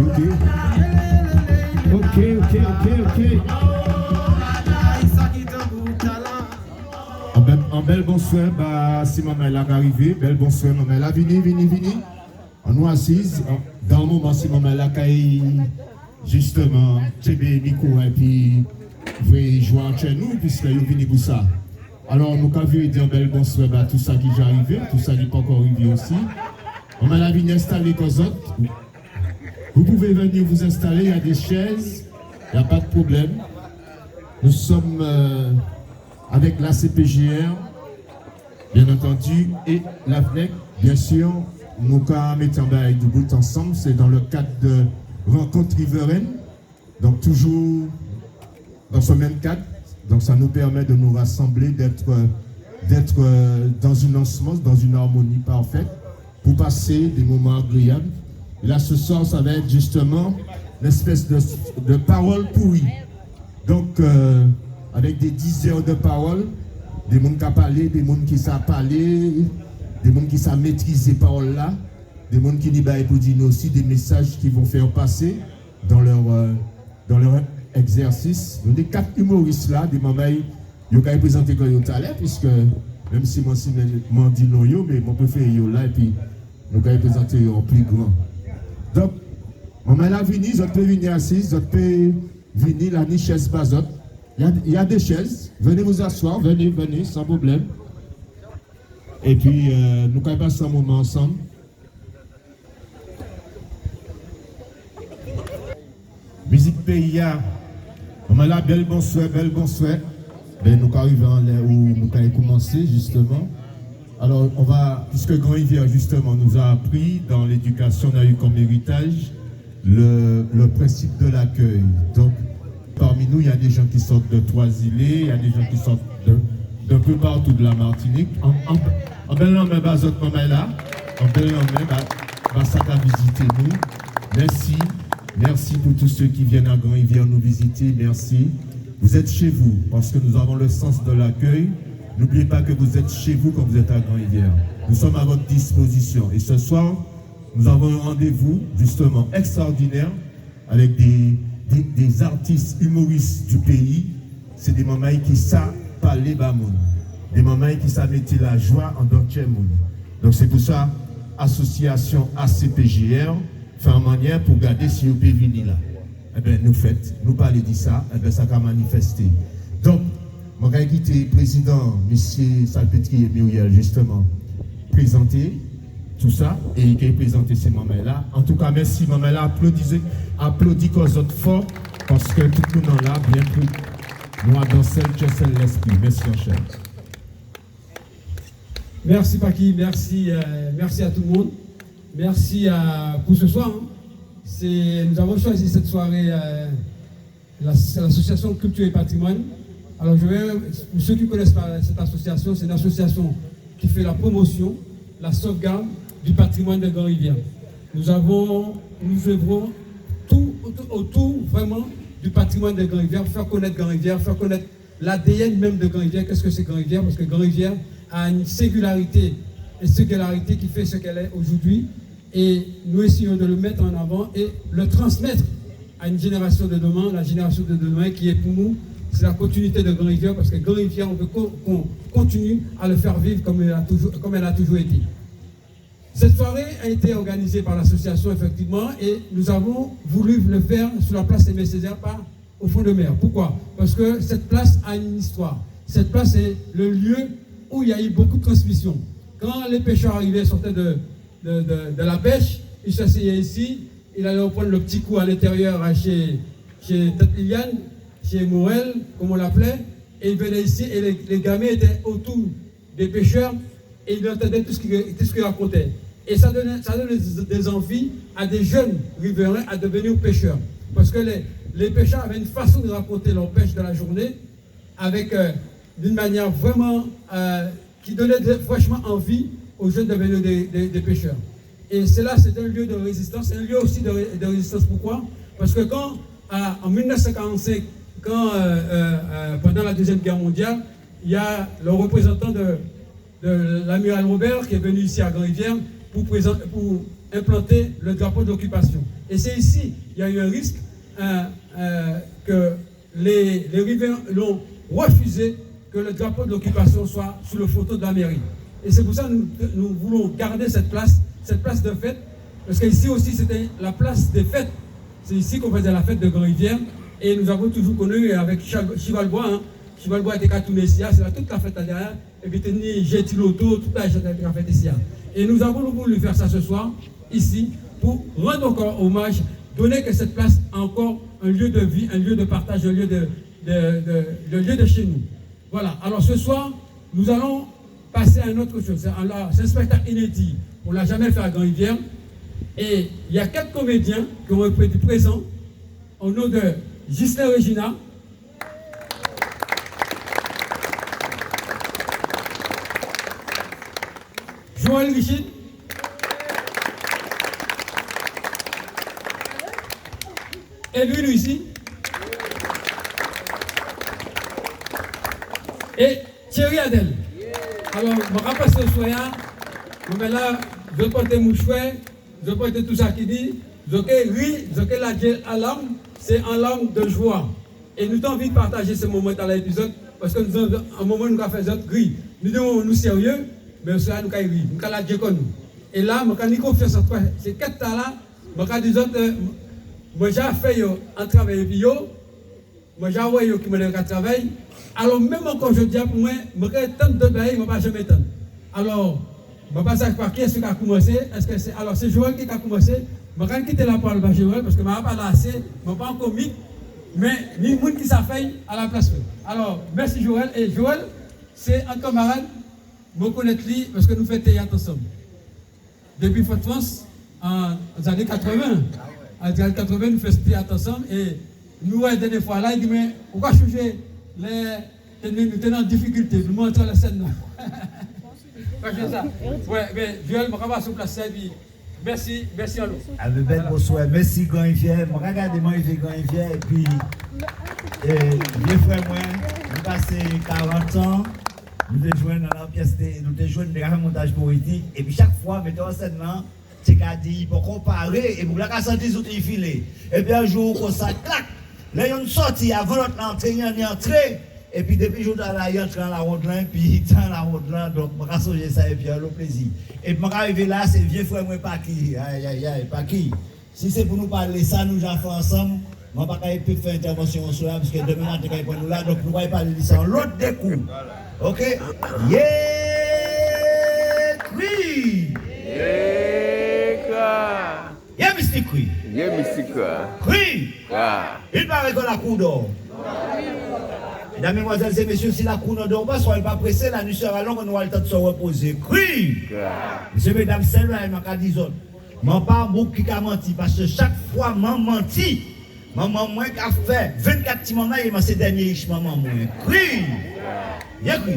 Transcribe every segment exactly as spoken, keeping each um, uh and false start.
Ok. Ok, ok, ok, ok. An bèl, an bèl bonswè ba sé manmay-la ka rivé. Bèl bonswè manmay-la. Vini, vini, vini. Annou asiz. An, dan an moman sé manmay-la kay jistèman tjenbé mikwo-a épi vréyé jwa an tjè nou, piskè yo vini pou sa. Alò, nou ka viré di an bèl bonswè ba tout sa ki ja rivé, tout sa ki poko rivé osi. Manmay-la, vini enstalé kò zòt. Vous pouvez venir vous installer, il y a des chaises, il n'y a pas de problème. Nous sommes, euh, avec l'A C P G R, bien entendu, et l'AFNEC, bien sûr. Nou ka mété an bagay doubout ansanm, c'est dans le cadre de rencontres riveraines. Donc, toujours dans ce même cadre, donc ça nous permet de nous rassembler, d'être, d'être, euh, dans une ensemble, dans une harmonie parfaite, pour passer des moments agréables. Et là, ce soir, ça va être justement une espèce de, de parole pourrie. Donc, euh, avec des dizaines de paroles, dé moun ka palé, dé moun ki sa palé, dé moun ki sa métrizé pawol-la, dé moun ki ni bagay pou di nou osi, des messages qu'ils vont faire passer dans leur, euh, dans leur exercice. Nou ni kat imoris la, dé manmay, yo ka prézanté kò yo talè, piskè menm si mwen, si mwen, mwen di non yo, mé mwen préféré yo la, épi nou ka prézanté yo an pli gran. Donk, manmay-la vini, zòt pé vini asiz, zòt pé vini, la ni chèz ba zòt. Il y a, il y a des chaises. Venez vous asseoir, venez, venez, sans problème. Épi, euh, nou ka pasé an moman ansanm. Mizik péyi-a. Manmay-la, bèl bonswè, bèl bonswè. Ben, nou ka rivé an lè ou nou ka koumansé, jistèman. Alors, on va, puisque Grand Rivière, justement, nous a appris dans l'éducation, on a eu comme héritage le, le principe de l'accueil. Donc, parmi nous, il y a des gens qui sortent de Trois-Îlets, il y a des gens qui sortent de, d'un peu partout de la Martinique. An, an, an bèl lanmen ba zòt manmay-la, an bèl lanmen ba, ba sa ka vizité nou. Merci, merci pour tous ceux qui viennent à Grand-Rivière nous visiter, merci. Vous êtes chez vous, parce que nous avons le sens de l'accueil. N'oubliez pas que vous êtes chez vous quand vous êtes à Grand-Rivière. Nous sommes à votre disposition. Et ce soir, nous avons un rendez-vous, justement, extraordinaire avec des, des, des artistes humoristes du pays. Sé dé manmay ki sa palé ba moun. Dé manmay ki sa mété lajwa andan tjè moun. Donk, sé pou sa, asosiasion A C P G R fè an manniè pou gadé si yo pé vini la. Ében, nou fèt, nou palé di sa, ében, sa ka manifesté. Donk, mwen ka kité prézidan, misié Salpêtrier Muriel, jistèman, prézanté tout sa, é i ké prézanté sé manmay-la. Antouka, mèsi, manmay-la, aplodi, aplodi kò zòt fò, paskè tout moun an la, bien pou nou adan sèl tjè, sèl lèspri. Mèsi, anchè. Merci Packy, merci, euh, merci à tout le monde. Merci à, pour ce soir, hein. C'est, nous avons choisi cette soirée, euh, la, c'est l'association Culture et Patrimoine. Alors, je vais, pour ceux qui ne connaissent pas cette association, c'est une association qui fait la promotion, la sauvegarde du patrimoine de Grand-Rivière. Nous avons, nous œuvrons tout autour, autour vraiment du patrimoine de Grand-Rivière, faire connaître Grand-Rivière, faire connaître l'A D N même de Grand-Rivière. Qu'est-ce que c'est Grand-Rivière ? Parce que Grand-Rivière a une singularité, une singularité qui fait ce qu'elle est aujourd'hui. Et nous essayons de le mettre en avant et le transmettre à une génération de demain, la génération de demain qui est pour nous, c'est la continuité de Grand-Rivière, parce que Grand-Rivière, on veut qu'on, qu'on continue à le faire vivre comme elle a toujours, comme elle a toujours été. Cette soirée a été organisée par l'association, effectivement, et nous avons voulu le faire sur la place Aimé Césaire par au fond de mer. Pourquoi ? Parce que cette place a une histoire. Cette place est le lieu où il y a eu beaucoup de transmission. Quand les pêcheurs arrivaient, sortaient de, de, de, de la pêche, ils s'asseyaient ici, ils allaient reprendre le petit coup à l'intérieur, hein, chez, chez Tante Liliane, chez Morel, comme on l'appelait, et ils venaient ici, et les, les gamins étaient autour des pêcheurs, et ils entendaient tout ce qu'ils, tout ce qu'ils racontaient. Et ça donnait, ça donnait des, des envies à des jeunes riverains à devenir pêcheurs. Parce que les, les pêcheurs avaient une façon de raconter leur pêche de la journée, avec, euh, d'une manière vraiment, euh, qui donnait de, franchement envie aux jeunes de devenir des, des, des pêcheurs. Et cela, c'est un lieu de résistance, un lieu aussi de ré-, de résistance. Pourquoi ? Parce que quand, euh, en mille neuf cent quarante-cinq, quand, euh, euh, euh, pendant la Deuxième Guerre mondiale, il y a le représentant de, de l'amiral Robert qui est venu ici à Grand-Rivière pour présent-, pour implanter le drapeau de l'occupation. Et c'est ici, il y a eu un risque, euh, euh, que les, les riverains l'ont refusé que le drapeau de l'occupation soit sous le photo de la mairie. Et c'est pour ça que nous, nous voulons garder cette place, cette place de fête, parce qu'ici aussi c'était la place des fêtes. C'est ici qu'on faisait la fête de Grand-Rivière, et nous avons toujours connu avec Chal-, Chivalbois, hein, Chivalbois té ka tounen isi-a, sé la tout la fèt la dèyè. Épi té ni jé ti loto, tout la jé té ka fèt isi-a. Et nous avons voulu faire ça ce soir, ici, pour rendre encore hommage, donner que cette place a encore un lieu de vie, un lieu de partage, un lieu de, de, de, de lieu de chez nous. Voilà. Alors ce soir, nous allons passer à une autre chose. C'est un, c'est un spectacle inédit. On l'a jamais fait à Grand-Rivière. Et il y a quatre comédiens qui ont été présents au nom de Ghislain Régina, Joël Richard et Louis Lucie et Thierry Adel. Alò, mwen ka pasé oswè-a, mwen la, zot pòté mouchwè, zot pòté tout sa ki di, zot ké ri, zot ké lagé an larm, sé an larm de jwa. É nou té anvi pataje sé moman-tala épi zot, paske nou, an moman nou ka fè zot ri. Nou di nou sérié, mé oswè-a nou ka ri, nou ka lagé kò nou. É la, mwen ka ni konfians an sé kat-tala, mwen ka di zot, euh, mwen ja fè yo an travay épi yo, mwen ja wè yo ki manniè yo ka travay. Alò, menm ankò jòdi-a, pou mwen, mwen ka tann dot bagay, mwen pa janmen tann. Alò, mwen pa sav pa kiyès ki ka koumansé, èske sé, alò, sé Joël ki ka koumansé, mwen ka kité lapawòl ba Joël, paske mwen pa palé asé, mwen pa an komik, mé ni moun ki sa fè'y a la plas mwen. Alò, mèsi Joël, é Joël, sé an kanmarad, mwen konnet li, paske nou fè téyat ansanm. Dépi Fodfrans, an, an zanné katrèven. An zanné katrèven, nou fè téyat ansanm, é nou wè dènié fwa-la, i di, mé ou ka sonjé lè té, nou té an difikilté, nou monté anlè sèn-lan. Ou ka sonjé sa? Wè, mé, Joël, mwen ka pasé sou plas-la, épi mèsi, mèsi anlo. Alé, bel bonswa, mèsi Gran Riviè. Mwen ka gadé mwen rivé Gran Riviè, épi, é, vié frè mwen, nou pasé karant an, nou té jwenn an pyès, nou té jwenn, nou té ka fè montaj pou Riti, épi chak fwa, métè an sèn-lan, té ka di, i poko paré, é boug-la ka santi zouti filé. Épi an jou konsa, klak, lè yonn sòti, avan lòt-la antré, yonn antré, épi dépi jou-tala, i antré an lawond-lan, épi i té an lawond-lan, donk, mwen ka sonjé sa, épi anlo plézi. Épi mwen ka rivé la, sé vié frè mwen Paki, ay, ay, ay, Paki. Si sé pou nou palé sa nou ja fè ansanm, mwen pa ka pé fè entèvansyon aswè-a, paske dèmen maten kay pran nou la, donk nou kay palé di sa an lot dé kou. Oké? Yé kri! Yé kra! Yé mistik kri! Yé mistik kra! Kri! Kra! Il paraît que la cour dort. Mesdames, Mesdemoiselles et Messieurs, si la cour ne dort pas, soyez pas pressés, la nuit sera longue, on aura le temps de se reposer. Kri! Kra! Mésyé, medam, sel bagay mwen ka di zot. Mwen pa boug ki ka manti, paske chak fwa mwen manti, manman mwen ka fè vennkat ti manmay, é mwen sé dènié ich manman mwen. Kri! Yé kri!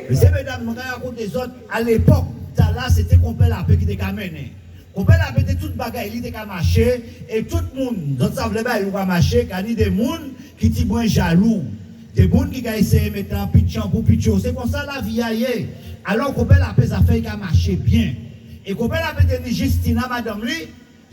Mésyé, medam, mwen ka rakonté zot, a lépok, tala, sé té Konpè Lapé ki té ka mennen. Konpè Lapé té tout bagay li té ka maché, é tout moun, zot sav lè bagay ou ka maché, ka ni dé moun ki tibwen jalou. Dé moun ki ka éséyé mété an pitjan pou pitjé. Sé konsa lavi-a yé. Alò, Konpè Lapé zafè'y ka maché bien. É Konpè Lapé té ni Jistina, madanm li.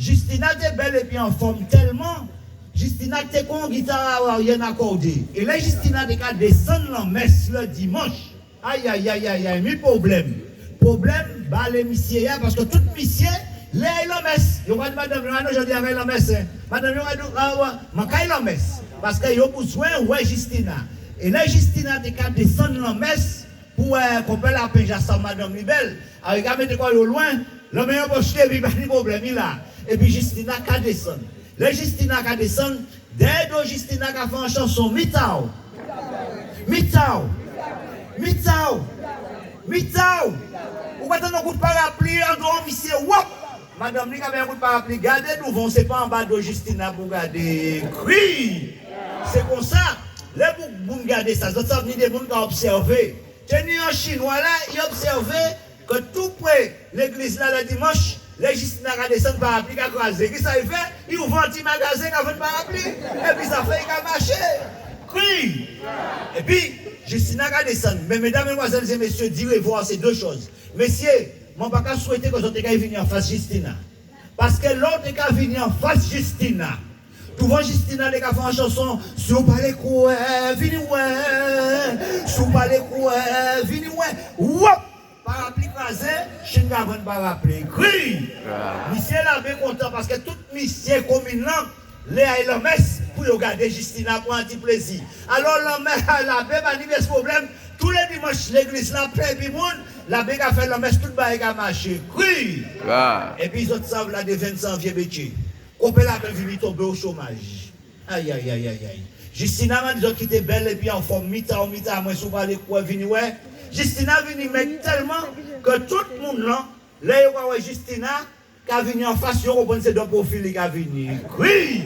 Jistina té bel épi anfòm telman. Jistina té kon gita awaryèn akòdé. É lè Jistina té ka désann lanmès lè dimanch, ay, ay, ay, ay, ay, mi pwoblem. Pwoblem ba lé misyé-a, paske tout misyé, lè ay lanmès, yo ka di madanm yo, a non, jòdi-a ay lanmès, en. Madanm yo ka di, a, wè, man kay lanmès. Paske yo bouzwen wè Jistina. É lè Jistina té ka désann lanmès pou, euh, Konpè Lapé ja sav madanm li bel, a, i ka mété kò yo lwen, lanmen an poch li, épi pa ni pwoblem, i la. Épi Jistina ka désann. Lè Jistina ka désann, dèyè do Jistina ka fè an chanson, mitaw. Mitaw. Mitaw. Mitaw. Ou ka tann an kout parapli an do an misyé, wop! Madanm li ka bay an kout parapli, gadé douvan'w, sé pa anba do Jistina pou gadé. Kri! Sé konsa, lè pou moun gadé sa, zot sav ni dé moun ka obsèvé. Té ni an Chinwa la, i obsèvé ke toupré légliz-la, lè dimanch, lè Jistina ka désann, parapli ka krazé. Kisa i fè? I ouvè an ti magazen ka vann parapli. Épi zafè'y ka maché. Kri! Épi Jistina ka désann. Mé, mesdames, mesdemoiselles et messieurs, dire et voir, c'est deux choses. Mésyé, mwen pa ka swété ke zot té kay vini anfas Jistina. Paskè lè ou té ka vini anfas Jistina, douvan Jistina té ka fè on chanson, si ou pa lé kwè, vini wè, si ou pa lé kwè, vini wè, wòp! Parapli krazé, Chin ka vann parapli. Kri! Misyé labé kontan paskè tout misyé komin-lan lé ay lanmès pou yo gadé Jistina pran on ti plézi. Alò, lanmè-, labé pa ni pyès pwoblèm. Tou lé dimanch, légliz-la plen épi moun, labé ka fè lanmès, tout bagay ka maché. Kri! Épi zòt sav, la dévenn sé on vyé bétjé. Konpè Lapin vini tonbé o chomaj. Ay, ay, ay, ay, ay. Jistina, man di zòt ki té bèl épi anfòm, mi ta ou, mi ta mwen, si ou pa lé kwè, vini wè. Jistina vini mèg tèlman ke tout moun-lan, lè yo ka wè Jistina ka vini anfas, yo konprann sé dan pwofil li ka vini. Kri!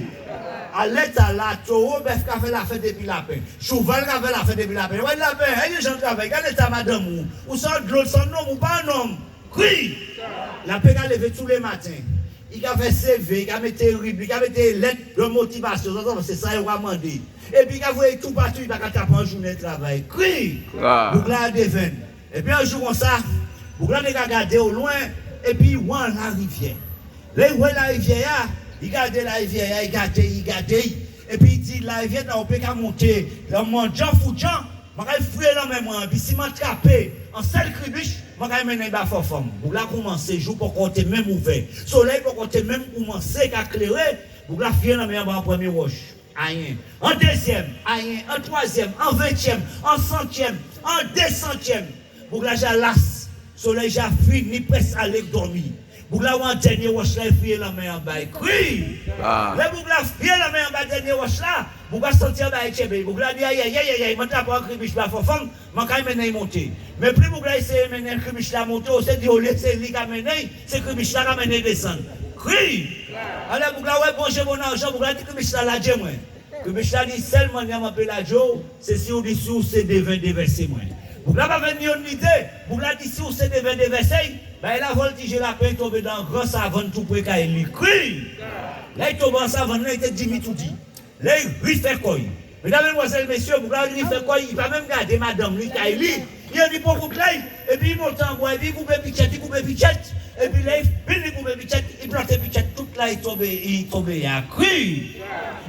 Alèta-la, towo bèf ka fè lafèt épi lapen. Chouval ka fè lafèt épi lapen. Yo ka di lapen, ay, jan travay, gadé léta madanm ou. Ou sé on dlo, sé on nonm, ou pa on nonm. Kri! Lapen ka lévé tou lé maten. I ka fè CV, i ka mété rib, i ka mété lèt de motivasyon. Sé sa, sé sa yo ka mandé. Épi i ka voyé toupatou, i pa ka tapé on jounen travay. Kri! Boug-la dévenn. Épi on jou konsa, boug-la té ka gadé o lwen, épi i wè on larivyè. Lè i wè larivyè-a, i gadé larivyè-a, i gadé, i gadé. Épi i di, larivyè-tala ou pé ka monté, lè man djan foudjan, man kay fouyé lanmen mwen, épi si man trapé on sèl kribich, man kay mennen'y ba Fanfan. Boug-la koumansé, jou poko té menm ouvè. Solèy poko té menm koumansé ka kléré, boug-la fouyé lanmen-an ba on prèmyé wòch. Ayen. On dézyèm, ayen. On twazyèm, on ventyèm, on santyèm, on désantyèm. Boug-la ja las. Solèy ja fini prèsk alé dòmi. Boug-la wè on dènyé wòch-la, i fouyé lanmen-an ba'y. Kri! Lè boug-la fouyé lanmen-an ba dènyé wòch-la, boug-la santi on bagay tjenbé'y. Boug-la di, ay, ay, ay, ay, ay, man trapé on kribich ba Fanfan, man kay mennen'y monté. Mé pli boug-la éséyé mennen kribich-la monté, osi di olyé sé li ka mennen'y, sé kribich-la ka mennen'y désann. Kri! Alò boug-la wè bon jé bon ajan, boug-la di kribich-la ladjé mwen. Kribich-la di, sèl mannyè man pé ladjé'w, sé si ou di si ou sé déven, dévèsé mwen. Boug-la pa fè ni yonn ni dé, boug-la di si ou sé déven, dévèsé, bagay-la vòltijé, lapen tonbé dan on gran savann toupré kay li. Kri! Lè i tonbé an savann-lan, i té dimi toudi. Lè i rifè kò'y. Medam, madmwazèl, mésyé, boug-la rifè kò'y, i pa menm gadé madanm li kay li. I anni pran kout lè'y, épi i monté an bwa, épi i koupé pitjèt, i koupé pitjèt. Épi lè i fini koupé pitjèt, i planté pitjèt, tout la i tonbé, i tonbé a kri.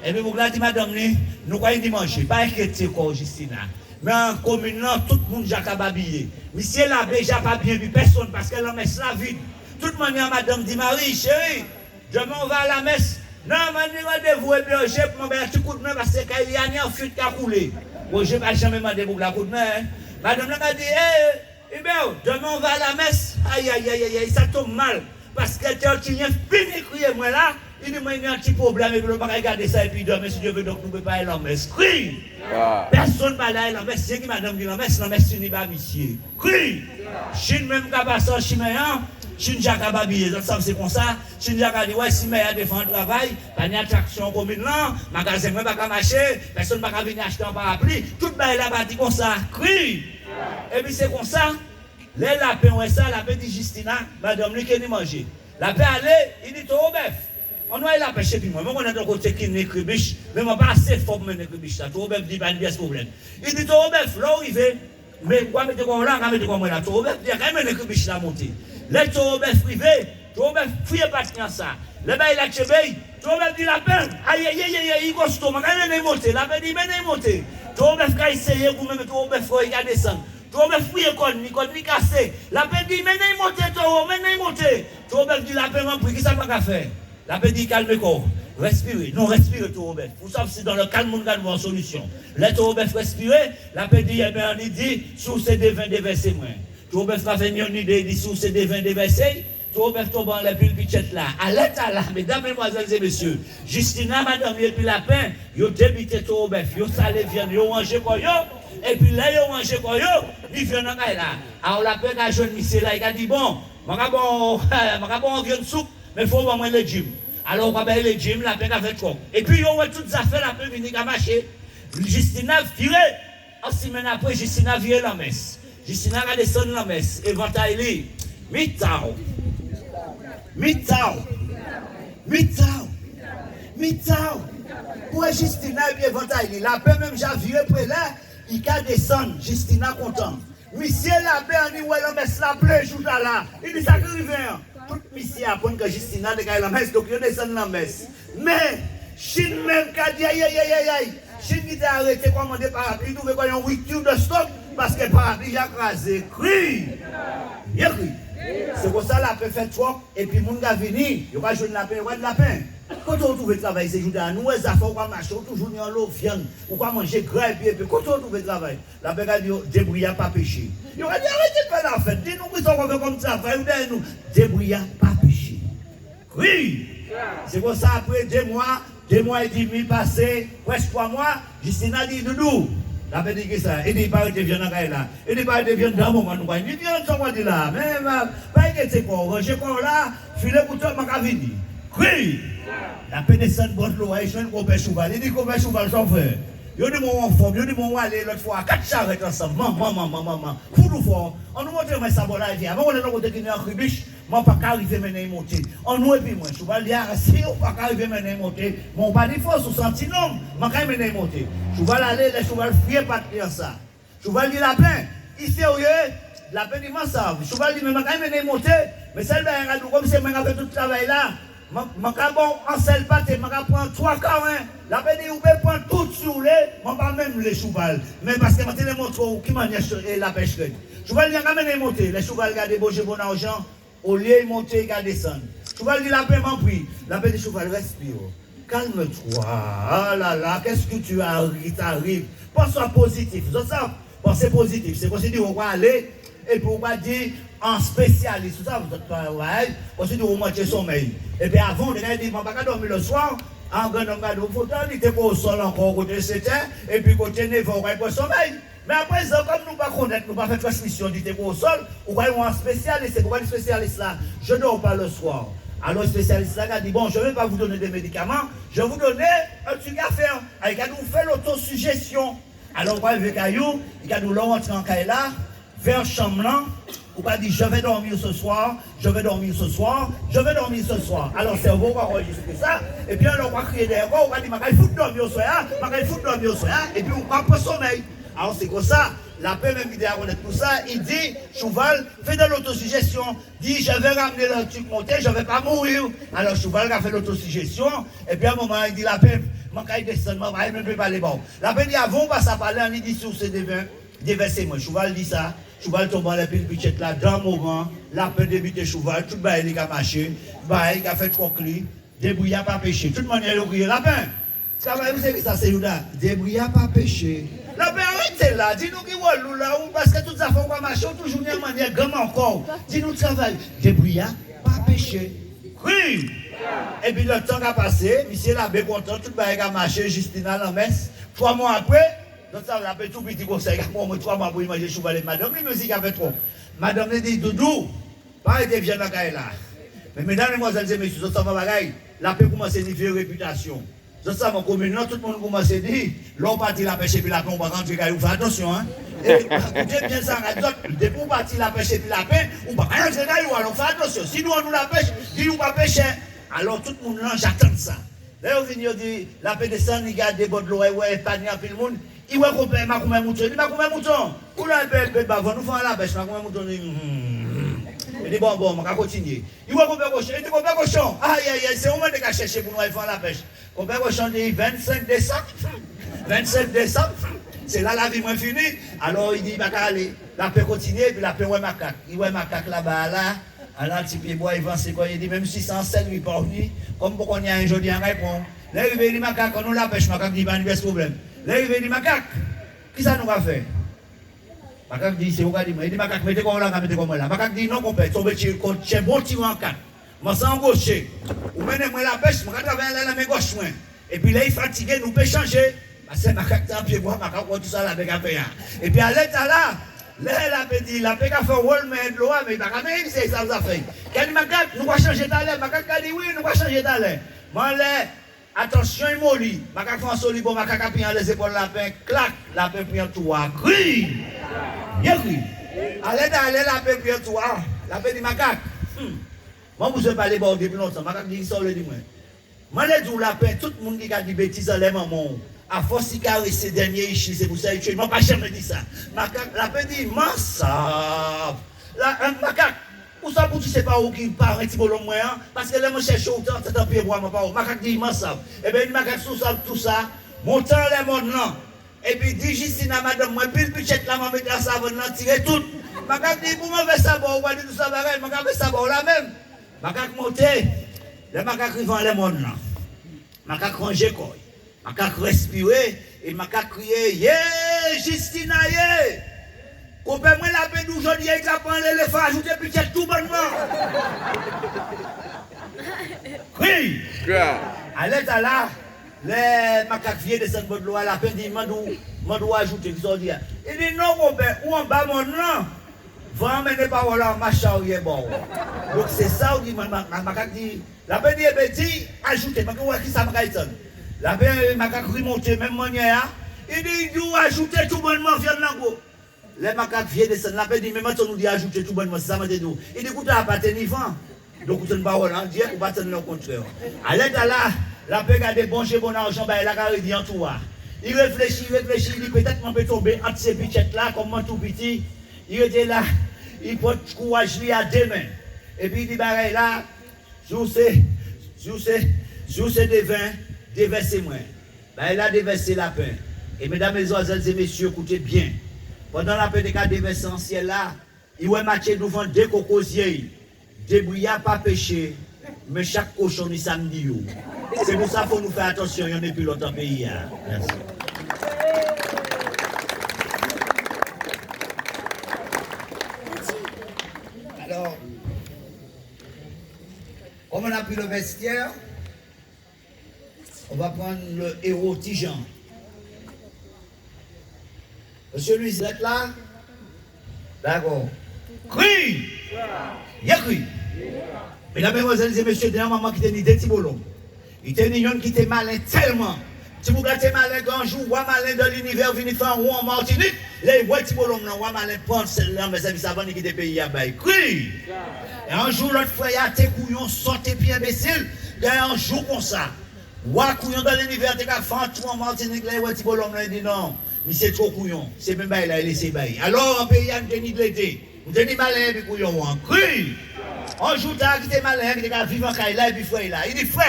Épi boug-la di madanm li, nou kay ni manjé, pa enkyété kò'w Jistina. Mé an komin-lan, tout moun ja ka babiyé. Misyé labé ja pa byen bi pèsonn, paskè lanmès-la vid. Tout mannyè madanm di mari, chéri, dèmen ou va a lamès. Non, man ni randévou é bèjé pou man ba'y on ti koudmen, paskè kay li a ni on fuit ka koulé. Wojé pa janmen mandé boug-la koudmen, en. Madanm-lan ka di, é, Ibè, dèmen ou va a lamès. Ay, ay, ay, ay, ay, sa tonm mal. Paskè té on ti lyen fini kriyé mwen la, i di mwen ni on ti pwoblèm, épi nou pa kay gadé sa, épi dèmen, si Dieu veut, donk nou pé pa ay lanmès. Kri! Pèsonn pa lé ay lanmès, sé ki madanm ki lanmès, lanmès fini ba misyé. Kri! Chin menm ka pasé an chimen-an, Chin ja ka babiyé. Zòt sav sé konsa, Chin ja ka di, wè, si mè-a té fè on travay, pa ni atraksyon komin-lan, magazen mwen pa ka maché, pèsonn pa ka vini achté on parapli, tout bagay-la pati konsa. Kri! Épi sé konsa, lè lapen wè sa, lapen di Jistina, madanm li, ké ni manjé. Lapen alé, i di towo bèf, annou ay lapèch épi mwen. Mwen konnet on koté ki ni kribich, mé mwen pa asé fò pou mennen kribich-la. Towo bèf di pa ni pyès pwoblèm. I di towo bèf, lè ou rivé, mé ou ka mété kò'w la, ou ka mété kò mwen la. Towo bèf di an kay mennen kribich-la monté. Lè towo bèf rivé, towo bèf fouyé pati an sa. Lè bagay-la tjenbé'y, towo bèf di lapen, ay, ay, ay, ay, ay, i kosto, man kay mennen'y monté. Lapen di mennen'y monté. Towo bèf ka éséyé goumen, mé towo bèf kò'y ka désann. Towo bèf fouyé kòn li, kòn li kasé. Lapen di mennen'y monté, towo, mennen'y monté. Towo bèf di lapen, man pri, kisa man ka fè? Lapen di kalmé kò'w, rèspiré. Non, rèspiré, towo bèf. Ou sav sé dan le kalm moun ka trouvé on solisyon. Lè towo bèf rèspiré, lapen di, ében, anni di, si ou sé déven, dévèsé mwen. Towo bèf pa fè ni yonn ni dé, i di si ou sé déven, dévèsé. Towo bèf tonbé anlè pil pitjèt-la. Alèt-la, medam, medmwazèl é mésyé, Jistina, madanm li épi lapen, yo débité towo bèf, yo salé vyann, yo wanjé kò yo, épi lè yo wanjé kò yo, ni vyann an kay-la. Alò lapen ka jwenn misyé-la, i ka di, bon, man ka ba'w, man ka ba'w on vyann soup, mé fò'w ban mwen léjim. Alò ou ka ba'y léjim, lapen ka fè twòk. Épi yo wè tout zafè lapen vini ka maché. Jistina viré. On simenn apré, Jistina viré lanmès. Jistina ka désann lanmès, évantay li. Mitaw. Mitaw. Mitaw. Mitaw. Pou wè Jistina épi évantay li. Lapen menm ja viré prélè, i ka désann, Jistina kontan. Misyé lapen anni wè lanmès-la plen jou-tala. I di sa ki rivé an. Tout misyé aprann ke Jistina té ka ay lanmès, donk yo désann lanmès. Mé Chin menm ka di, ay, ay, ay, ay, ay. Chin ki té arété kòmandé parapli, li twouvé kò'y on rupture de stock, paske parapli ja krazé. Kri! Byen kri! Sé konsa lapé fè twòp, épi moun ka vini, yo ka jwenn lapen, yo ka di lapen. Koté ou twouvé travay sé jou-tala? Nou wè zafè ou ka maché, ou toujou ni anlo vyann, ou ka manjé gra épi épi. Koté ou twouvé travay? Lapen ka di yo, débri-a pa péché. Yo ka di, arété fè lafèt, di nou kisa ou ka fè kòm travay, ou dèyè nou. Débri-a pa péché. Kri! Sé konsa, apré dé mwa, dé mwa édimi pasé, prèsk twa mwa, Jistina di, Doudou, lapen di kisa? I di, i pa rété vyann an kay-la. I di, i pa rété vyann dan moman nou ka. I di, vyann sa ou ka di la. Mé, mé, pa enkyété kò'w, ranjé kò'w la, filé kouté-a, man ka vini. Kri! Lapen désann bò dlo-a, i jwenn konpè Chouval. I di, konpè Chouval, sa ou fè? Yo di mwen ou anfòm, yo di mwen ou alé lòt fwa, kat charèt ansanm. Man, man, man, man, man, man. Fout ou fò. Annou montré mwen sa bò larivyé-a. Man, ou lé lòt koté ki ni an kribich. Man pa ka rivé mennen'y monté. Annou épi mwen. Chouval di, a, si ou pa ka rivé mennen'y monté, mé ou pa ni fòs, ou sé on ti nonm, man kay mennen'y monté. Chouval alé, lè Chouval friyé pat li an sa. Chouval di, lapen, i séryé? Lapen di, man sav. Chouval di, mé man kay mennen'y monté, mé sèl bagay man ka di'w, kòm sé mwen ka fè tout travay-la, man, man ka ba'w on sèl paté, man ka pran twa kawen. Lapen di, ou pé pran tout si ou lé, man pa menm lé, Chouval. Mé paske man té lé montré'w ki mannyè ch-, é, lapèch rèd. Chouval di, an ka mennen'y monté. Lè Chouval gadé bonjé bon lajan, olyé i monté, i ka désann. Chouval di, lapen, man pri. Lapen di, Chouval, respire. Calme-toi. Ah là là, qu'est-ce que tu as, qui t'arrive? Pense à positif. Zòt sav, pansé pozitif. Sé konsi di ou ka alé, épi ou ka di an spésyalis. Zòt sav, zòt travay, konsi di ou mantjé sonmèy. Épi avan, ou té ka di, man pa ka dòmi lè swa. An grannonm ka di'w, poutan, li té ké o sòl ankò, koté sétè, épi koté névè, ou ka pran sonmèy. Mé aprézan, kòm nou pa konnèt, nou pa fè transmisyon di té ké o sòl, ou ka wè on spésyalis, sé pou ka di spésyalis-la, je dors pas le soir. Alò, spésyalis-la ka di, bon, je vais pas vous donner des médicaments, je vais vous donner un truc à faire. A, i ka di'w fè lotosijèsyon. Alò, ou ka rivé kay ou, i ka di'w lè ou rantré an kay-la, vè chanm-lan, ou ka di, je vais dormir ce soir, je vais dormir ce soir, je vais dormir ce soir. Alò, sèvo'w ka anrèjistré sa, épi alò, ou ka kriyé dèyè kò'w, ou ka di, man kay fout dòmi oswè-a, man kay fout dòmi oswè-a, épi ou ka pran sonmèy. Alò, sé konsa, lapen menm ki té ka konnèt tousa, i di, Chouval, fais de l'autosuggestion, di, je vais ramener le truc monté, je vais pas mourir. Alò, Chouval ka fè lotosijèsyon, épi a on moman, i di, lapen, man kay désann, man pa menm pé palé ba'w. Lapen di, avan ou pasé a palé, anni di si ou sé dévè, dévèsé mwen. Chouval di sa, Chouval tonbé anlè pil pitjèt-la, dan moman, lapen débité Chouval, tout bagay li ka maché, bagay ka fè twòk li. Débri-a pa péché. Tout mannyè yo kriyé, lapen. Travay ou sé kisa, sé Jouda? Débri-a pa péché. Lapen, arété la, di nou ki wòl ou la, ou, paske tout zafè ou ka maché, ou toujou ni on mannyè granm an kò'w. Di nou travay. Débri-a pa péché. Kri! Épi lè tan ka pasé, misyé labé kontan, tout bagay ka maché, Jistina lanmès. Twa mwa apré, zòt sav, lapen tou piti konsa, i ka pran omwen twa mwa pou i manjé Chouval é madanm li, mé si i ka fè twòp. Madanm li di, Doudou, pa rété vyann an kay-la. Mé médam, madmwazèl é mésyé, zòt sav on bagay, lapen koumansé ni vyé répitasyon. Zòt sav, an komin-lan, tout moun koumansé di, lè ou pati lapèch épi lapen, ou pa ka rantré kay ou, fè atansyon, en. É, kouté byen sa, rad zòt, dépi ou pati lapèch épi lapen, ou pa ka rantré kay ou, alò fè atansyon. Si nou annou lapèch, di nou pa péchè. Alò, tout moun-lan ja tann sa. Lè yo vini, yo di, lapen désann, i gadé bò dlo-a, i wè pa ni anpil moun, i wè konpè Makoumè Mouton, i di, Makoumè Mouton, ou la, bèl, bèl, ba, vann nou fè on lapèch. Makoumè Mouton di, hmm. I di, bon, bon, man ka kontinyé. I wè konpè Kochon, i di, konpè Kochon, ay, ay, ay, sé ou man té ka chèché pou nou ay fè on lapèch. Konpè Kochon di, vennsenk désanm, vennsenk désanm, sé la lavi mwen fini. Alò, i di, i pa ka alé. Lapen kontinyé, épi lapen wè makak. I wè makak laba la, anlè on ti pyébwa, i vansé kò'y, i di, menm si sé on sèl wi pa'w ni, kòm poko ni ayen jòdi-a, an kay pran'w. Lè i rivé, i di makak, annou lapèch, makak di, pa ni pyès pwoblèm. Lè i rivé, i di makak, kisa nou ka fè? Makak di, sé ou ka di mwen. I di makak, mété kò'w la, an ka mété kò mwen la. Makak di, non, konpè, tonbé tjè, tjè bon tiwé an kat. Man sé on goché. Ou mennen mwen lapèch, man ka travay anlè lanmen gòch mwen. Épi lè i fatigé, nou pé chanjé. Paskè makak té an pyébwa, makak wè tou sa lapen ka fè a. Épi alè tala, lè lapen di, lapen ka fè wòl men dlo-a, mé i pa ka menné, sé sa, sa fè. Kè di makak, nou ka chanjé talè, makak ka di wi, nou ka chanjé talè. Mé lè, atansyon, i moli, makak fè on soli bò, makak apiyé anlè zépòl lapen, klak, lapen pran tou-a, kri! Byen kri! Alè tala, lè lapen pran tou-a, lapen di makak, hmm, man bizwen palé ba'w dépi lontan, makak di, kisa ou lé di mwen? Man lé di'w lapen, tout moun ki ka di bétiz anlè manman'w, afòs i karésé dènyé ich li, sé pou sa i tjwé'y. Man pa janmen di sa. Makak, lapen di, man sav. La, en, makak, Ou sav poutji sé pa ou ki paran ti bolonm mwen an? Paskè lè mwen chèché ou, té an, té an pyébwa, mwen pa wè. Makak di, mwen sav. Ében, i di, makak, si ou sav tousa, monté anlè mòn-lan. Épi di Jistina, madanm mwen, pil pitjèt-la mwen mété an savann-lan, tiré tout. Makak di, pou mwen fè sa ba'w, ou pa di tousa bagay, makak fè sa ba'w la menm. Makak monté. Lè makak rivé anlè mòn-lan, makak ranjé kò'y. Makak respiré, é makak kriyé, yé, Jistina, yé! Konpè mwen, lapen di ou jòdi-a i ka pran léléfan, ajouté pitjèt toubannman. Kri! Kri! Alè-tala, lè makak viré désann bò dlo-a, lapen di, mandé'w, mandé'w ajouté, kisa ou di a? I di, non, konpè, ou anba mòn-lan. Van-an mennen pawòl-la an mach aryè ba'w. Donk, sé sa ou di, ma-, ma-, ma-, makak di, lapen di, ében, di, ajouté, man ké wè kisa man kay tann. Lapen, makak rimonté, menm mannyè-a. I di, i di'w ajouté toubannman, vyann-lan gwo. Lè makak viré désann, lapen di, men man tann ou di ajouté toubannman, sé sa man té di'w. I di, kouté, a pa té ni van. Donk, ou tann pawòl-la an dirèk, ou pa tann lè o kontrè. Alè-tala, lapen gadé bon jé, bon lajan, bagay-la ka rédi an tou a. I réfléchi, i réfléchi, i di, pétèt man pé tonbé ant sé pitjèt-la, kòm man tou piti. I rété la, i pran kouraj li a dé men. Épi i di, bagay-la, si ou sé, si ou sé, si ou sé déven, dévèsé mwen. Bagay-la dévèsé lapen. É médam, mézwazèl é mésyé, kouté byen. Pandan lapen té ka dévèsé an syèl-la, i wè matjé douvan dé koko zyé'y. Débri-a pa péché, men chak kochon ni sa m di yo. Sé pou sa fò nou fè atansyon yonn épi lòt an péyi-a. Mèsi. Alors, comme on a pris le vestiaire, on va prendre le héros Tijan. Monsieur Louis, vous êtes là? D'accord. Kri! Yé kri! Médam, mézwazèl é mésyé, dèyè manman ki té ni dé ti bolonm. I té ni yonn ki té malen tèlman. Ti boug-la té malen, gen an jou, wa malen dan linivè vini fè an won an Matinik. Lè i wè ti bolonm-lan, wa malen pran sèl-la, mé sèvi savann, i kité péyi-a ba'y. Kri! É an jou, lòt frè-a té kouyon, sòt épi enbésil. Gen an jou konsa, wa kouyon dan linivè té ka fè an tou an Matinik, lè i wè ti bolonm-lan, i di non, misyé two kouyon. Sé menm bagay-la i lésé ba'y. Alò, an péyi-a, nou té ni dé lé dé. Nou té ni malen épi kouyon an. Kri! An jou, ta ki té malen, ki té ka viv an kay-la épi frè'y la. I di, frè,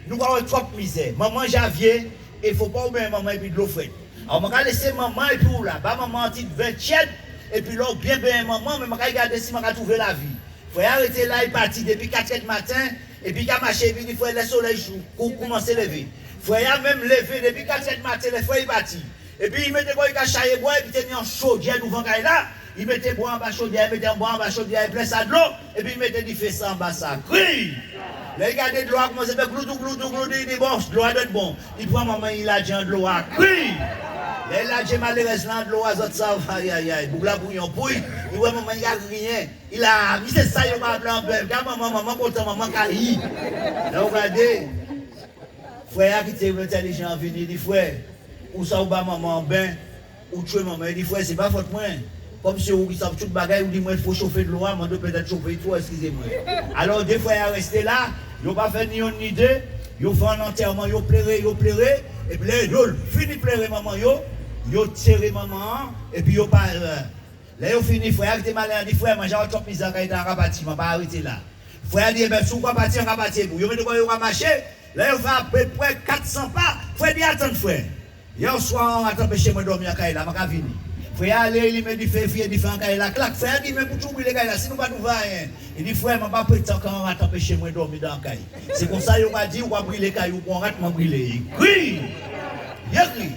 nou ka wè twòp mizè. Manman ja vyé, é fò pa ou benyen manman épi dlo frèt. Alò, man ka lésé manman épi ou la. Ba manman an ti ven tyèd, épi la ou byen benyen manman, men man ka gadé si man ka twouvé lavi. Frè-a rété la, i pati dépi katrè di maten, épi i ka maché, épi i di, frè, lè solèy kou-, koumansé lévé. Frè-a menm lévé dépi katrè di maten, lè frè-a i pati. Épi i mété kò'y, i ka chayé bwa, épi té ni an chodyè douvan kay-la. I mété bwa anba chodyè-a, i mété bwa anba chodyè-a, i plen sa dlo, épi i mété difé sa anba sa. Kri! Lè i gadé dlo-a koumansé fè gloudou, gloudou, gloudou, i di, bon, dlo-a dwèt bon. I pran manman'y, i ladjé an dlo-a. Kri! Lè i ladjé malérèz-la an dlo-a, zòt sav, ayayay, boug-la bouyon pou li. I wè manman'y ka griyen. I la, mi sé sa yo ka aplé an bèf. Gad manman, manman kontan, manman ka ri. Lè ou gadé, frè-a ki té entèlijan an vini, i di, frè, ou sa ou ba manman an ben, ou tjwé manman. I di, frè, sé pa fòt mwen. Kòm sé ou ki sav tout bagay, ou di mwen fò chofé dlo-a, mandé pétèt chofé tou, èskizé mwen. Alò, dé frè-a rèsté la, yo pa fè ni yonn ni dé, yo fè an antèman, yo pléré, yo pléré, épi lè yo fini pléré manman yo, yo tjéré manman-an, épi yo pa, euh, Lè yo fini, frè-a ki té malen an di, frè, mwen ja wè twòp mizè an kay-la, an ka pati, man pa arété la. Frè-a di, ében, si ou ka pati, an ka pati épi'w. Yo mété kò yo ka maché, lè yo fè apéprè kat san pa, frè di, atann, frè. Yè swa, an rat anpéché mwen dòmi an kay-la, man ka vini. Frè-a alé, i limen difé, fiyé difé an kay-la, klak. Frè-a di, men pou tjou brilé kay-la, si nou pa twouvé ayen. I di, frè, man pa prétan ke an rat anpéché mwen dòmi dan an kay. Sé konsa yo ka di, ou ka brilé kay ou pou an rat, man brilé. Kri! Yé kri!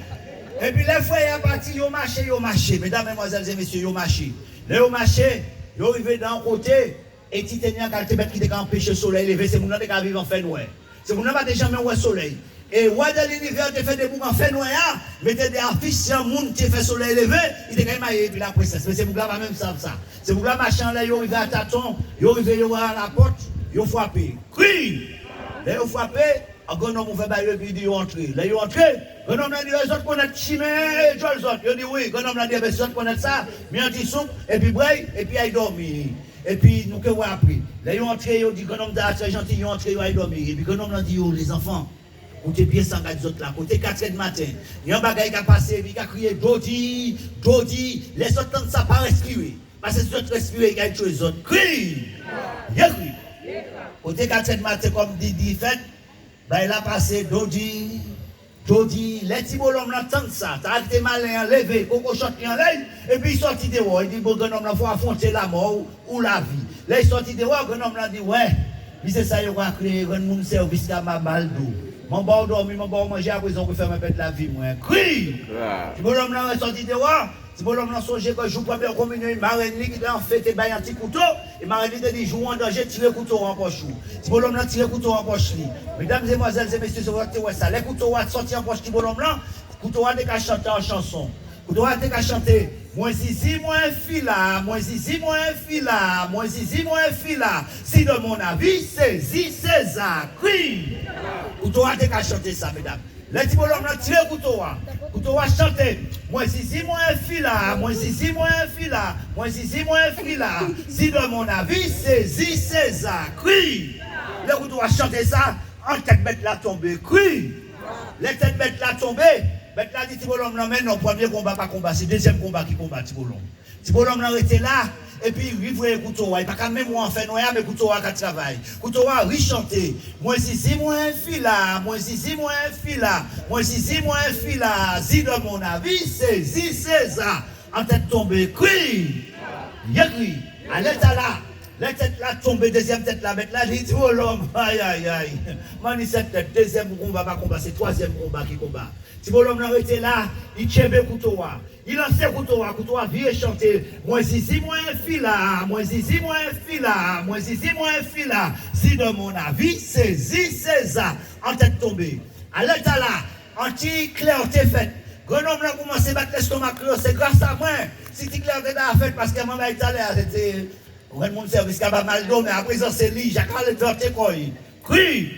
Épi lè frè-a pati, yo maché, yo maché. Médam, mézwazèl é mésyé, yo maché. Lè yo maché, yo rivé dan an koté, é ti té ni an kalté bèt ki té ka anpéché solèy lévé, sé moun-lan té ka viv an fènwè. Sé moun-lan pa té janmen wè solèy. É wa dè linivè té fè dé boug an fènwè-a, mété dé afich, si an moun té fè solèy lévé, i té kay mayé épi laprensès. Mé sé boug-la pa menm sav sa. Sé boug-la maché anlè, yo rivé a taton, yo rivé, yo wè an lapòt, yo frapé. Kri! Lè yo frapé, an grannonm ouvè ba yo épi i di yo antré. Lè yo antré, grannonm-lan di yo, zòt konnèt chimen é djòl zòt? Yo di wi. Grannonm-lan di, ében, si zòt konnèt sa, mi an ti soup, épi bwè'y, épi ay dòmi. Épi nou ké wè apré. Lè yo antré, yo di grannonm-tala trè janti, yo antré, yo ay dòmi. Épi grannonm-lan di yo, lézanfan, kouté byen sa an ka di zòt la. Koté katrè di maten, ni an bagay ka pasé, épi i ka kriyé, Dodi, Dodi. Lè zòt tann sa, pa rèspiré. Paskè si zòt respiré, i kay tjwé zòt. Kri! Yé kri! Koté katrè di maten, kòm di, di fèt, bay-la pasé, dodi, dodi, lè ti bolonm-lan tann sa, sa ki té malen-an lévé, kokochòt li anlè'y, épi i sòti déwò, i di, bon, grannonm-lan, fò afwonté lanmò ou lavi. Lè i sòti déwò, grannonm-lan di, wè, misié sa yo ka kriyé rann moun sèvis ka ba mal do. Man ba'w dòmi, man ba'w manjé, aprézan ou ké fè mwen pèd lavi mwen. Kri! Ti bolonm-lan rèsòti déwò, ti bolonm-lan sonjé kè jou prèmyé kominyon, é marenn li ki té an fé té ba'y an ti kouto, é marenn li té di, jou an danjé, tiré kouto-a an pòch ou. Ti bolonm-lan tiré kouto-a an pòch li. Médam, démwazèl é mésié, sé vòt té wè sa. Lè kouto-a sòti an pòch ti bolonm-lan, kouto-a té ka chanté an chanson. Kouto-a té ka chanté, mwen zizi, mwen fila, mwen zizi, mwen fila, mwen zizi, mwen fila. Si de mon avis, sézi Séza. Kri! Kouto-a té ka chanté sa, médam. Lè ti bolonm-lan tiré kouto-a, kouto-a chanté, mwen zizi, mwen fila, mwen zizi, mwen fila, mwen zizi, mwen fila. Si de mon avis, sézi Séza. Kri! Lè kouto-a chanté sa, an tèt bèt-la tonbé. Kri! Lè tèt bèt-la tonbé, bèt-la di ti bolonm-lan, mé non, prèmyé konba pa konba, sé dézyèm konba ki konba, ti bolonm. Ti bolonm-lan rété la, épi i voyé kouto-a, i pa ka menm wè an fènwè-a, mé kouto-a ka travay. Kouto-a richanté, mwen zizi, mwen fila, mwen zizi, mwen fila, mwen zizi, mwen fila. Si de mon avis, sézi Séza. An tèt tonbé, kri! Yé kri! Alè-tala, lè tèt-la tonbé, dézyèm tèt-la, bèt-la di ti bolonm, ay, ay, ay. Man ni sèt tèt, dézyèm konba pa konba, sé twazyèm konba ki konba. Ti bolonm-lan rété la, i tjenbé kouto-a. I lansé kouto-a, kouto-a viré chanté, mwen zizi, mwen fila, mwen zizi, mwen fila, mwen zizi, mwen fila. Si de mon avis, sézi Séza. An tèt tonbé. Alè-tala, an ti klèté fèt. Grannonm-lan koumansé bat lèstomak li, sé gras a mwen si ti klèté-a fèt, paskè man ba'y talè-a, sé té rann moun sèvis ka ba mal do, mé aprézan sé li, jakalé vanté kò'y. Kri!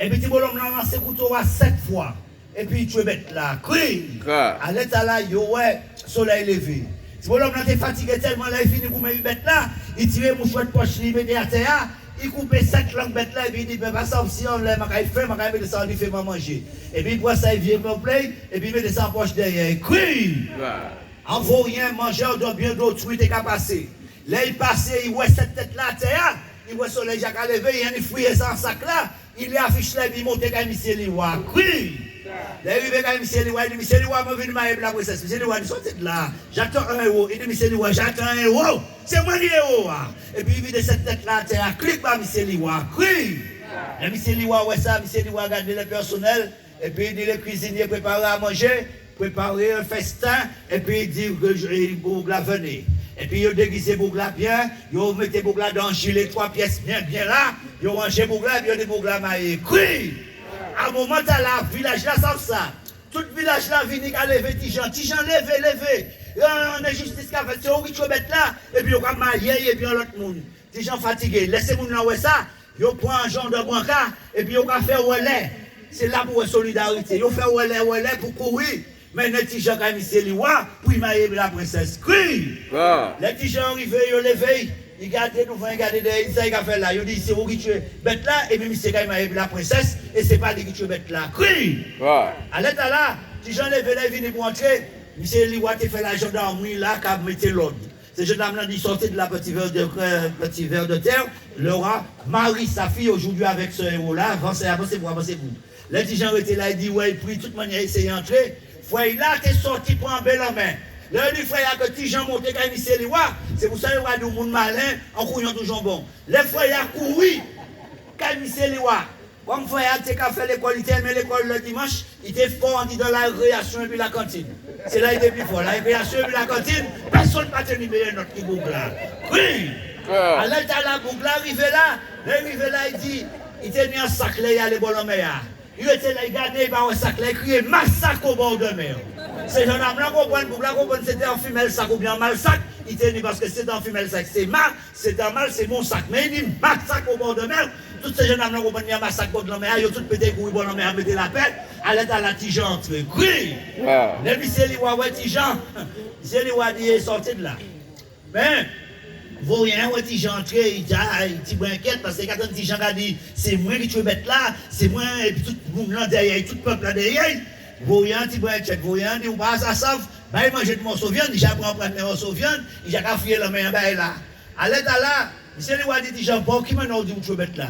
Épi ti bolonm-lan lansé kouto-a sèt fwa. Épi i tjwé bèt-la. Kri! Alè-tala, yo wè solèy lévé. Ti bolonm-lan té fatigé tèlman, lè i fini goumen épi bèt-la, i tiré mouchwè pòch li, i mété atè-a, i koupé sèt lang bèt-la, épi i di, pèp-la, sa osi anlè, man kay fè, man kay mété sa an difé, man manjé. Épi i pran sa, i viré konplèt, épi i mété sa an pòch dèyè'y. Kri! An voryen, manjèr de bien d'autrui té ka pasé. Lè i pasé, i wè sèt tèt-la atè-a, i wè solèy ja ka lévé, i anni fouyé sa an sak-la, i lé afich-la, épi i monté kay misié Liwa. Kri! Lè i rivé kay misié Liwa, i di, misié Liwa, mwen vin mayé épi laprensès. Misié Liwa di, sòti la, j'attends un héros. I di, misié Liwa, j'attends un héros. Sé mwen ki éwo-a. Épi i vidé sèt tèt-la atè-a, klik ba misié Liwa. Kri! Lè misié Liwa wè sa, misié Liwa gadé lè pèsonèl, épi i di lé kuizinié préparé a manjé, préparé an fèsten, épi i di, boug-la, venez. Épi yo dégizé boug-la bien, yo mété boug-la dan jilé twa pyès bien, bien la, yo ranjé boug-la, épi yo di boug-la mayé. Kri! A moman-tala, vilaj-la sav sa. Tout vilaj-la vini ka lévé Tijan. Tijan, lévé, lévé. An, an enjistis ka fèt, sé ou ki tjwé bèt-la, épi yo ka mayé'y épi an lòt moun. Tijan fatigé. Lè sé moun-lan wè sa, yo pran jan dè branka, épi yo ka fè wèlè. Sé la pou wè solidarité. Yo fè wèlè, wèlè pou kouri mennen Tijan kay misié Liwa, pou i mayé épi laprensès. Kri! Lè Tijan rivé, yo lévé'y. I gadé douvan, i gadé dèyè, i di, sa i ka fè la? Yo di, sé ou ki tjwé bèt-la, épi misié kay mayé épi laprensès, é sé pa li ki tjwé bèt-la. Kri! Alè-tala, Tijan lévé la, i vini pou antré. Misié Liwa té fè lajandarmri la, ka mété lòd. Sé jandam-lan di, sortez de là, petit ver de, euh, petit ver de terre. Le roi marie sa fille aujourd'hui avec ce héros-là. Avansé, avansé pou, avansé pou. Lè Tijan rété la, i di, wè, i pri, tout manniè, i éséyé antré. Frè'y la té sòti pran bèlanmè. Lè i di frè'y la ke Tijan monté kay misié Liwa, sé pou sa yo ka di'w moun malen, an kouyon toujou bon. Lè frè'y la kouri kay misié Liwa, Kòm frè-a té ka fè lékòl, i té enmen lékòl lè dimanch, i té fò andidan larékréyasion épi lakantin. Sé la i té pli fò, larékréyasion épi lakantin, pèsonn pa té ni méyè nòt ki boug-la. Kri! Alè-tala boug-la rivé la, lè i rivé la, i di, i té ni an sak lè i alé bò lanmè-a. I rété la, i gadé, i pa wè sak-la, i kriyé, massacre au bord de mer. Sé jandam-lan konprann, boug-la konprann sé té an fimèl sak oubien an mal sak i té ni, paske sé té an fimèl sak, sé ma, Sé té an mal, sé mon sak. Mé i di massacre au bord de mer. Tout sé jandam-lan konprann ni an masak bò lanmè-a, yo tout pété kouri bò lanmè-a, mété lapè. Alè-tala Tijan antré. Kri! Lè misié Liwa wè Tijan, misié Liwa di, é, sòti la. Mé vorien-an wè Tijan antré, i ja, i tibwen enkiet, paske i ka tann Tijan ka di, sé mwen ki tjwé bet-la, sé mwen, épi tout moun-lan dèyè'y, tout pep-la dèyè'y. Vorien-an tibwen enkiet, vorien-an di, ou pa sa sav, Bay manjé dé mòso viann, i ja pran, pran dé mòso viann, i ja ka fouyé lanmen-an bay la. Alè-tala, misié Liwa di Tijan, pa ou ki manniè ou di ou tjwé bèt-la.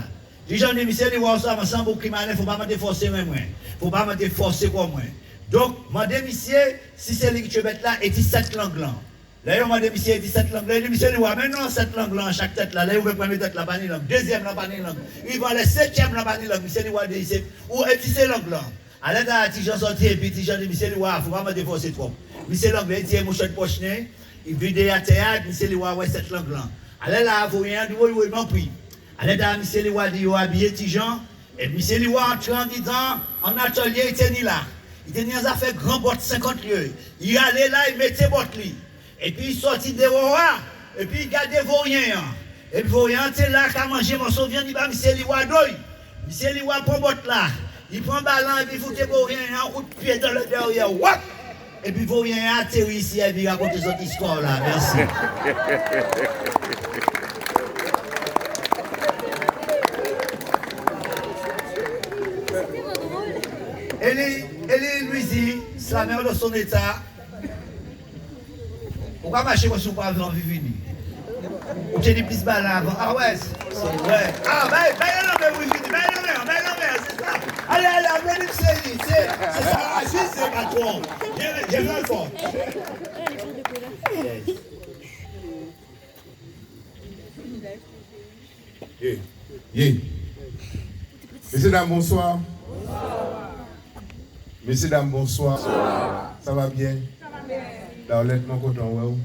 Tijan di misié Liwa, ou sav ansanm ou ki manniè, fo pa mandé fòsé men mwen. Fo pa mandé fòsé kò mwen. Donk, mandé misié si sé li ki tjwé bèt-la, é di sèt lang-lan. Lè yo mandé misié é di sèt lang-lan, i di misié Liwa, mé non, sèt lang-lan, chak tèt-la, lè yo vwè prèmié tèt-la pa ni lang, dézièm-lan pa ni lang, rivé a lè sétièm-lan pa ni lang, misié Liwa di sé, ou é di sé lang-lan. Alè-tala Tijan sòti, épi Tijan di misié Liwa, fo pa mandé fòsé twòp. Misié Langlè tiré mouchwè di pòch né'y, i vidé'y atè-a, misié Liwa wè sèt lang-lan. Alè-la, voryen-an di woy, woy, mwen pri. Alè-tala misié Liwa di yo abiyé Tijan, é misié Liwa antré andidan an atélié i té ni la. I té ni an zafè gran bòt senkant lié. I alé la, i mété bòt li. Épi i sòti déwò-a, épi i gadé voryen-an. Épi voryen-an té la ka manjé mòso viann, i ba misié Liwa do'y. Misié Liwa pran bòt-la, i pran balan, épi i fouté voryen-an an kout pié dan lè dèyè, wap! Épi voryen-an atéri isi, épi rakonté zòt istwa-la. Mèsi. Élie, Élie Louisy, slameur de son état. Ou ka maché konsi ou pa anvi vini. Ou té ni plis balan avan. A wè, sé, sé, wè. A, bay, bay lanmen, wi, vini, bay lanmen, bay lanmen, sé sa. Alé, alé, aplodi misié, sé, sé sa, asis, sé patwon. Bien, bien fò. Yes. Yé, yé. Messieurs, dames, bonsoir. Messieurs, dames, bonsoir. Ça va bien? Daolèt, mwen kontan wè'w.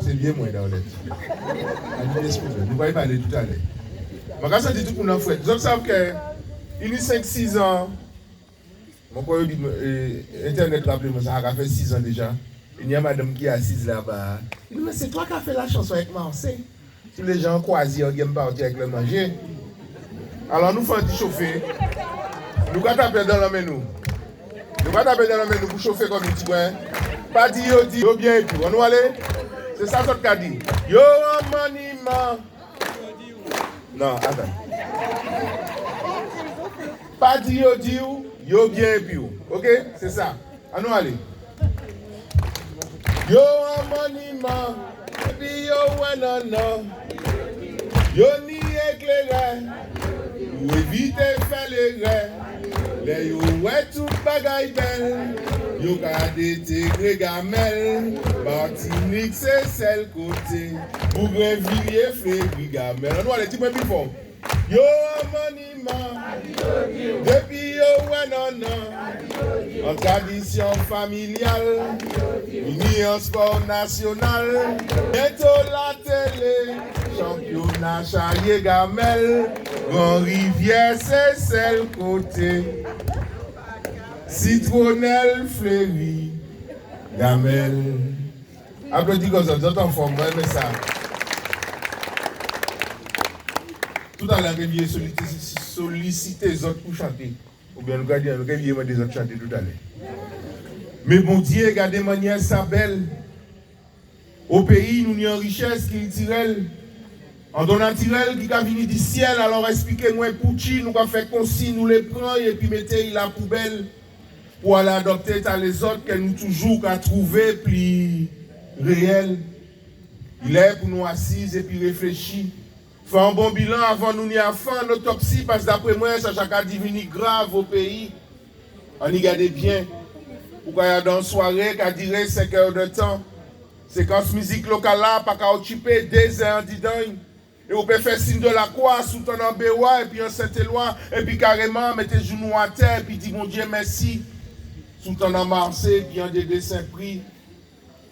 Sé bien mwen, Daolèt. Anou pa palé toutalè. Mwen ka santi tout moun an frèt. Zòt sav kè i ni senk, sizan, mwen kwè yo di, é, entènèt raplé mwen sa, sa ka fè sizan déja. I ni an madanm ki asiz laba-a. I di, mé sé twa ka fè la chanson avèk Marseille. Tous les gens kwazé an genm pati avèk lè manjé. Alò nou fè an ti chofé. Nou ka tapé dan lanmen nou. Nou ka tapé dan lanmen nou pou chofé kò nou tibwen. Pa di yo di yo bien épi'w. Annou alé. Sé sa zòt ka di. Yo an manniman. Non, atann. Pa di yo di'w yo bien épi'w. Oké? Sé sa. Annou alé. Yo an manniman, épi yo wè nannan. Yo ni éklérè, pou évité fè lérè. Lè yo wè tout bagay bèl, yo ka détégré gamèl. Matinik sé sèl koté, Boug Révilié fléri gamèl. Annou alé, tibwen pli fò. Yo an manniman, dépi yo wè nannan, an tradisyon familial, i ni an spò nasyonal. Byento latélé, chanpyona chayé gamèl, Gran Rivyè sé sèl koté, sitwonèl fléri gamèl. Aplodi kò zòt, zòt anfòm, mwen enmen sa. Toutalè, an ké viré solisité, solisité zòt pou chanté. Oubyen nou ka di, nou ké viré mandé zòt chanté toutalè. Mé Bondyé, gadé mannyè sa bèl. O péyi nou ni an richès kiltirèl, an don natirèl ki ka vini di syèl. Alò èspliké mwen poutji nou ka fè konsi nou lé pran'y épi mété'y lapoubèl pou alé adopté ta lézòt kè nou toujou ka touvé pli réyèl. I lè pou nou asiz épi réfléchi, fè an bon bilan avan nou ni a fè an otopsi, pas dapré mwen sa ja ka divini grav o péyi. Anni gadé byen. Ou ka gadé an swaré ka diré senkè dè tan, sékans mizik lokal la pa ka okipé dézè andidan'y. É ou pé fè sin dè lakwa si ou tann an Béwa épi an Sentélwa, épi karéman mété jounou atè épi di Bondyé mèsi. Si ou tann an Marsé épi an Dédé Senpri,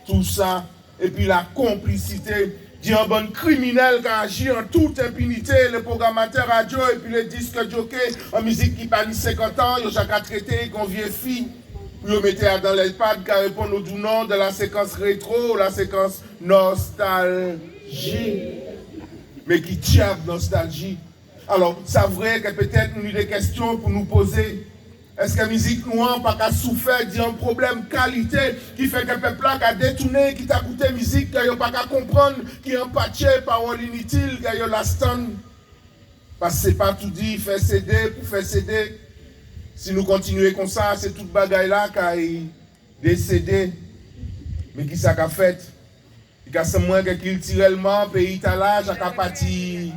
tousa, épi la konplisité di an bann kriminèl ka aji an tout enpinité, lé pwogramatè radyo épi lé disk joké, an mizik ki pa ni senkant an, yo ja ka trété'y kon vyé fi. Pou yo mété adan lè pad ka réponn o doux nom de la sékans rétro, la sékans nostalgie. Mé ki dyab nostalgie? Alò, sa vré kè pétèt nou ni dé kèstyon pou nou pozé. Èskè mizik nou an pa ka soufè di an pwoblèm kalité ki fè kè pèp la ka détouné, ki ta kouté mizik kè yo pa ka konprann, ki anpatjé, pawòl initil kè yo las tann? Pas sé pa toudi fè CD pou fè CD. Si nou kontinyé konsa, sé tout bagay la kay désédé. Mé kisa ka fet? I ka sanm mwen ke kiltirelman, péyi-tala ja ka pati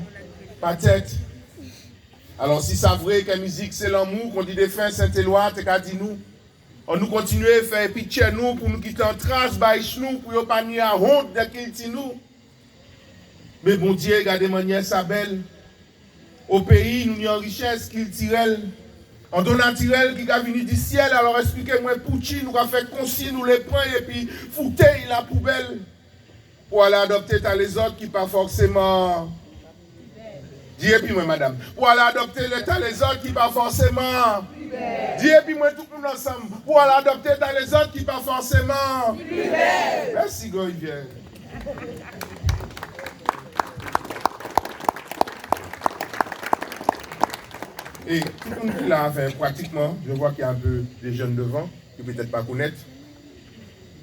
pa tet. Alò, si sa vré ke mizik sé lanmou, kon di défen Sentélwa té ka di nou, annou kontinié fè épi tjè nou pou nou kité an tras ba ich nou, pou yo pa ni awont di kilti nou. Mé Bondié, gadé manniè sa bel. O péyi, nou ni an richès kiltirel, an don natirel ki ka vini di siel. Alò, espliké mwen poutji nou ka fè konsi nou lé pran'y épi fouté'y lapoubel. Pou alé adopté ta lézot ki pa fòséman, di épi mwen, madanm, pou alé adopté lé ta lézot ki pa fòséman, di épi mwen, tout moun ansanm, pou alé adopté ta lézot ki pa fòséman. Mèsi, Gran Riviè. É tout moun ki la, enfin, pratiquement, je vois qu'il y a un peu des jeunes devant, ki pétet pa konnet,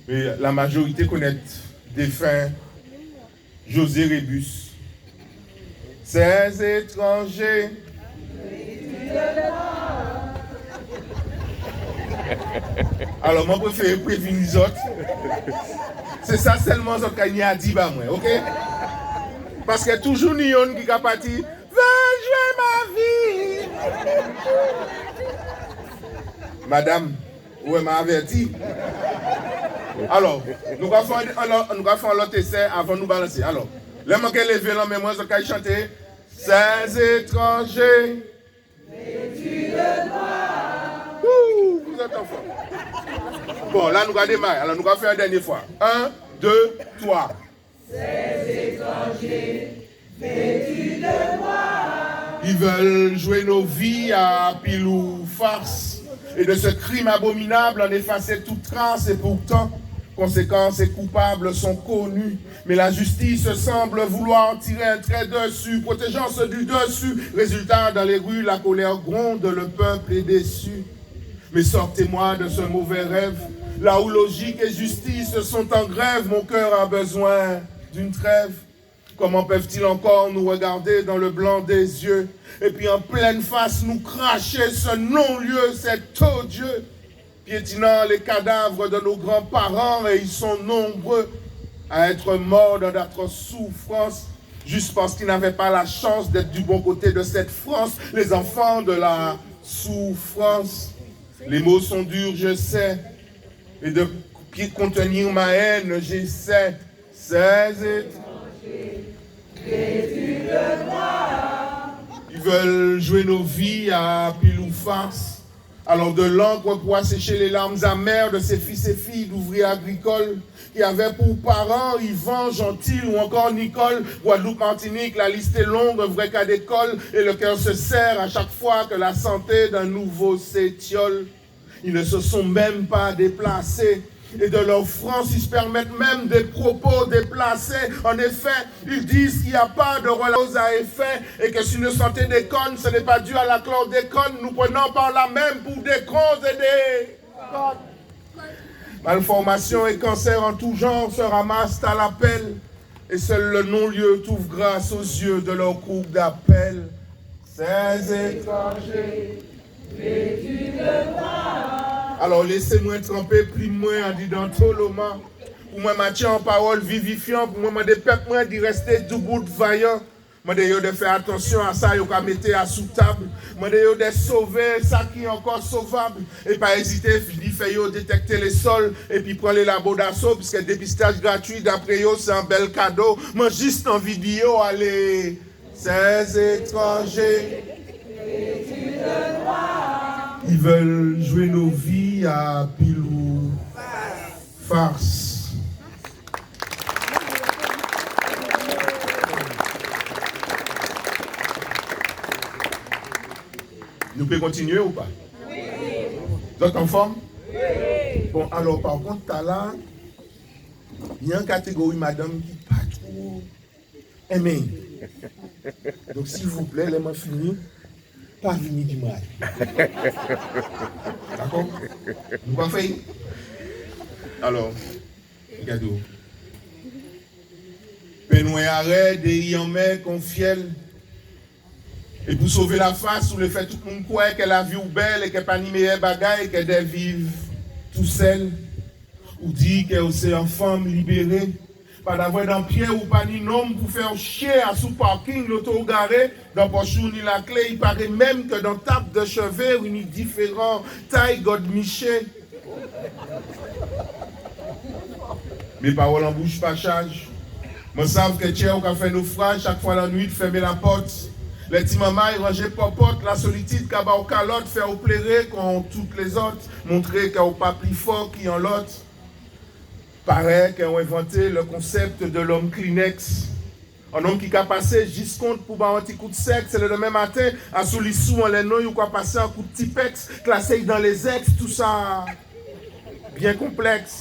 mé la majorité konnet défen José Rébus. Ces étrangers. Alò, mwen préféré prévini zot. Sé sa selman zot ka ni a di ba mwen, OK? Paske toujou ni yonn ki ka pati, va jwé ma vi. Madanm, ou wè, man avèti. Alò, nou ka fè an, an, nou ka fè an lot ésè avan nou balansé. Alò, lè man ké lévé lanmen mwen, zot kay chanté, ces étrangers. Ouh, vous êtes en forme. Bon, la nou ka démaré. Alò, nou ka fè an dènié fwa. Un, deux, trois. Ces étrangers vêtus de noir. Ils veulent jouer nos vies à pile ou face. Et de ce crime abominable, en effacer toute trace. Et pourtant, conséquences et coupables sont connus. Mais la justice semble vouloir tirer un trait dessus, protégeant ceux du dessus. Résultat, dans les rues, la colère gronde, le peuple est déçu. Mais sortez-moi de ce mauvais rêve, là où logique et justice sont en grève, mon cœur a besoin d'une trêve. Comment peuvent-ils encore nous regarder dans le blanc des yeux, et puis en pleine face nous cracher ce non-lieu, cet odieux, piétinant les cadavres de nos grands-parents, et ils sont nombreux à être morts dans d'atroces souffrances, juste parce qu'ils n'avaient pas la chance d'être du bon côté de cette France, les enfants de la souffrance. Les mots sont durs, je sais, et de qui contenir ma haine, j'essaie. Ces étrangers vêtus de noir. Ils veulent jouer nos vies à pile ou face. Alors de l'encre pour assécher les larmes amères de ces fils et filles d'ouvriers agricoles qui avaient pour parents Yvan, Jeantil ou encore Nicole. Guadeloupe, Martinique, la liste est longue, un vrai cas d'école, et le cœur se serre à chaque fois que la santé d'un nouveau s'étiole. Ils ne se sont même pas déplacés. Et de leur France, ils se permettent même des propos déplacés. En effet, ils disent qu'il n'y a pas de relation à effet et que si une santé déconne, ce n'est pas dû à la chlordécone, nous prenant par la même pour des cons et des connes. Malformation et cancer en tout genre se ramassent à l'appel. Et seul le non-lieu trouve grâce aux yeux de leur cour d'appel. Ces étrangers vêtus de noir. Alò, lésé mwen tranpé plim mwen andidan toloma. Pou mwen matjé an pawòl vivifyan, pou mwen mandé pèp mwen di rèsté doubout vayan. Mandé yo dè fè atansyon a sa yo ka mété asou tab. Mandé yo dè sové sa ki ankò sovab. É pa ézité, vini fè yo détèkté lésòl, épi pran lé labo daso, piskè dépistaj gratui, dapré yo, sé an bèl kado. Mwen jis anvi di yo alé. Ces étrangers, ils veulent jouer nos vies à pile ou face. Nou pé kontinyé ou pa? Wi. Zòt anfòm? Wi. Bon, alò, pa kont, tala, ni an katégori madanm ki pa two enmen. Donk, silvouplè, lè mwen fini, pa vini di mwen alé. Dakò? Nou pa fè. Alò, gadé'w. Pen nwè a rèd é i anmè kon fyèl. É pou sové lafas ou lé fè tout moun kwè kè lavi'w bèl é kè pa ni méyè bagay kè dè viv tousèl. Ou di ke ou sé an fanm libéré. Pa davwè dan pyé'w pa ni nonm pou fè'w chyé asou parking loto'w garé, dan pòch'ou ni laklé, i paré menm ke dan tap de chèvé'w ni diféran tay gòdmiché. Mé pawòl an bouch pa chaj. Mwen sav ke tjè'w ka fè nofraj chak fwa lannuit fèmé lapòt. Lè ti manmay ranjé pòpòt, lasolitid ka ba'w kalòt, fè'w pléré kon tout lézòt, montré ke ou pa pli fò ki an lòt. Paré ke ou envanté le concept de l'homme Kleenex. An nonm ki ka pasé jis kont pou ba'w an ti kout sèks, lèdemen maten, asou lis ou anlè non'y ou ka pasé an kout tipèks, klasé'y dan lézèks, tousa byen konplèks.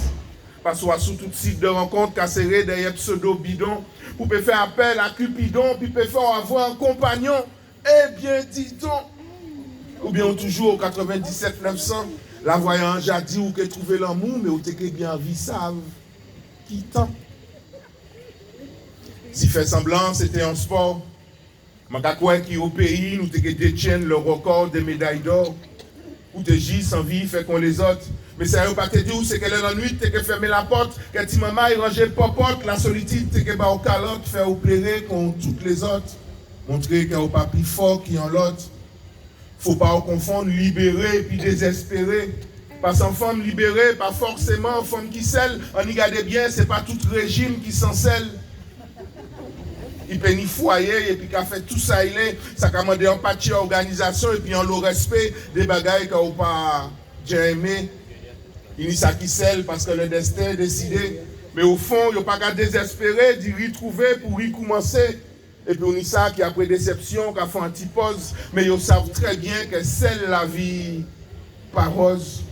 Pasé asou tout sit de rankont ka séré dèyè pseudo bidon, pou pé fè apèl a Cupidon, pi pé fè'w avwè an konpanyon. Ében, didon. Oubyen ou toujou o katrèvendisèt nèf san, lavwayan-an ja di'w ke trouvé lanmou, mé ou té ké byen anvi sav ki tan. Si fè sanblan sé té an spò, mwen ka kwè ki o péyi nou té ké détyenn le record des médailles d'or. Ou té jis anvi fè kon lézòt. Mé sa yo pa té di'w, sé ke lè lannuit té ké fèmé lapòt, ke ti manmay ranjé pòpòt, lasolitid té ké ba'w kalòt, fè'w pléré kon tout lézòt, montré ke ou pa pli fò ki an lòt. Fo pa ou konfonn libéré épi dézèspéré. Pas an fanm libéré pa fòséman an fanm ki sèl. Anni gadé byen, sé pa tout réjim ki san sèl. I pé ni fwayé épi ka fè tou sa i lé. Sa ka mandé an patjé òganizasyon épi anlo rèspé, dé bagay ke ou pa djè enmé. I ni sa ki sèl paske le dèsten désidé. Mé o fon, yo pa ka dézèspéré di ritrouvé pou rikoumansé. Épi ou ni sa ki, apré désèpsyon, ka fè an ti pòz, mé yo sav trè byen ke sèl lavi pa wòz.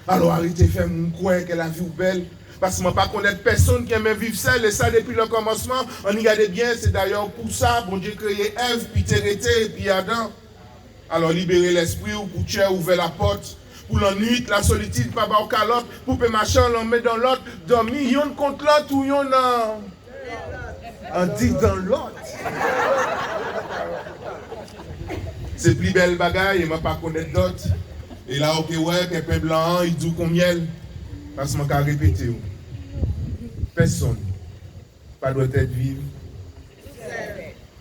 Alò, arété fè moun kwè ke lavi'w bèl, paske mwen pa konnèt pèsonn ki enmen viv sèl, é sa dépi le kòmansman. Anni gadé byen, sé dayè pou sa Bondyé kréyé Èv, pi té rété épi Adan. Alò, libéré lèspri'w pou tjè ouvè lapòt, pou lannuit, lasolitid pa ba'w kalòt, pou pé maché an lanmen dan lòt, dòmi yonn kont lòt ou yonn an andidan lòt. Sé pli bèl bagay, é mwen pa konnèt dòt. É la ou ké wè ke pen blan-an i dou kon myèl. Pas mwen ka répété'w, pèsonn pa dwèt èt viv.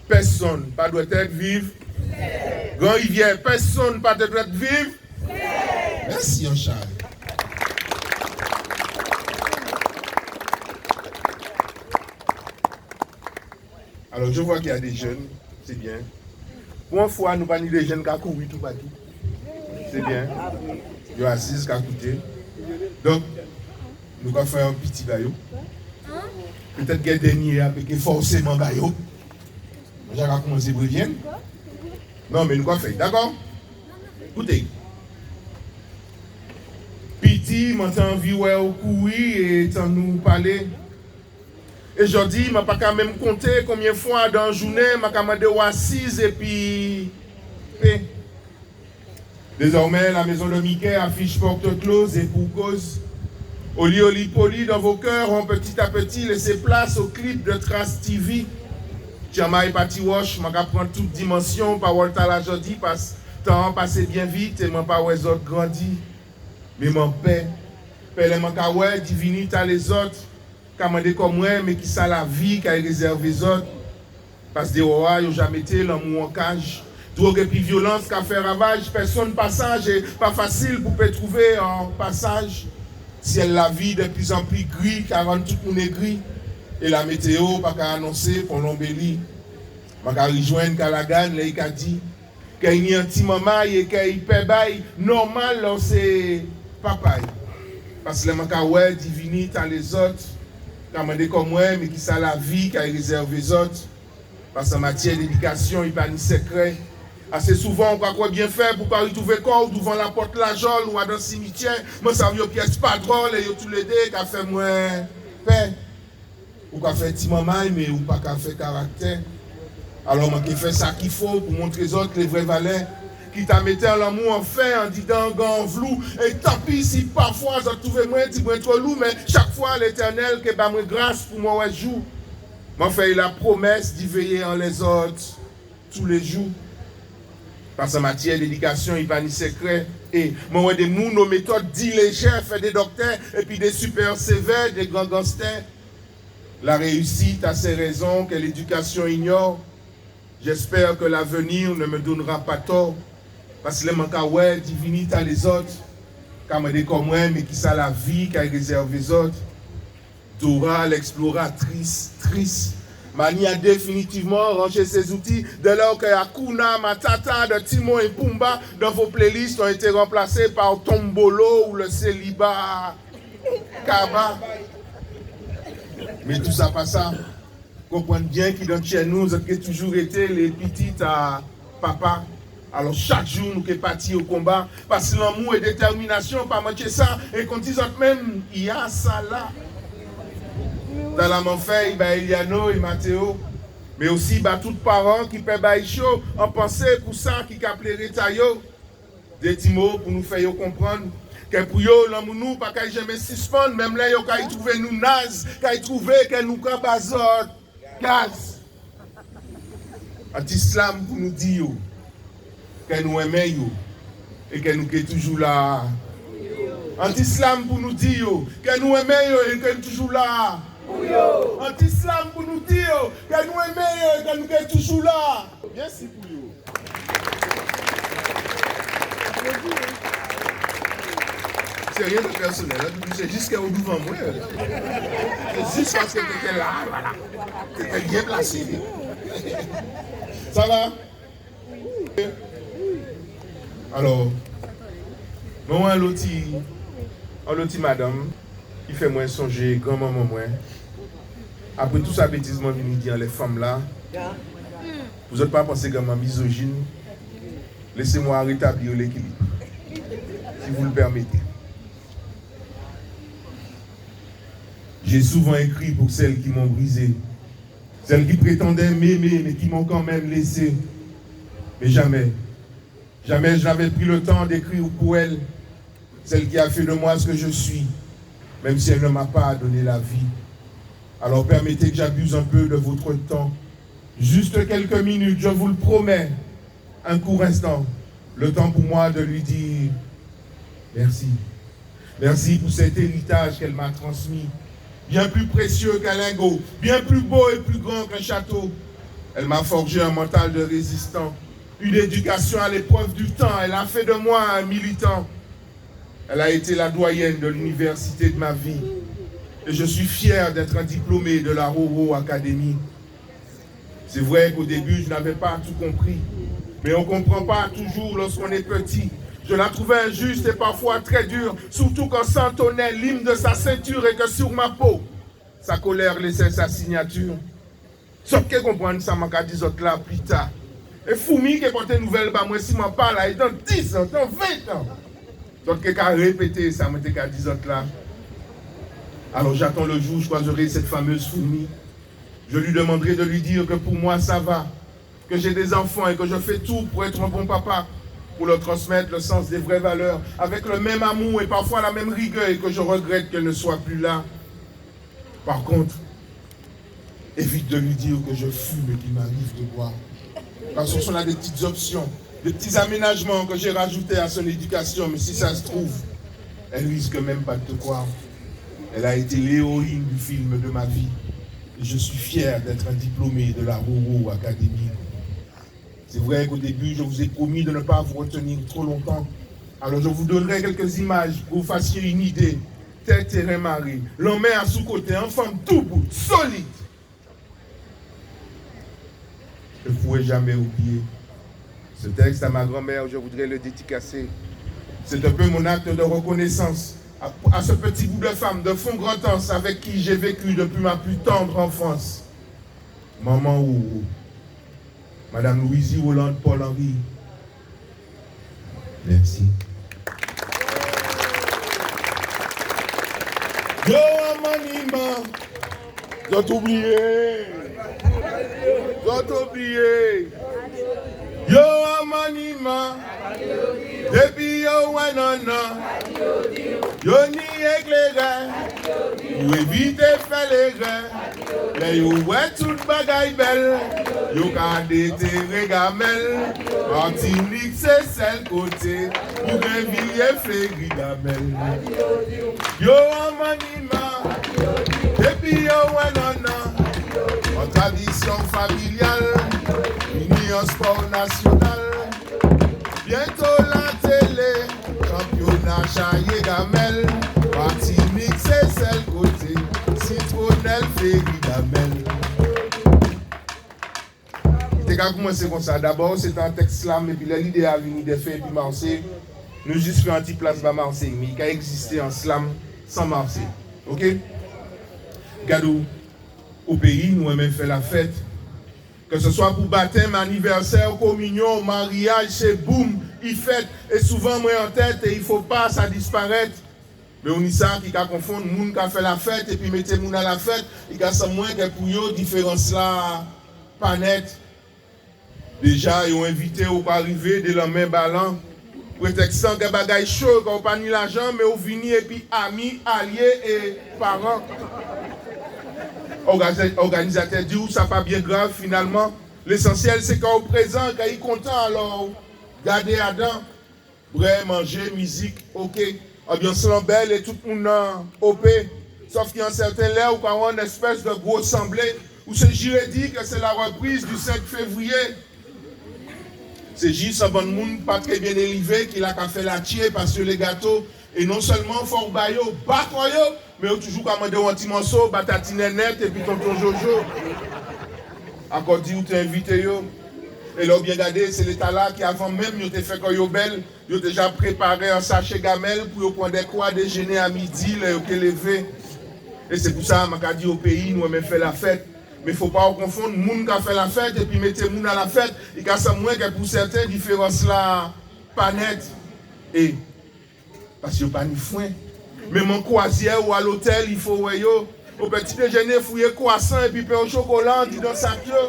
Pèsonn pa dwèt èt viv. Gran Rivyè, pèsonn pa té dwèt viv. Mèsi anchay. Alors, je vois qu'il y a des jeunes, c'est bien. Pou an fwa, nou pa ni dé jenn ka kouri toupatou. Sé byen. Yo asiz, ka kouté. Donk, nou ka fè an piti ba yo. Pétèt gen dènyé-a, pé ké fòséman ba yo. Mwen ja ka koumansé prévyenn. Non, mé nou ka fè, dakò? Kouté. Piti, mwen té anvi wè'w kouri é tann ou palé. É jòdi, mwen pa ka menm konté konbyen fwa dan an jounen mwen ka mandé'w asiz épi pé. Désormais, la maison de Mickey affiche porte close et pour cause. Oli, oli, poli dans vos cœurs ont petit à petit laissé place au clip de Trace T V. Tjanmay pa ti wòch, mwen ka pran tout dimansyon pawòl-tala jòdi, pas tan-an pasé byen vit é mwen pa wè zòt grandi. Mé mwen pè, pè lè mwen ka wè divini ta lézòt, ka mandé kò mwen, mé kisa lavi kay rézèvé zòt? Pas déwò-a, yo ja mété lanmou an kaj. Dwòg épi vyolans ka fè ravaj, pèsonn pa saj é pa fasil pou pé trouvé an pasaj. Syèl lavi dè plizanpli gri ka rann tout moun égri, é lamétéo pa ka anonsé pou lonbéli. Mwen ka rijwenn Kalagan lè i ka di, kè i ni an ti manmay é kè i pè bay, nòmal lè ou sé papay. Pas lè mwen ka wè divini ta lézòt, ka mandé kò mwen, mé kisa lavi kay rézèvé zòt? Pas an matyè d'édikasyon, i pa ni sèkrè. Asé souvan, ou ka kwè byen fè pou pa ritrouvé kò'w douvan lapòt lajòl ou adan simityè. Mwen sav yo pyès pa dwòl é yo toulédé ka fè mwen pè. Ou ka fè ti manmay, mé ou pa ka fè karaktè. Alò, mwen ké fè sa ki fo pou montré zòt lé vré valè. Kit a mété an lanmou an fè andidan an gan an vlou. É tanpi si pafwa zòt touvé mwen tibwen two lou, mé chak fwa Létènèl ké ba mwen gras pou mwen wè jou. Mwen fè'y lapwomès di véyé anlè zòt toulé jou. Pas an matiè d'édikasyon, i pa ni sékré. É mwen wè dé moun o métod di léjè fè dé doktè, épi dé sipè sévè, dé gran ganstè. La réussite a ses raisons que l'éducation ignore. J'espère que l'avenir ne me donnera pas tort. Pas lè man ka wè divinité a lézot, ka mandé kò mwen, mé kisa lavi ka rézèvé zot. Dora l'exploratrice, triste, mania définitivement ranger ses outils dès lors que Hakuna Matata de Timon et Pumba dans vos playlists ont été remplacés par Tombolo ou le célibat. Kaba. Mé tousa pa sa. Konprann bien ki dan tjè nou, zot ké toujou rété lé pitit a papa. Alò, chak jou nou ké pati o konba, pas lanmou é détèminasyon pa mantjé sa, é kon di zot menm, i a sa la. Tala man fè'y ba Eliano é Matéo, mé osi ba tout paran ki pé bay cho an pansé pou sa ki ka pléré ta yo. Dé ti mo pou nou fè yo konprann ke pou yo, lanmou nou pa kay janmen sispann, menm lè yo kay twouvé nou naz, kay twouvé ke nou ka ba zot gaz. An ti slam pou nou di yo ke nou enmen yo é ke nou ké toujou la. An ti slam pou nou di yo ke nou enmen yo é ke nou toujou la. An ti slam pou nou di yo ke nou enmen yo é ke nou ké toujou la. Mèsi pou yo. C'est rien de personnel, hein, Doudou, c'est juste que au devant moi, c'est juste parce que t'étais là, voilà. T'étais bien placé. Ça va ? Alò, mwen wè an loti, an loti madanm ki fè mwen sonjé granmanman mwen. Apré tout sa bétiz mwen vini di anlè fanm-la, pou zot pa pansé ke mwen mizojin, laissez-moi rétablir l'équilibre, si vous le permettez. J'ai souvent écrit pour celles qui m'ont brisé, celles qui prétendaient m'aimer mais qui m'ont quand même laissé. Mais jamais, jamais je n'avais pris le temps d'écrire pour elle, celle qui a fait de moi ce que je suis, même si elle ne m'a pas donné la vie. Alors permettez que j'abuse un peu de votre temps. Juste quelques minutes, je vous le promets, un court instant, le temps pour moi de lui dire merci. Merci pour cet héritage qu'elle m'a transmis, bien plus précieux qu'un lingot, bien plus beau et plus grand qu'un château. Elle m'a forgé un mental de résistant, une éducation à l'épreuve du temps. Elle a fait de moi un militant. Elle a été la doyenne de l'université de ma vie. Et je suis fier d'être un diplômé de la Roro Academy. C'est vrai qu'au début, je n'avais pas tout compris. Mais on comprend pas toujours lorsqu'on est petit. Je la trouvais injuste et parfois très dure, surtout quand s'entonnait l'hymne de sa ceinture et que sur ma peau, sa colère laissait sa signature. Zot ké konprann sa mwen ka di zot la pli ta. É foumi ké pòté nouvèl ba mwen si mwen pa la, é dan dis an, dan ven an, zot ké ka répété sa mwen té ka di zot la. Alors j'attends le jour où je croiserai cette fameuse fourmi. Je lui demanderai de lui dire que pour moi ça va, que j'ai des enfants et que je fais tout pour être un bon papa, pour leur transmettre le sens des vraies valeurs, avec le même amour et parfois la même rigueur, et que je regrette qu'elle ne soit plus là. Par contre, évite de lui dire que je fume et qu'il m'arrive de boire. Parce qu'on a des petites options, des petits aménagements que j'ai rajoutés à son éducation, mais si ça se trouve, elle risque même pas de te croire. Elle a été l'héroïne du film de ma vie. Et je suis fier d'être un diplômé de la Roro Academy. C'est vrai qu'au début, je vous ai promis de ne pas vous retenir trop longtemps. Alors je vous donnerai quelques images pour vous fassiez une idée. Tèt é ren maré, lanmè asou koté, an fanm doubout, solid. Je ne pourrai jamais oublier ce texte à ma grand-mère, je voudrais le dédicacer. C'est un peu mon acte de reconnaissance à, à ce petit bout de femme de Fond-Grand-Anse avec qui j'ai vécu depuis ma plus tendre enfance. Manman Roro, Madame Louisie Rolande Paul-Henri. Mèsi. Yo, a Manima, zot oubliyé. Zot oubliyé. Yo, a Manima. Dépi yo wè nannan, yo ni ékléré, pou évité fè lérè. Lè yo wè tout bagay bèl, yo ka détéré gamèl. Matinik sé sèl koté pou gen vil yé fléri gamèl. Yo an maniman, dépi yo wè nannan, an tradisyon familial, vini an spò nasyonal. Byento latélé, chanpyona chayé gamèl. Matinik sé sèl koté, sitwonèl fléri gamèl. Té ka koumansé konsa. Dabò, sé té an tèks slam, épi lè lidé-a vini dè fè épi Marsé, nou jis fè an ti plas ba Marsé, mé i ka ègzisté an slam san Marsé. Oké? Gadé, o péyi nou enmen fè lafèt. Kè sé swa pou batèm, anivèsè, kominyon, maryaj, sé boum, i fèt. É souvan mwen an tèt, é i fo pa sa disparèt. Mé ou ni sa ki ka konfonn moun ka fè lafèt épi mété moun a lafèt, i ka sanm mwen kè pou yo diférans-la pa nèt. Déja yo envité'w, ou ka rivé dé lanmen balan. Prétèks-la kè bagay cho, kè ou pa ni lajan, mé ou vini épi ami, alyé é paran. Òga-, òganizatè di'w sa pa byen grav finalman. Lésansyèl sé kè ou prézan, kè i kontan, alò gadé adan. Bwè, manjé, mizik, oké. Anbyans-lan bèl é tout moun-lan opé. Sòf kè an sèten lè ou ka wè an èspès dè gwo sanblé, ou sé jiré di kè sé la rèpriz di senk févriyé. Sé jis an bann moun pa trè byen élivé ki la ka fè latjé, pasé lé gato, é non sèlman fò'w ba yo, ba kò yo, mé yo toujou ka mandé'w an ti mòso, ba Tati Nènèt épi Tonton Jojo. Akò di ou té envité yo. É lè ou byen gadé, sé léta-la ki, avan menm yo té fè kò yo bèl, yo té ja préparé an sachè gamèl pou yo pran dèkwa déjéné a midi lè yo ké lévé. É sé pou sa man ka di, o péyi nou enmen fè lafèt. Mé fo pa ou konfonn moun ka fè lafèt épi mété moun a lafèt. I ka sanm mwen kè pou sèten diférans-la pa nèt. É Paskè yo pa ni fwen. Menm an kwazyè ou a lotèl, i fo wè yo. O pèti déjéné, fouyé kwasan épi pen o chokola andidan sak yo.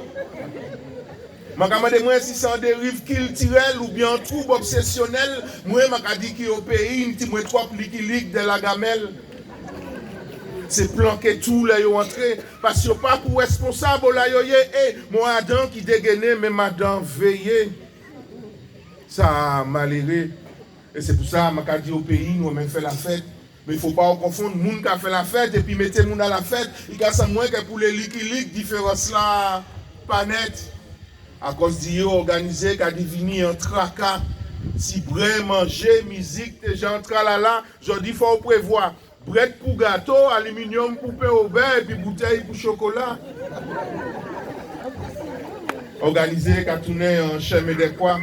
Man ka mandé mwen si sé an dériv kiltirèl oubyen an twoub obsésyonèl. Mwen, man ka di ki o péyi, ni ti mwen twòp likilik dè lagamèl. Sé planké tou lè yo antré. Paskè yo pa pou rèsponsab o la yo yé. É, mwen adan ki dégéné, men madan véyé. Sa maléré. É sé pou sa, man ka di o péyi, nou enmen fè lafèt. Mé fo pa ou konfonn moun ka fè lafèt épi mété moun a lafèt. I ka sanm mwen kè pou lé likilik, diférans-la pa nèt. Akòz di yo òganizé ka divini an traka. Si bwè, manjé, mizik té ja an tralala, jòdi fò ou prévwa. Brèd pou gato, aliminyòm pou pen o bè, épi boutèy pou chokola. Òganizé ka tounen an chèmen dè kwa.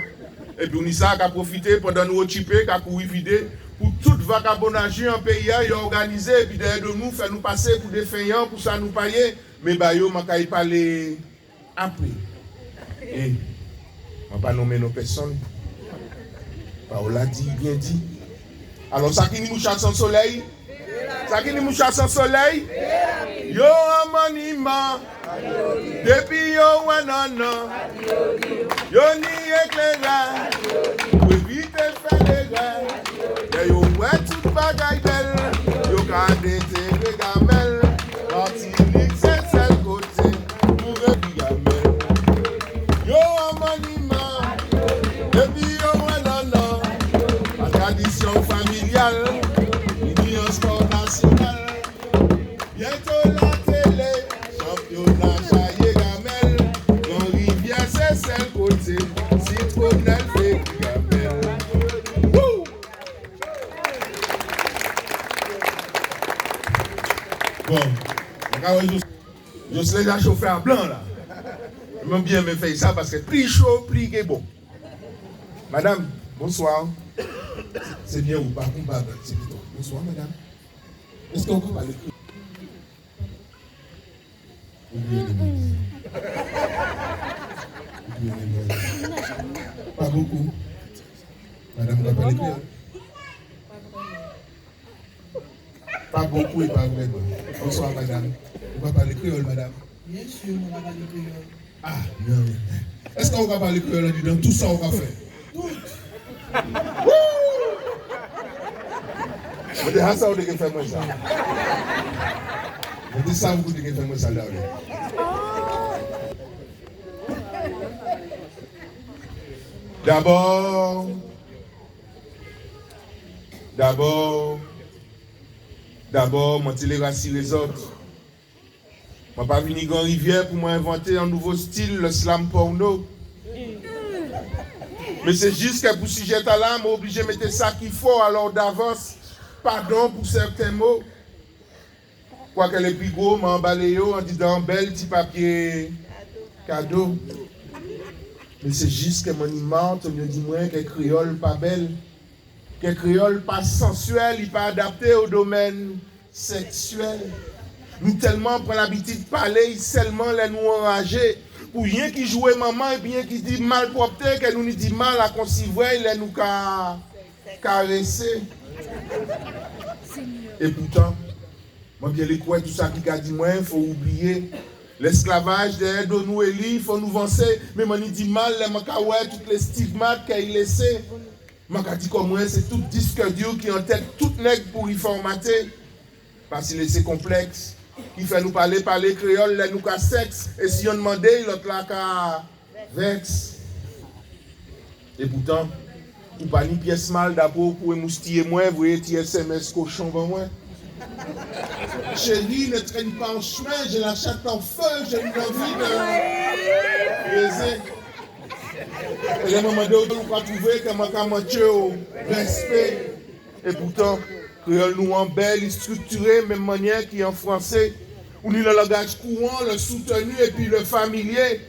Épi ou ni sa ka pwofité pandan nou okipé ka kouri vidé pou tout vakabonnajé an péyi-a yo òganizé, épi dèyè do nou fè nou pasé pou dé fennyan pou sa nou pa yé. Mé ba yo man kay palé apré. É, man pa nonmen non pèsonn. Pawòl-la di, byen di. Alò, sa ki ni mouch-la san solèy? Sa ki ni mouch-la san solèy? Yo an maniman. Dépi yo wè nannan, yo ni ékléraj. Pou évité fè lérè. Lè yo wè tout bagay bèl, yo ka détéré gamèl. Matinik sé sèl koté pou rèvi gamèl. Yo an maniman, épi yo wè nannan. An tradisyon familyal, vini an spò nasyonal. Byento latélé, chanpyona chayé gamèl. Gran Rivyè sé sèl koté, sitwonèl fè gamèl. Wouh! Bon, mwen ka wè Jos-, Joslin ja chofé a blan la. Mwen byen enmen fè sa paskè pli cho, pli i ké bon. Madanm, bonswa. Sé byen ou pa konprann, sé pito. Bonswa, madanm. Èskè ou ka palé kréyòl? Ou byen di mwen. Ou byen di mwen. Pa bokou. Madanm, ou ka palé kréyòl? Pa bokou é pa vrèman. Bonswa, madanm. Ou ka palé kréyòl, madanm? Byen si, mwen ka palé kréyòl. Ah, non, non. Èskè ou ka palé kréyòl andidan tout sa ou ka fè? Tout. Wouh! Mwen té sav ou té ké fè mwen sa. Mwen té sav ou té ké fè mwen sa, Darlène. Dabò, dabò, dabò, mwen té lé rasiré zòt. Mwen pa vini Gran Rivyè pou mwen envanté an nouvo stil, le slam porno. Mé sé jis ke pou sijé-tala, mwen oblijé mété sa ki fo, alò davans, padon pou sèten mo. Kwake lé pli gwo, mwen anbalé yo andidan bèl ti papyé kado. Mé sé jis ke mwen ni ma, Antonio di mwen ke kréyòl pa bèl, ke kréyòl pa sansyèl, i pa adapté o domèn sèksyèl. Nou tèlman pran labitid palé sèlman lè nou anrajé, pou yenki jwé manman épi yenki di malpwòpté ke nou ni di mal a konsivwè'y lè nou ka karésé. É poutan, mwen byen lé kwè tou sa ki ka di mwen fo ou bliyé. Lèsklavaj dèyè do nou é li, fo nou vansé. Mé mwen ni di mal lè mwen ka wè tout lé stigmat ke i lésé. Mwen ka di kò mwen sé tout disk di ki an tèt tout nèg pou i fòmaté. Pas i lésé konplèks ki fè nou palé, palé kréyòl lè nou ka sèks. É si yonn mandé'y, lòt-la ka vèks. É poutan, ou pa ni pyès mal dapré'w pou émoustiyé mwen, voyé ti S M S kochon ban mwen. Chérie, ne traîne pas en chemin, j'ai la chatte en feu, j'ai une envie de baiser. É lè mwen mandé'w, ou pa twouvé ke mwen ka mantjé'w rèspé. É poutan, kréyòl nou an bèl, i striktiré menm mannyè ki an fransé. Ou ni an langaj kouran, le soutenu épi le familié.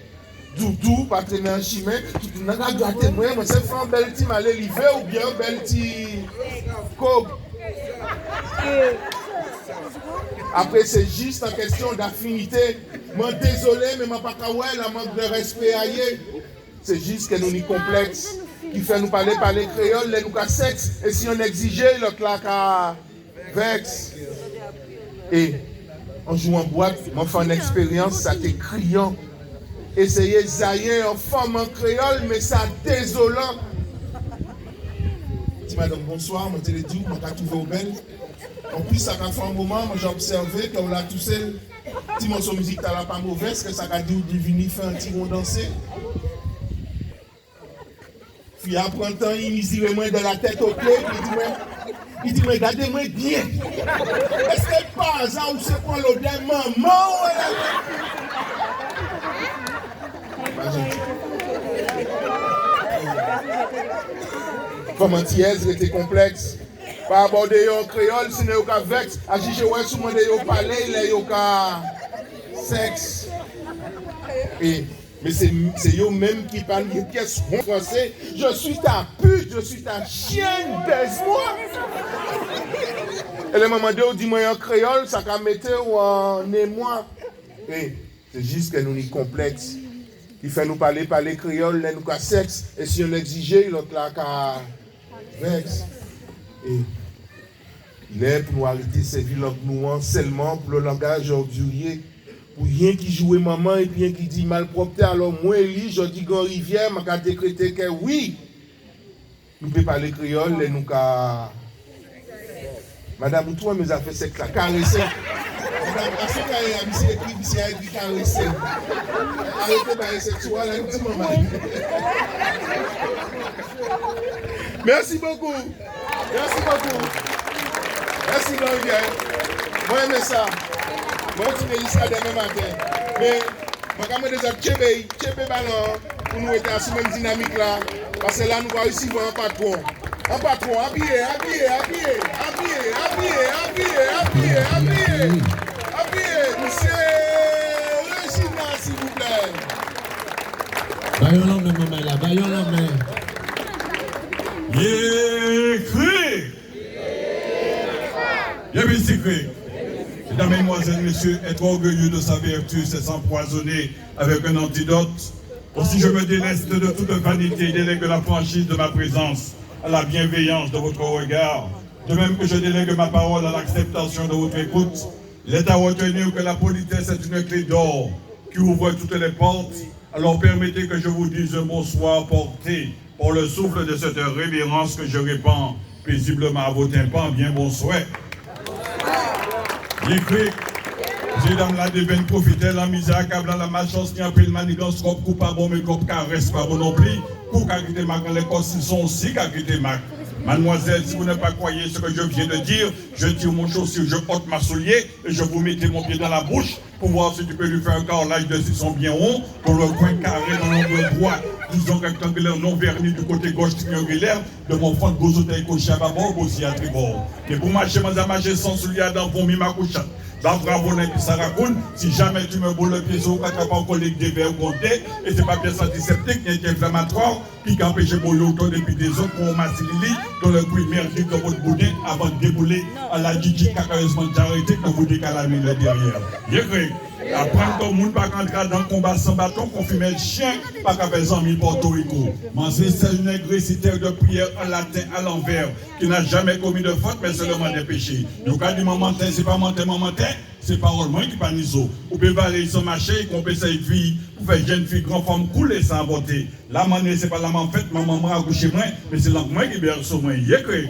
Doudou pa trennen an chimen, tout moun ka gadé mwen, mwen sé fè an bèl ti malé livé oubyen an bèl ti kob. Apré, sé jis an kèsyon d'afinité. Mwen dézolé, mé mwen pa ka wè la mank de rèspé a yé. Sé jis ke nou ni konplèks ki fè nou palé, palé kréyòl lè nou ka sèks. É si yonn ègzijé, lòt-la ka vèks. É an jou an bwat, mwen fè an èkspéryans, sa té kriyan. Éséyé zayé an fanm an kréyòl, mé sa dézolan. Di madanm bonswa, mwen té lé di'w mwen ka twouvé'w bèl. Anplis, sa ka fè an moman mwen ja obsèvé ke ou la tousèl. Ti mòso mizik-tala pa mové, èskè sa ka di'w di vini fè an ti won dansé? Fi-a pran tan, i miziré mwen de la tèt o pyé, i di mwen, i di mwen, gadé mwen byen. Èskè pa aza ou sé pran lodè manman'w? Fanm antiyèz rété konplèks. Pa abòdé yo an kréyòl, sinon yo ka vèks. A jijé wè si ou mandé yo palé lè yo ka sèks. É, mé sé, sé yo menm ki pa ni pyès won fransé. Je suis ta pute, je suis ta chienne, baise-moi. É lè mwen mandé'w di mwen an kréyòl, sa ka mété'w an émwa. É, sé jis ke nou ni konplèks ki fè nou palé, palé kréyòl lè nou ka sèks. É si yonn ègzijé, lòt-la ka vèks. É lè pou nou arété sèvi lang nou an sèlman pou le langaj òdiryé, pou yenki jwé manman épi yenki di malpwòpté. Alò mwen éli jòdi Gran Rivyè, mwen ka dékrété ke wi, nou pé palé kréyòl lè nou ka... Madanm, ou twò enmen zafè sèks-la. Karésé. Madanm, asou kayé-a, misyé ékri, misyé ékri karésé. Arété bagay sèks-la, la, di manman. Merci beaucoup. Merci beaucoup. Merci, Jean-Rivière. Mwen enmen sa. Mwen kontinyé jiska dèmen maten. Mé mwen ka mandé zòt tjenbé, tjenbé balon-an pou nou rété asou menm dinamik-la. Paskè la nou ka risivwè an patwon. An patwon, apiyé, apiyé, apiyé. Apiyé, misyé Régina, silvouplé. Ba yo lanmen, manmay-la, ba yo lanmen. Yé kri! Bien, bien, c'est vrai. Mesdames, Mesdemoiselles, Messieurs, être orgueilleux de sa vertu, c'est s'empoisonner avec un antidote. Aussi, je me déleste de toute vanité et délègue la franchise de ma présence à la bienveillance de votre regard, de même que je délègue ma parole à l'acceptation de votre écoute. Il est à retenir que la politesse est une clé d'or qui ouvre toutes les portes. Alors permettez que je vous dise un bonsoir porté par le souffle de cette révérence que je répands Pézibleman a vo tenpan, byen bonswè. Yé kwè, mésyé dam la dévin pwofitè, lanmizè, akablan, lamachans, ni anpil manigans, kòb kou pa bon, mé kòb karès pa bon non pli. Kou ka kité mak anlè kò, sison osi ka kité mak. Mademoiselle, si vous ne pas croyez ce que je viens de dire, je tire mon chaussure, je ôte ma soulier, et je vous mets mon pied dans la bouche pour voir si tu peux lui faire un carrelage de six cents bien rond, dans le coin carré, dans l'angle droit, disons rectangulaire, non verni du côté gauche, triangulaire, de mon fond de gros hôtel coché à bâbord, aussi à tribord. Et pour marcher, manzè marcher sans souliers, dans vomi ma couchette. Bah bravo, lundi Sarakoun, si jamais tu me boules le pied, c'est au quatre pas collé des verres comptés, et c'est pas pièce antiseptique, ni inflammatoire, ki ka anpéché bouyon oto dépi dé zòt kon masilili, dan le kwi mèdik dan vòt bouden, avan déboulé an la djidji, kakayèz, manjé arété, kan vou dékalamé lè dèryè. Yé kwè, aprann kon moun pa ka antré dan konba san baton, kon fimèl chyen pa ka fè zanmi Pòtoriko. Manzé sèl nèg résitè de priyè an laten a lanvè, ki n'a jamais commis de faute, mais seulement des péchés. Yo ka di manmanten, sé pa manten, manmanten, sé pawòl mwen ki pa ni zo. Ou pé valé san maché, ou pé sèvi pou fè jenn fi, gran fanm koulé san avòté. Lamanné, sé pa laman fèt, manman mwen akouché mwen, mé sé lang mwen ki bèso mwen. Yé kwè.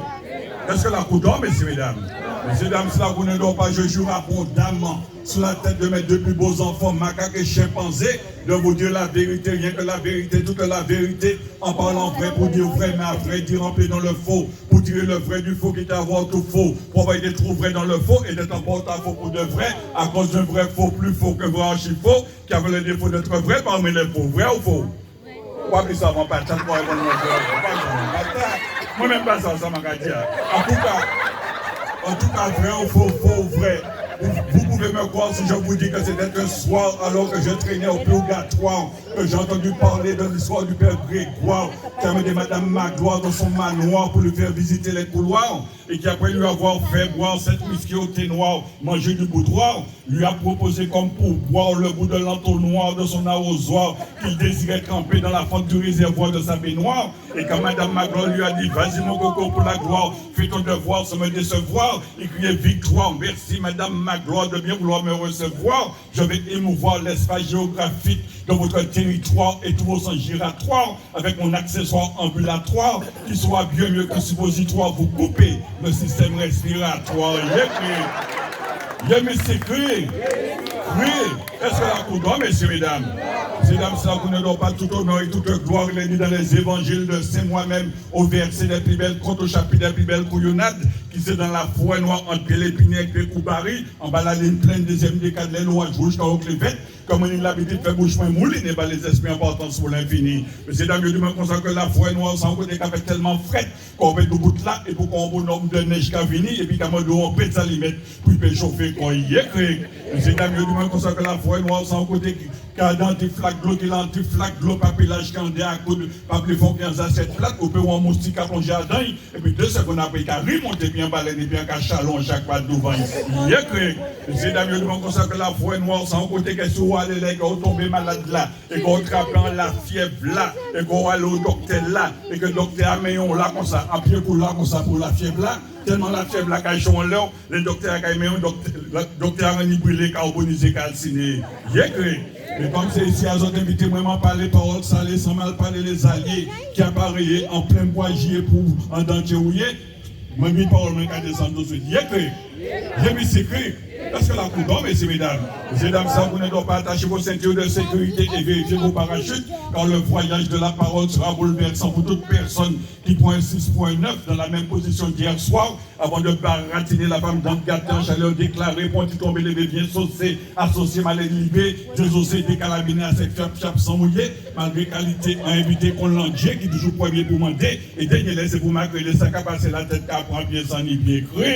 Èske la kou dò, mésyé, médam? Mésyé dam, si la kou ne dort pas, je jure ardemment, sur la tête de mes deux plus beaux enfants, macaque et chimpanzé, de vous dire la vérité, rien que la vérité, toute la vérité, en parlant vrai pour dire vrai, mais à vrai dire en plaidant le faux, pour tirer le vrai du faux, quitte à avoir tout faux, pour avoir été trop vrai dans le faux et d'être en porte-à-faux pour de vrai, à cause d'un vrai faux plus faux que vrai archi faux, qui avait le défaut d'être vrai parmi les faux. Vrai ou faux? Ou pa pé sav an patat, ou pa réponn mwen vrè, ou pa sav an patat. Mwen menm pa sav sa man ka di a. Antouka, antouka, vrè ou fo, fo ou vrè, vous, vous pouvez me croire si je vous dis que c'était un soir, alors que je traînais au purgatoire, que j'ai entendu parler de l'histoire du père Grégoire, qui a mené Madame Magloire dans son manoir pour lui faire visiter les couloirs. Et qui, après lui avoir fait boire sept whisky au thé noir, manger du boudoir, lui a proposé comme pourboire le bout de l'entonnoir de son arrosoir qu'il désirait tremper dans la fente du réservoir de sa baignoire. Et quand Madame Magloire lui a dit : « Vas-y, mon coco, pour la gloire, fais ton devoir sans me décevoir », il criait : « Victoire ! Merci, Madame Magloire, de bien vouloir me recevoir. Je vais émouvoir l'espace géographique de votre territoire et tous vos sens giratoires avec mon accessoire ambulatoire qui sera bien mieux qu'un suppositoire. » Vous coupez le système respiratoire. Yé kwè. Yé, mésyé, kwè. Kwè. Èske la kou dò, mésyé, médam? Mésyé dam, si la kou ne dort pas, tout honneur et toute gloire il est dit dans les évangiles de Saint Moi-même, au verset des plus belles contes, au chapitre des plus belles couillonnades, qui c'est dans la forêt noire entre Piélépinay et Pékoubari, anba la ligne pleine, deuxième décade, les lois jouent jusqu'à Oclevette, Kòm mwen ni labitid fè bouch mwen mouliné ba lézespri an partans pou lenfini. Mésyé dam, yo di mwen konsa ke Laforènwa sé on koté ki ka fè tèlman frèt, ke ou pé doubout la, épi ou ka wè on bononm dè nèj ka vini, épi ka mandé'w on pé zalimèt pou i pé chofé kò'y. Yé kwè. Mésyé dam, yo di mwen konsa ke Laforènwa sé on koté ki, ki anti flak dlo, ki la anti flak dlo, pa pé laj ki an dé akoud, pa pli fon ki on zasyèt plat, ou pé wè on moustik ka plonjé adan'y, épi dé sègonn apré, i ka rimonté épi on balèn, épi on kachalon, chak pa douvan'y. Yé kwè. Mésyé dam, yo di mwen konsa ke Laforènwa sé on koté ke si ou alé la, é ke ou tonbé malad la, é ke ou trapé on lafièv la, é ke ou alé o doktè la, é ke doktè-a menné'w la konsa, an pyé kou'w la konsa pou lafièv la, tèlman lafièv la kay cho anlè'w, lè doktè-a kay menné'w, doktè, la, doktè-a ranni brilé, kawbonizé, kalsiné. Yé kwè. Mé kòm sé isi-a zòt envité mwen, man palé pawòl salé san mal palé lézalyé ki aparéyé an plen bwa jiyé pou an dantjé wouyé. Mwen, mi pawòl mwen ka désann tousuit. Yé kwè. Yé, mésyé, kwè. Paskè la kou dò, mésyé, médam. Mésyé dam, si vous ne dormez pas, attachez vos ceintures de sécurité et vérifiez vos parachutes, car le voyage de la parole sera bouleversant pour toute personne qui prend un six point neuf dans la même position d'hier soir, avant de baratiner la femme d'Andgat en chaleur, déclarer : « Pon ti tonbé, lévé, byen sosé, asosyé, malé libé, dézosé, dékalabiné, asèk, fyap, fyap, san mouyé », malgré kalité an envité kon landjé ki toujou prèmyé pou mandé, é dènyé lè sé pou makrélé, sa ka pasé latèt ka pran pyé san ni pyé. Kwè.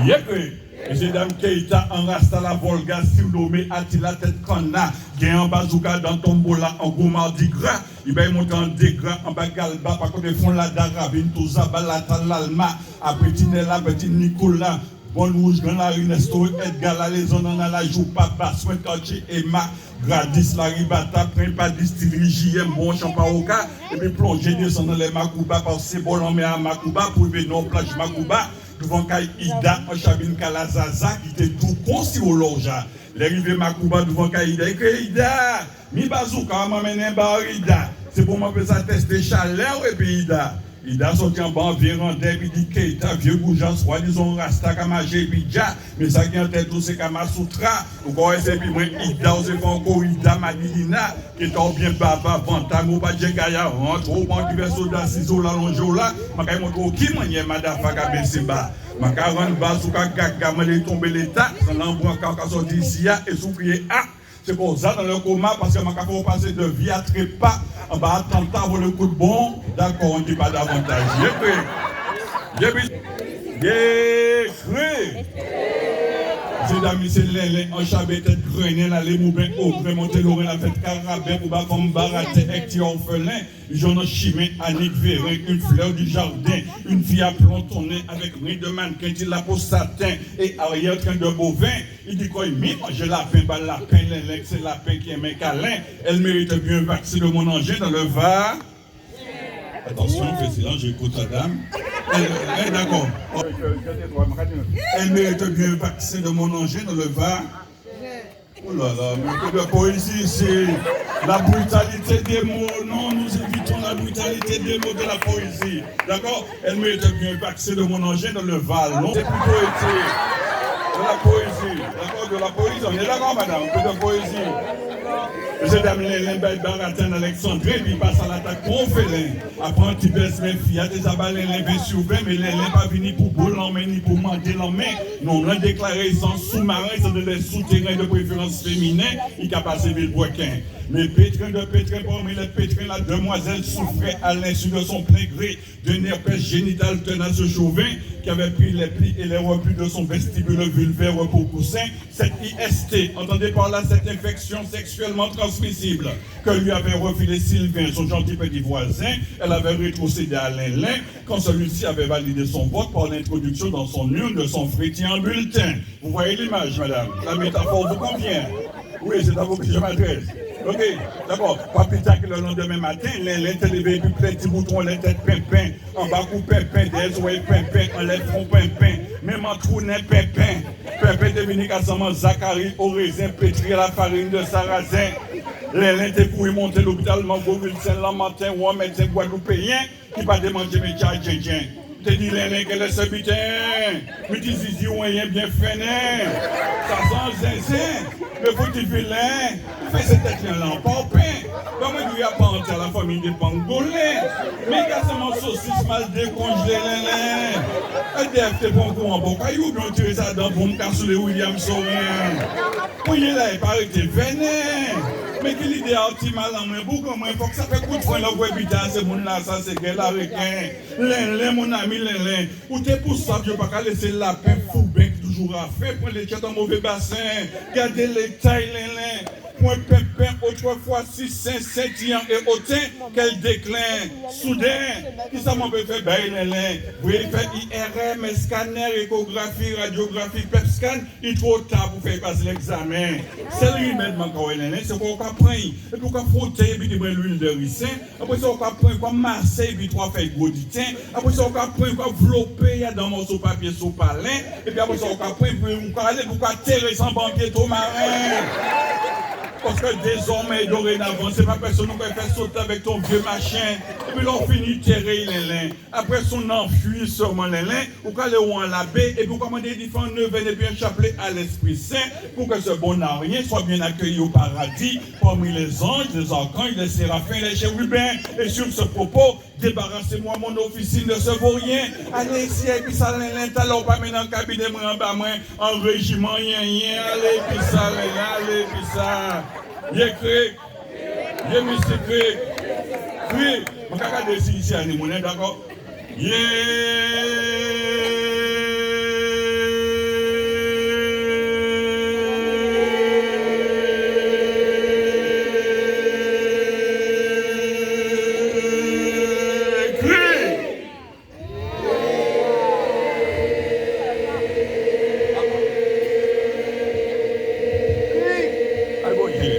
Yé kwè. Mésyé dam, Kéita, an rasta la Volga, sinomé Atila tèt kanna, genyen an bazouka dan tonbo-la, an gwo madigra, i bay monté an dégra, anba Galba, pa koté fon la Daravine, Touza, Balata, Lalma, apré Tinèla, Pèti Nikola, Bòn Wouj, Gran Lari, Nèsto, Èdga, Lalézon, Nannan, Lajoupa, Baswent, Katié Éma, Gradis, Laribata, Pwen Padis, Tivi, Jiyèm, Bon Chan, Pawoka, épi plonjé désann anlè Makouba, pasé bò lanmè-a Makouba, pou rivé non plaj Makouba, douvan kay Ida, an chabin Kalazaza, ki té tou kon siwo lòja. Lè rivé Makouba, douvan kay Ida, i kwè Ida, mi bazouka, man mennen ba'w Ida. Sé pou man pé sa tèsté chalè'w épi Ida. Ida sòti anba an vié randè, épi di kéta, vié gouja, swadizan rasta ka maché épi Dja, mé sa ki an tèt ou sé Kamasoutra. Ou ka wè sé épi mwen Ida, ou sé fè an korida, Madilina, kéta oubien baba, vanta, mé ou pa djè gaya, rantré ou pran an ti vès soda, sizé'w la, lonjé'w la, man kay montré'w ki manniè madafaka bésé ba. Man ka rann baz ou ka gaga, man lé tonbé léta, san lanbran ka, ka sòti isi-a, é si ou kriyé a, sé kò'w za dan lè koma, paskè man ka fè'w pasé dè vi a trépa, anba atanta, volé kout bonm, dakò, on ne dit pas davantage. Yé kré. Yé bi-, yé kré. Sé dam-la sé Lenlen, an chabé tèt grennen, la lé mouben, ogren, monté loren, la fèt karaben, pou ba fanm baratè, èk ti òfelen. Jònn chimen, Annick Vérin, une fleur du jardin, une fille à plomb tonnerre avec ring de mannequin, ti lapo saten é ariè tren dè boven. I di kò'y mi manjé lapen, ba lapen, Lenlen, sé lapen ki enmen kalen. Elle mérite bien un vaccin de mon engin dans le Var. Attention, on fait silence, j'écoute la dame. Elle, elle, d'accord. Elle mérite bien un vaccin de mon engin dans le Var. Oh là là, mé ké dè poézi isi. La brutalité des mots. Non, nous évitons la brutalité des mots de la poésie. D'accord ? Elle mérite bien un vaccin de mon engin dans le vallon. C'est plutôt été de la poésie. D'accord ? De la poésie. On est d'accord, madame ? Un peu de poésie. Mésié dam, Lenlen bay baratin Alexandre, épi pas a latak kon félin. Apré an ti bès, mé fi-a té sa ba Lenlen ven si ven, mé Lenlen pa vini pou bo lanmen ni pou mandé lanmen. Nonm-lan déklaré i sé an soumaren, sé dé lè souteren, dè préférans féminen, i ka pasé Vilebrequin. Mais pétrin de pétrin parmi les pétrins, la demoiselle souffrait à l'insu de son plein gré d'un herpès génital tenace et chauvin qui avait pris les plis et les replis de son vestibule vulvaire pour coussin. Cette I S T, entendez par là cette infection sexuellement transmissible que lui avait refilé Sylvain, son gentil petit voisin, elle avait rétrocédé à Lenlen quand celui-ci avait validé son vote par l'introduction dans son urne de son frétillant bulletin. Vous voyez l'image, madame ? La métaphore vous convient ? Oui, c'est à vous que je m'adresse. Ok, d'accord. Pas plus tard que le lendemain matin, Lenlen té lévé épi plen ti bouton, lè tèt penpen, anba kou penpen, dèyè zòrèy penpen, anlè fwon penpen, menm an twou nen penpen. Penpen té vini ka sanm an Zacharie au raisin pétri à la farine de sarrasin. Lenlen té kouri monté lopital Mango Vilsen Lamanten, wè an médsen gwadloupéyen ki pa té manjé mé tjadjendjen. Té di Lenlen kèlè sé biten, mi ti zizi ou enyen bien fennen. Sa sé an zenzen, mé fouti vilen. Fè sé tèt-la an panpen. Ban mwen di'w i pa anti a la fanmi dé pangolin. Mé ka sanm an sosis mal dékonjlé, Lenlen. E dé ef té pran kouran bò kay ou, oubien ou tiré sa dan bonm kasoulé William Sorien. Kounyé-la i pa rété vènen. Mé ki lidé a ti mal an mwen, boug an mwen, fok sa fè kout fwen lè ou vwè biten a sé moun-lasa, sé gèl a reken. Lenlen, mon ami Lenlen, ou té pou sav yo pa ka lésé lapen fouben ki toujou rafen pran létjèt an mové basen. Gadé létay, Lenlen. Pwen penpen, otrèfwa sisen, sentiyan é oten, kèl déklen souden. Kisa man pé fè ba'y, Lenlen ? Vréyé fè I R M, èskanè, ékografi, radyografi, pètskan, i two ta pou fè'y pasé lègzamen. Sèl rimèd man ka wè, Lenlen, sé kè ou ka pran'y, épi ou ka fwoté'y épi dé bren lwil dè risen. Apré sa, ou ka pran'y, ou ka masé'y épi twa fèy gwo diten. Apré sa, ou ka pran'y, ou ka vlopé'y adan mòso papié sopalen. Épi apré sa, ou ka pran'y, épi ou ka alé, épi ou ka tèré'y anba an pié tomaren. Paskè dézòmè, dorénavan, sé pa pèsonn ou ka fè soté avèk on vié machen. Épi lè ou fini, tèré'y, Lenlen. Apré sa, ou anfui sèlman, Lenlen, ou ka alé wè on labé, épi ou ka mandé'y di fè on nèvèn épi on chaplé a Lèspri Sen, pou kè sé bon arien swa bien akéyi o paradi, parmi les anges, les archanges, les séraphins, les chérubins. Et sur ce propos, débarrassez-moi mon officine de ce vaurien. Alé isi, épi sa, Lenlen, talè ou pa mennen an kabiné mwen, anba mwen an réjiman yenyen. Alé épi sa, Lenlen, alé épi sa. Yé krik. Yé mistik krik. Krik. Man ka gadé si isi a ni moun, en, dakò ? Yé krik. Ay, Bondié.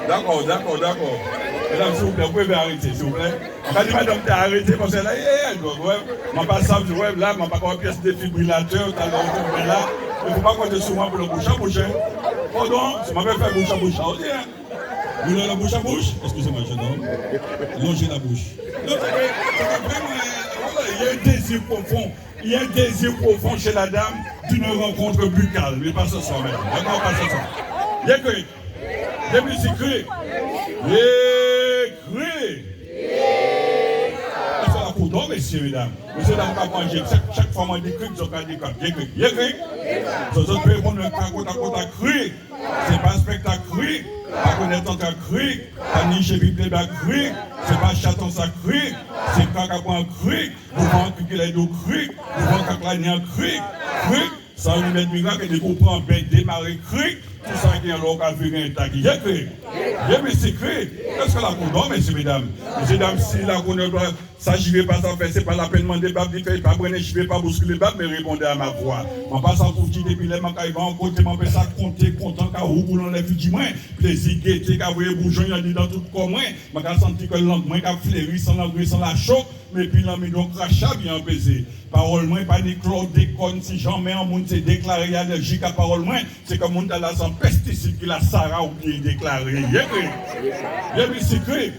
Dakò, dakò, dakò. Medam, silvouplé, ou pé arété, silvouplé. An ka di madanm-tala arété, paskè la, é, é, wè, man pa sav, wè, la, man pa ka wè pies défibrilatè, talè ou tonbé la. Mé fo pa konté si mwen pou lè pwochen, pwochen. Pardon, si man fè bouch a bouch, sa, OK, hein. Vous voulez la bouche à bouche ? Excusez-moi, jeune homme. Longez la bouche. Non, c'est que, c'est que vraiment, euh, voilà, il y a un désir profond. Il y a un désir profond chez la dame d'une rencontre buccale, mais pas ce soir même. D'accord, pas ce soir. Yé krik. Yé misikré. Yé krik. Eskè la kou dò, mésyé, medam ? Mésyé, dam, ka manjé. Chak, chak fwa man di krik, zòt ka di krik. Yé krik. Yé krik. Zòt, zòt pé réponn mwen ka kota, kota krik. Sé pa spèktak krik, pa konèt antan krik, pa niché Bib déba krik, sé pa chat an sak krik, sé krak a pran krik, douvan krik, lè dou krik, douvan krak la ni an krik, krik, sa ou mèt mirak é dé kou pran ben démaré krik, tou sa ki anlè ou ka viré entak. Yé krik, yé misikré, eskè la kou dò, mésyé, medam ? Mésyé, dam, si la kou dò, sa jivé pa sa fè, sé pa lapenn mandé bab li fè, pa brennen jivé, pa bouskilé bab, mé répondez à ma voix. Man pa sa pou di dépi lè man ka rivé an koté, man pé sa konté, kontan ka wougoul anlè figi mwen, plézi gété ka voyé boujon andidan tout kò mwen, man ka santi kè lang mwen ka fléri san langré, san lachok, mé épi lanmidon kracha byen apézé. Pawòl mwen pa ni klòdékòn, si janmé an moun té déklaré alèjik a pawòl mwen, sé kè moun-tala sé an pèstisid ki la sara oubyen déklaré. Yé krik, yé misikré,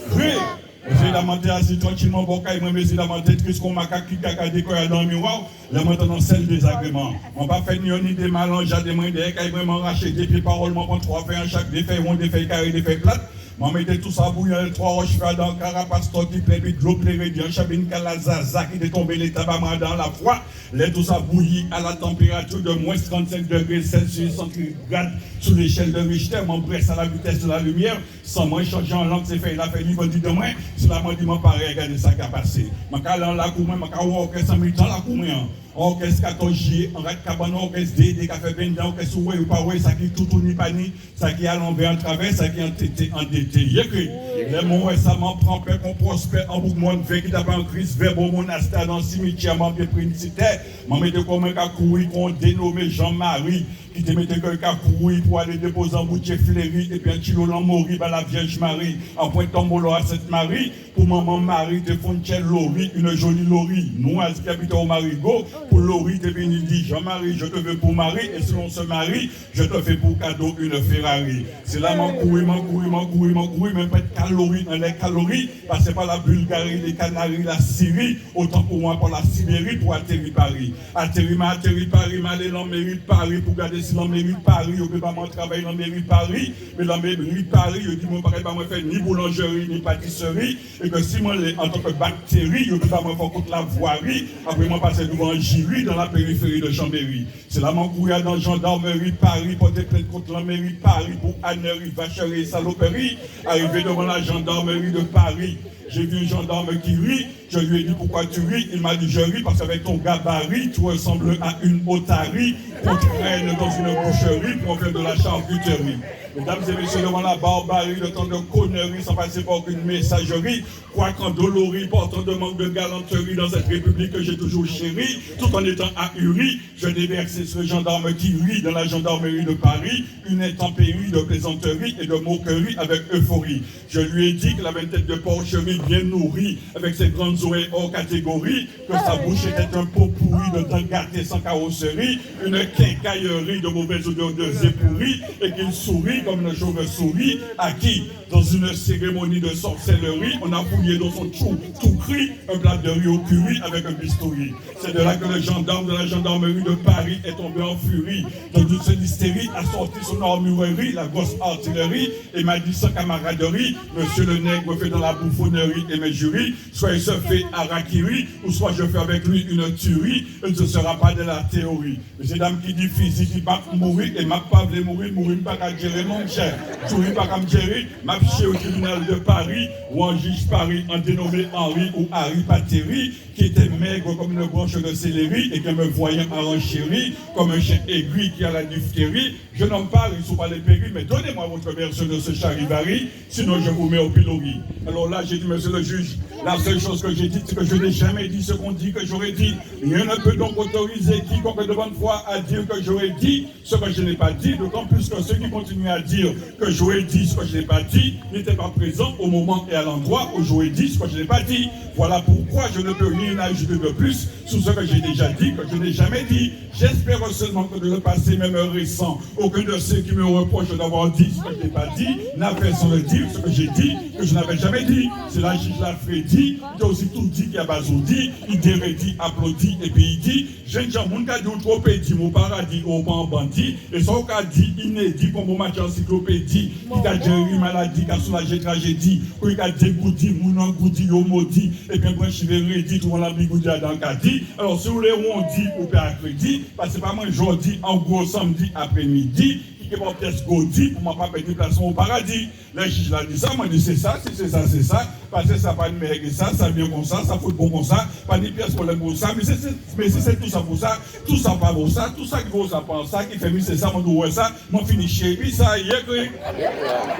krik. Mésyé dam, man té azi trankilman bò kay mwen, mésyé dam, man té tris kon makak ki kaka dékò adan miwa, lè man tann an sèl dézagréman. Man pa fè ni yonn ni dé, man alonjé dé mwen dèyè kay mwen, man raché dé pyé pawòl, man pran twa fèy an chak, dé fèy won, dé fèy karé, dé fèy plat. Man mété tou sa bouyi anlè twa wòch fè adan karapas tòti plen, épi dlo pléré di an chabin kalazaza ki té tonbé léta ba mwen adan lafwa. Lè tou sa bouyi à la température de moins trente-cinq degrés Celsius centigrade sur l'échelle de Richter, man brès à la vitesse de la lumière. San mwen chanjé an lang, sé fèy-la fè li bandi dan mwen. Sé la man di man paré, gadé sa ka pasé. Man ka alé an lakou mwen, man ka wè òkès an mitan lakou mwen an. Òkès katòz jiyé, an rad kabann, òkès dédé ka fè bendan, òkès ou wè, ou pa wè, sa ki toutouni pa ni, sa ki alanvè an travè, sa ki antété andété. Yé krik. Lè man wè sa, man pran pè kon pwospè an boug mòn vè ki ta pa an kris, vè bon moun astè adan simityè, man pé prensitè. Man mété kò mwen ka kouri kon dénomé Jan Mari. Ki té mété kò'y ka kouri pou alé dépozé an boutjé fléri épi an tilo lanmori ba Lavyèj Mari, an pwen tonbo lò a Sent Mari, pou manman Mari té fonn tjè lori, une jolie lori nwaz ki abité o Marigo, pou lori té vini di : « Jean-Marie, je te veux pour mari, et selon ce mari, je te fais pour cadeau une Ferrari. » Sé la man kouri, man kouri, man kouri, man kouri, man pèt kalori anlè kalori, pasé pa la Bulgarie, lé Kanari, la Siri, otan pou mwen pa la Sibéri, pou atéri Pari. Atéri, man atéri Pari, man alé lanméri Pari pou gadé si lanméri Pari yo pé ba mwen travay lanméri Pari. Mé lanméri Pari yo di mwen pa kay ba mwen fè ni boulanjéri ni patisri, é kè si mwen lé antan kè baktéri yo pé ba mwen fè kont lavwari. Apré mwen pasé douvan jiri dan la périféri de Chanbéri. Sé la man kouri adan jandarmri Pari, pòté plent kont lanméri Pari pou anèri, vachèri é salopèri. Arivé douvan la jandarmri de Pari, j'ai vu un gendarme qui rit. Je lui ai dit : « Pourquoi tu ris ? » Il m'a dit : « Je ris parce qu'avec ton gabarit, tu ressembles à une otarie qu'on traîne dans une boucherie pour en faire de la charcuterie. » Mesdames et messieurs, devant la barbarie de tant de conneries sans passer par aucune messagerie, quoique endolori, portant de manque de galanterie dans cette République que j'ai toujours chérie, tout en étant ahuri, je déverse ce gendarme qui rit dans la gendarmerie de Paris une intempérie de plaisanterie et de moquerie avec euphorie. Je lui ai dit qu'il avait une tête de porcherie bien nourrie, avec ses grandes oreilles hors catégorie, que sa bouche était un pot pourri de dents gâtées sans carrosserie, une quincaillerie de mauvaises odeurs de œufs pourris, et qu'il sourit comme une chauve-souris à qui, dans une cérémonie de sorcellerie, on a fouillé dans son tchou tout cru un plat de riz au curry avec un bistouri. C'est de là que le gendarme de la gendarmerie de Paris est tombé en furie, dans toute son hystérie, a sorti son armurerie, la grosse artillerie, et m'a dit sans camaraderie : « Monsieur le nègre fait dans la bouffonnerie et mes jurys, soit il se fait harakiri, ou soit je fais avec lui une tuerie, et ce sera pas de la théorie. » Mésyé dam, ki di fizi di m ap mouri, é m ap pa vlé mouri, mouri m pa ka djéré, monchè. Djouri pa ka m djéré, m ap chié o tribinal de Paris, ou an jij Paris, an dénomé Henri ou Harry Pateri, qui était maigre comme une branche de céleri et qu'en me voyant a renchéri comme un chien aigri qui a la diphtérie, je nomme Paris ou pas les péris, mais donnez-moi votre version de ce charivari, sinon je vous mets au pilori. Alors là, j'ai dit : « Monsieur le juge, la seule chose que j'ai dite, c'est que je n'ai jamais dit ce qu'on dit que j'aurais dit. Rien ne peut donc autoriser quiconque de bonne foi à dire que j'aurais dit ce que je n'ai pas dit, d'autant plus que ceux qui continuent à dire que j'aurais dit ce que je n'ai pas dit n'étaient pas présents au moment et à l'endroit où j'aurais dit ce que je n'ai pas dit. Voilà pourquoi je ne peux rien ajouter de plus sur ce que j'ai déjà dit, que je n'ai jamais dit. J'espère seulement que dans le passé, même récent, au Aucun de ceux qui me reprochent d'avoir dit ce que je n'ai pas dit n'a fait sans le dire ce que j'ai dit, que je n'avais jamais dit. Sé la jij-la fè di, i té osi tou di ki abazoudi, i dérédi, aplodi, épi i di, jenn jan, moun ka di ou twopédi, mé ou pa radi, ou pa an bandi, é sa ou ka di inédi, kon bon matjè ansiklopédi, ki ka géri maladi, ka soulajé trajédi, kon i ka dégoudi, moun angoudi, yo modi, épi an branch i vlé rédi, twouvé lanbigoudi adan ka di. Alò, si ou lé wondi, ou pé a krédi, paskè pa mwen jòdi, an gwo sanmdi aprémidi, ki ké pran pyès godi pou mwen pa pèd déplasman o paradi. Lè jij-la di sa, mwen di sé sa, si sé sa, sé sa, paskè sa pa ni méyè ki sa, sa byen konsa, sa fout bon konsa, pa ni pyès pwoblèm pou sa, mé sé, sé, mé si sé tou sa pou sa, tou sa pa vo sa, tou sa ki vo sa pa sa, ki fè mi sé sa, mwen di ou wè sa, mwen fini chéri sa, yé krik.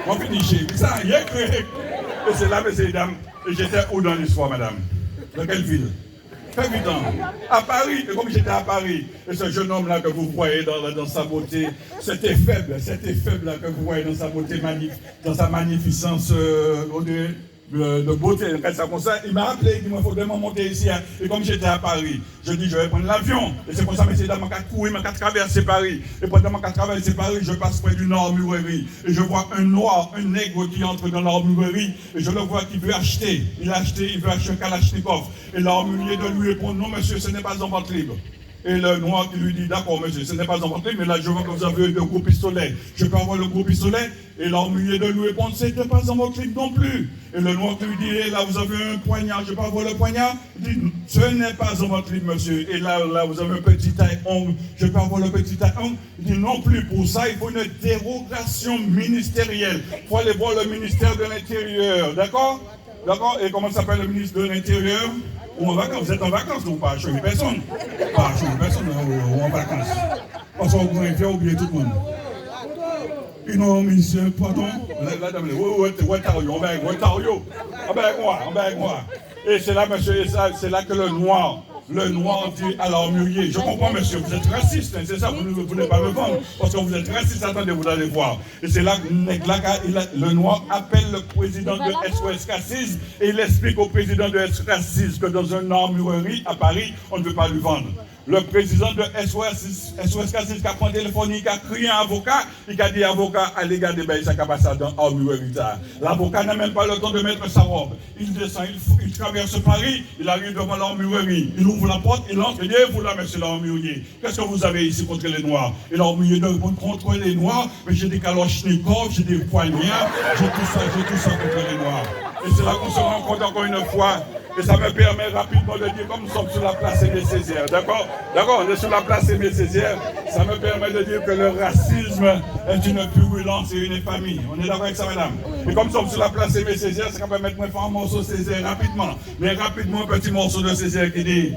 Mwen fini chéri sa, yé krik. É sé la, mésyé é dam, et j'étais où dans l'histoire, madame ? Dans quelle ville ? Faites vite, hein. À Paris, et comme j'étais à Paris, et ce jeune homme-là que vous voyez dans, dans sa beauté, cet éphèbe, cet éphèbe-là que vous voyez dans sa beauté, magnifique, dans sa magnificence, euh, on dirait, euh, de beauté, on appelle ça comme ça, il m'a appelé, il dit, moi, il faut vraiment monter ici, hein. Et comme j'étais à Paris, je dis, je vais prendre l'avion. Et c'est comme ça, mésyé dam, man ka kouri, man ka travèsé Paris. Et pendant man ka travèsé Paris, je passe près d'une armurerie. Et je vois un noir, un nègre qui entre dans l'armurerie. Et je le vois qui veut acheter. Il a acheté, il veut acheter un Kalachnikov. Et l'armurier de lui répond, non, monsieur, ce n'est pas en vente libre. Et le noir qui lui dit, d'accord, monsieur, ce n'est pas en vente libre, mais là, je vois que vous avez de gros pistolets. Je peux avoir le gros pistolet ? Et l'armurier de lui répond, ce n'est pas en vente libre non plus. Et le noir qui lui dit, et là, vous avez un poignard, je peux avoir le poignard ? Il dit, ce n'est pas en vente libre, monsieur. Et là, là, vous avez un petit taille-ongle, je peux avoir le petit taille-ongle ? Il dit, non plus, pour ça, il faut une dérogation ministérielle. Faut aller voir le ministère de l'Intérieur, d'accord ? D'accord ? Et comment s'appelle le ministre de l'Intérieur ? Ou en vacances, vous êtes en vacances, donc pas chez personne. Pas chez personne, hein, ou, ou en vacances. Paskè ou konnet, ou ka oubliyé tout moun. Et non, monsieur, pardon. La, la dam, oui, oui, oui, Ontario, on va, Ontario. On va, on va, on va. Et c'est là, monsieur, et ça, c'est là que le noir Le noir dit à l'armurier, je comprends, monsieur, vous êtes raciste, hein, c'est ça, vous ne voulez pas me vendre, parce que vous êtes raciste, attendez, vous allez voir. Et c'est là que nèg-la, il a, le noir appelle le président de S O S Cassis et il explique au président de S O S Cassis que dans une armurerie à Paris, on ne veut pas lui vendre. Le président de S O S, S O S Cassis ka pran téléfòn, i ka kriyé avoka, i ka di avoka, alé gadé bagay sa ka pasé adan armurerie sa. L'avocat n'a même pas le temps de mettre sa robe. Il descend, il, il traverse Paris, il arrive devant l'armurerie. Il ouvre la porte, il entre, il dit, et vous là, monsieur l'armurier, qu'est-ce que vous avez ici contre les Noirs ? Et l'armurier répond, contre les Noirs, mais j'ai des kalachnikovs, j'ai des poignards, j'ai tout ça, j'ai tout ça contre les Noirs. Et c'est là qu'on se rencontre encore une fois. Et ça me permet rapidement de dire, comme nous sommes sur la place Aimé Césaire, d'accord ? D'accord, on est sur la place Aimé Césaire. Ça me permet de dire que le racisme est une purulence et une infamie. On est d'accord avec ça, madame ? Et comme nous sommes sur la place Aimé Césaire, ça permet de faire un morceau Césaire rapidement. Mais rapidement, un petit morceau de Césaire qui dit,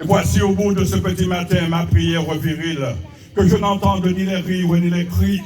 et voici au bout de ce petit matin ma prière virile, que je n'entende ni les rires ni les cris,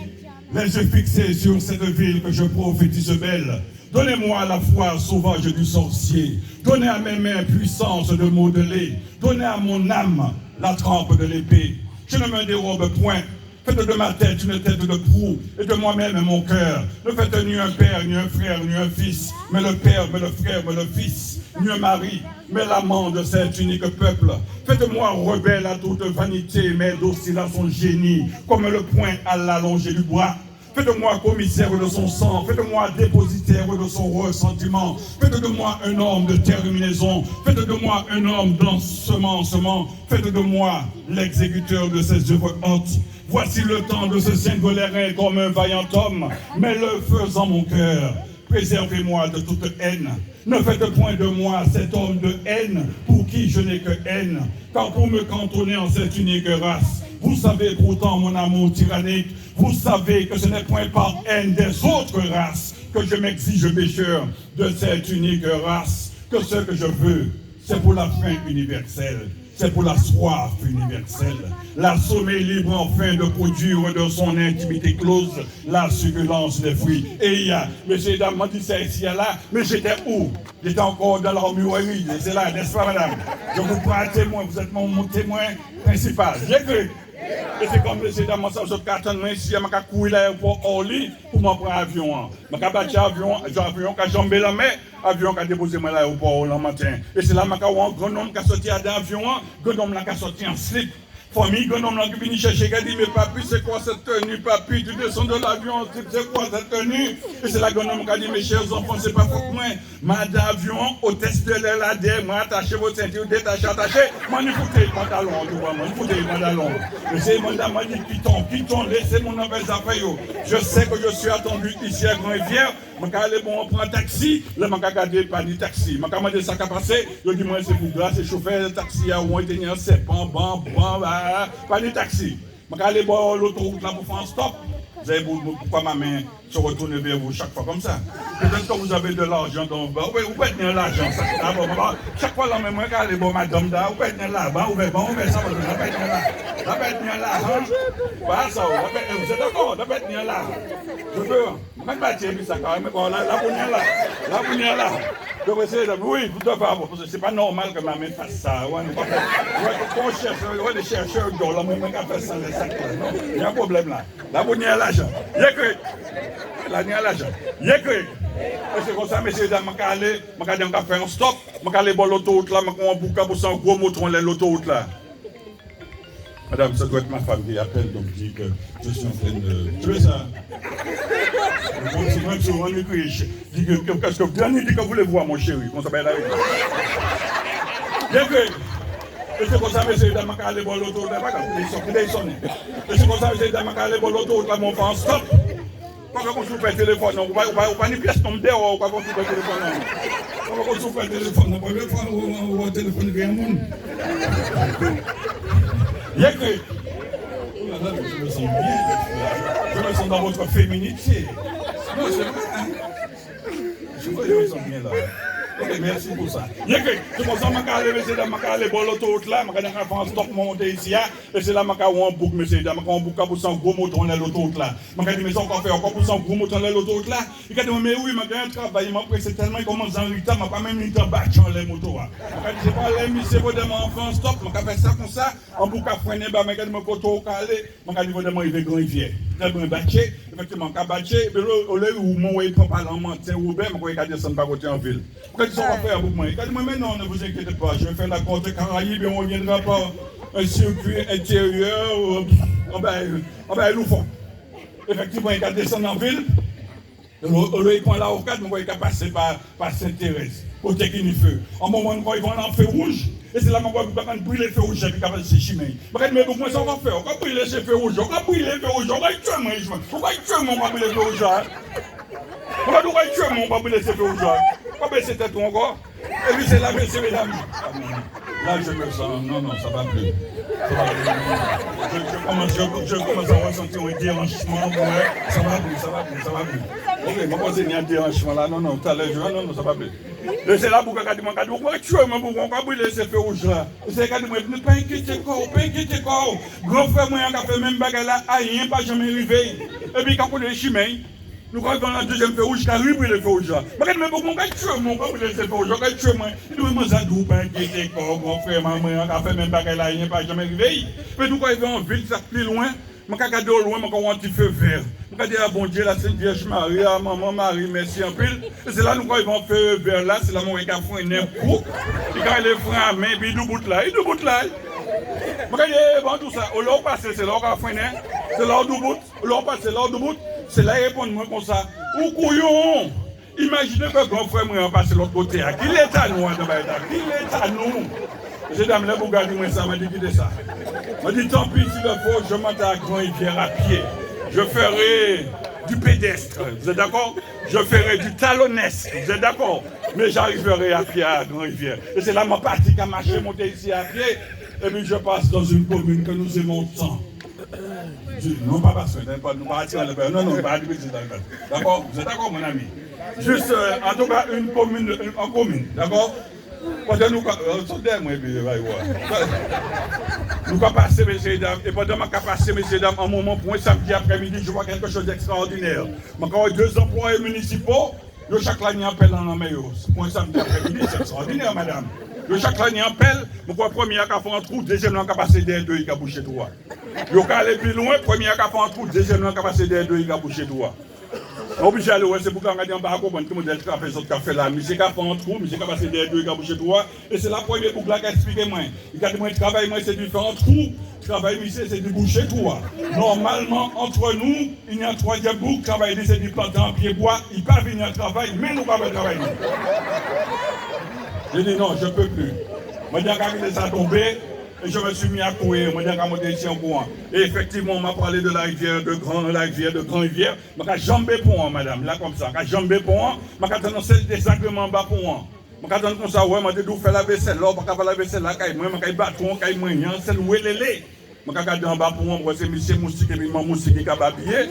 les yeux fixés sur cette ville que je prophétise belle. Donnez-moi la foi sauvage du sorcier. Donnez à mes mains puissance de modeler. Donnez à mon âme la trempe de l'épée. Je ne me dérobe point. Faites de ma tête une tête de proue et de moi-même mon cœur. Ne faites ni un père, ni un frère, ni un fils, mais le père, mais le frère, mais le fils, ni un mari, mais l'amant de cet unique peuple. Faites de moi rebelle à toute vanité, mais docile à son génie, comme le poing à l'allongée du bras. Faites de moi commissaire de son sang, faites de moi dépositaire de son ressentiment, faites de moi un homme de terminaison, faites de moi un homme d'ensemencement, faites de moi l'exécuteur de ses œuvres hautes. Voici le temps de se s'engolérer comme un vaillant homme, mais le feu en mon cœur. Préservez-moi de toute haine. Ne faites point de moi cet homme de haine pour qui je n'ai que haine. Car pour me cantonner en cette unique race, vous savez pourtant mon amour tyrannique, vous savez que ce n'est point par haine des autres races que je m'exige pécheur de cette unique race, que ce que je veux, c'est pour la faim universelle. C'est pour la soif universelle, la sommeil libre enfin de produire de son intimité close la succulence des fruits. Et il y a, messieurs, dames, man di sa isi-a la, mais j'étais où ? J'étais encore dans l'armurerie, c'est là, n'est-ce pas, madame ? Je vous prends à témoin, vous êtes mon, mon témoin principal. J'écris. É sé kon, messieurs, dames, sa zot ka atann mwen isi-a, man ka kouri laéwopò Orly pou man pran avyon-an. Man ka bati avyon, avyon-an ka janbé lanmè, avyon-an ka dépozé mwen laéwopò lanmaten. É sé la man ka wè an gran nonm ka sòti adan avyon-an, gran nonm-lan ka sòti an slip. Fanmi gran nonm-lan ki vini chèché, ka di, "Mais papy, c'est quoi cette tenue, papy ? Tu descends de l'avion, c'est quoi cette tenue ? » É sé la gran nonm ka di, "Mes chers enfants, sé pa fot mwen. Madan avion, hôtesse de l'air la dèyè mwen, attachez vos ceintures, détachez, attachez." Mwen, ni fouté pantalon-an douvan mwen, ni fouté pantalon-an. Mé sé manman-lan di, "Kiton, kiton, lésé moun-lan fè zafè yo. Je sais que je suis attendu ici à Grand-Rivière." Mwen ka alé, bon, pran taksi. Lè mwen ka gadé, pa ni taksi. Mwen ka mandé sa ka pasé. Yo di mwen sé boug-la, sé chofè taksi-a, ou té ni an sèpan, ban, ban, ba, pa ni taksi. Mwen ka alé bò lotowout-la pou fè an stop. Zè, pou, pou, poukwa ma main se retourne vers vous chaque fois comme ça ? Peut-être que vous avez de l'argent dans, ou pé, ou pé ni lajan, sa, sa, bon, bon, bon. Chak fwa la menm mwen ka alé bò madanm-la, ou pé ni lajan, ou pé, bon, ou pé sa, bon, ou pé ni lajan. Ou pé ni lajan. Ba sa, ou pé, vous êtes d'accord ? Ou pé ni lajan. Je peux. Mwen pa tjé, épi sa, kanmenm, bon, la, la pou ni la, la pou ni la. Donk, sé, wi, tout à fait, bon, paske sé pa nòmal ke ma main fè sa, wè, nou pa fè, wè, kon chèchè, wè, lé chèchè dò la, mwen, mwen ka fè sa, lé sa, non, ni an pwoblèm la. La pou ni lajan. Yé krik. La ni lajan. Yé krik. É sé konsa, mésyé dam, mwen ka alé, mwen ka di, mwen ka fè an stop, mwen ka alé bò lotowout-la, mwen ka wè an boug ka pousé an gwo moto anlè lotowout-la. Madame, ça doit être ma femme qui appelle, donc dit que je suis en train de tuer ça. Bon, si mwen, si mwen, di ke, que, qu'est-ce que, bien dit, que voulez-vous, mon chéri ? Konsa, ben, la, wi. Bien fait. É sé konsa, mésyé dam, mwen ka alé bò lotowout-la, pa ka, i sonnen, i sonnen. É sé konsa, mésyé dam, mwen ka alé bò lotowout-la, mwen fè an stop. Ou ka fè konsi ou pèd téléfòn-la, ou pa, ou pa, ou pa ni pyès nonm dèwè, ou ka fè konsi ou pèd téléfòn-la. Ou ka fè konsi ou pèd téléfòn-la, prèmyé fwa ou, ou, ou wè téléfòn granmoun. Yé krik. Oh là là, mais je me sens bien. Je me sens dans votre féminité. Non, c'est vrai, hein. Je me sens bien là. Ok, merci pour ça. Yé krik. Sé konsa mwen ka alé, mésyé dam, mwen ka alé bò lotowout-la, mwen ka di mwen ka fè an stop, monté isi-a. É sé la mwen ka wè an boug, mésyé dam, mwen ka wè an boug ka pousé an gwo moto anlè lotowout-la. Mwen ka di, "Mé sa ou ka fè ankò, pousé an gwo moto anlè lotowout-la?" I ka di mwen, "Mé wi, mwen genyen travay, mwen présé tèlman, i koumansé an rita, mwen pa menm ni tan batjé anlè moto-a." Mwen ka di, "Sé pa lè misyé voyé mwen fè an stop, mwen ka fè sa konsa." An boug ka frenné ba mwen, i ka di mwen, "Koté ou ka alé?" Mwen ka di, "Voyé mwen rivé Gran Rivyè." Tèlman batjé, éfèktivman, ka batjé, épi o, o lè ou mwen wè i pran pa la an manten, Wobè, mwen kwè i ka désann pa koté an vil. Mwen ka di, "Sa ou ka fè a boug mwen?" I ka di mwen, "Mais non, ne vous inquiétez pas, je vais faire la Côte Caraïbe et on reviendra par un circuit intérieur, euh, anba, anba Loufok." Éfèktivman, i ka désann an vil. Olye, olye i pran la rokad, mwen kwè i ka pasé pa, pa Sentérèz. Koté ki ni fé. An moman, mwen kwè i vin an fé wouj. É sé la mwen kwè i ka brilé fé wouj-la, épi i ka pasé sé chimen. Mwen ka di, "Mé boug mwen, sa ou ka fè? Ou ka brilé sé fé wouj-la, ou ka brilé fé wouj-la, ou ka tjwé mwen, ou ka tjwé mwen, ou ka brilé fé wouj-la." Ou ka di ou ka tjwé mwen, ou ka brilé sé fé wouj-la. Ou ka bésé tèt ou ankò. Épi sé la, mésyé, médam. La, je me sens, non, non, ça va plus. Ça va plus. Je, je commence, je, je commence à ressentir un déhanchement, ouais. Ça va plus, ça va plus, ça va plus. Ok, mwen pansé ni an déhanchman la, non, non, talè, je, non, non, ça va plus. É sé la boug-la ka di mwen, ka di, "Ou ka tjwé mwen, boug, ou ka brilé sé fé wouj-la." Sé i ka di mwen, "Pa enkyété kò'w, pa enkyété kò'w. Gran frè mwen an ka fè menm bagay-la, ayen pa janmen rivé'y. Épi i ka konnen chimen'y." Nou ka rivé an dézyèm fé wouj, ka ribrilé fé wouj-la. Mwen ka di, "Mé boug mwen, ou ka tjwé mwen, ou ka brilé sé fé wouj-la, ou ka tjwé mwen." I di mwen, "Manzè, di ou pa enkyété kò'w, gran frè mwen an ka fè menm bagay-la, ayen pa janmen rivé'y." Mé nou ka rivé an vil, sa pli lwen, mwen ka gadé o lwen, mwen ka wè an ti fé vè. Mwen ka di, "A Bondyé, la Sent Vyèj Mari, a Manman Mari, mèsi anpil." É sé la nou ka rivé an fé vè-la, sé la mwen wè i ka frenné an kou. I ka alé frenné, épi i doubout la, i doubout la. Mwen ka di, "É, bon, tousa, o lè ou pasé, sé la ou ka frenné, sé la ou doubout." Lè ou pasé, lè ou doubout, sé la i réponn mwen konsa, "Ou kouyon! Imajiné ke gran frè mwen an pasé lot koté-a. Ki léta nou adan bagay-la? Ki léta nou?" Mésyé dam, lè boug-la di mwen sa, mwen di, "Kité sa." Mwen di, "Tant pis, s'il le faut, je monte à Grand-Rivière à pied. Je ferai du pédestre. Vous êtes d'accord? Je ferai du talonesque. Vous êtes d'accord? Mais j'arriverai à pied à Grand-Rivière." É sé la mwen pati ka maché monté isi a pyé. Épi je passe dans une commune que nous aimons tant. Non, pa pasé, non, pa, nou pa atiré anlè, non, non, pa atiré anlè. D'accord? Vous êtes d'accord, mon ami? Juste, euh, en tout cas, une commune, une, en commune, d'accord? Pandan nou ka, euh, sot dèyè mwen, épi, euh, nou ka pasé, mésyé dam, é pandan mwen ka pasé, mésyé dam, an moman, pou an samdi aprèmidi, je vois quelque chose d'extraordinaire. Mwen ka wè dé anplwayé minisipal, yo chak la ni an pèl an lanmen yo. Pou an samdi aprèmidi, sé èkstraòdinè, madam. Yo chak la ni an pèl, mwen kwè prèmyé-a ka fè an twou, dézyèm-lan ka pasé dèyè dé, i ka bouché twou-a. Yo ka alé pli lwen, prèmyé-a ka fè an twou, dézyèm-lan ka pasé dèyè dé, i ka bouché twou-a. Mwen oblijé alé wè sé boug-la, mwen ka di an pa konprann ki modèl travay zot ka fè la. Misié ka fè an trou, misié ka pasé dèyè dwet, ka bouché trou-a. É sé la prèmié boug-la ka èspliké mwen. Li ka di mwen travay mwen sé di fè an trou. Travay misié sé di bouché trou-a. Nòmalman, entre nous, il y a un troisième boug, travay li sé di planté an pié bwa. Li pa vini an travay, mé nou pa vlé travay nou. J'ai dit non, je peux plus. Mwen di an ka kité sa tonbé. Et je me suis mis à courir. Mwen di an ka monté isi an kouran. Et effectivement, on m'a parlé de la rivière de Grand, la rivière de Grand Rivière. Mwen ka janbé pon-an, madanm, la konsa. Mwen ka janbé pon-an, mwen ka tann an sel dézagréman anba pon-an. Mwen ka tann konsa, wè, mwen té di'w fè lavésel la, ou pa ka fè lavésel lakay mwen, mwen kay bat ou, kay mwen, an sel wélélé. Mwen ka gadé anba pon-an, mwen wè sé misié Moustik épi Man Moustik ki ka babiyé.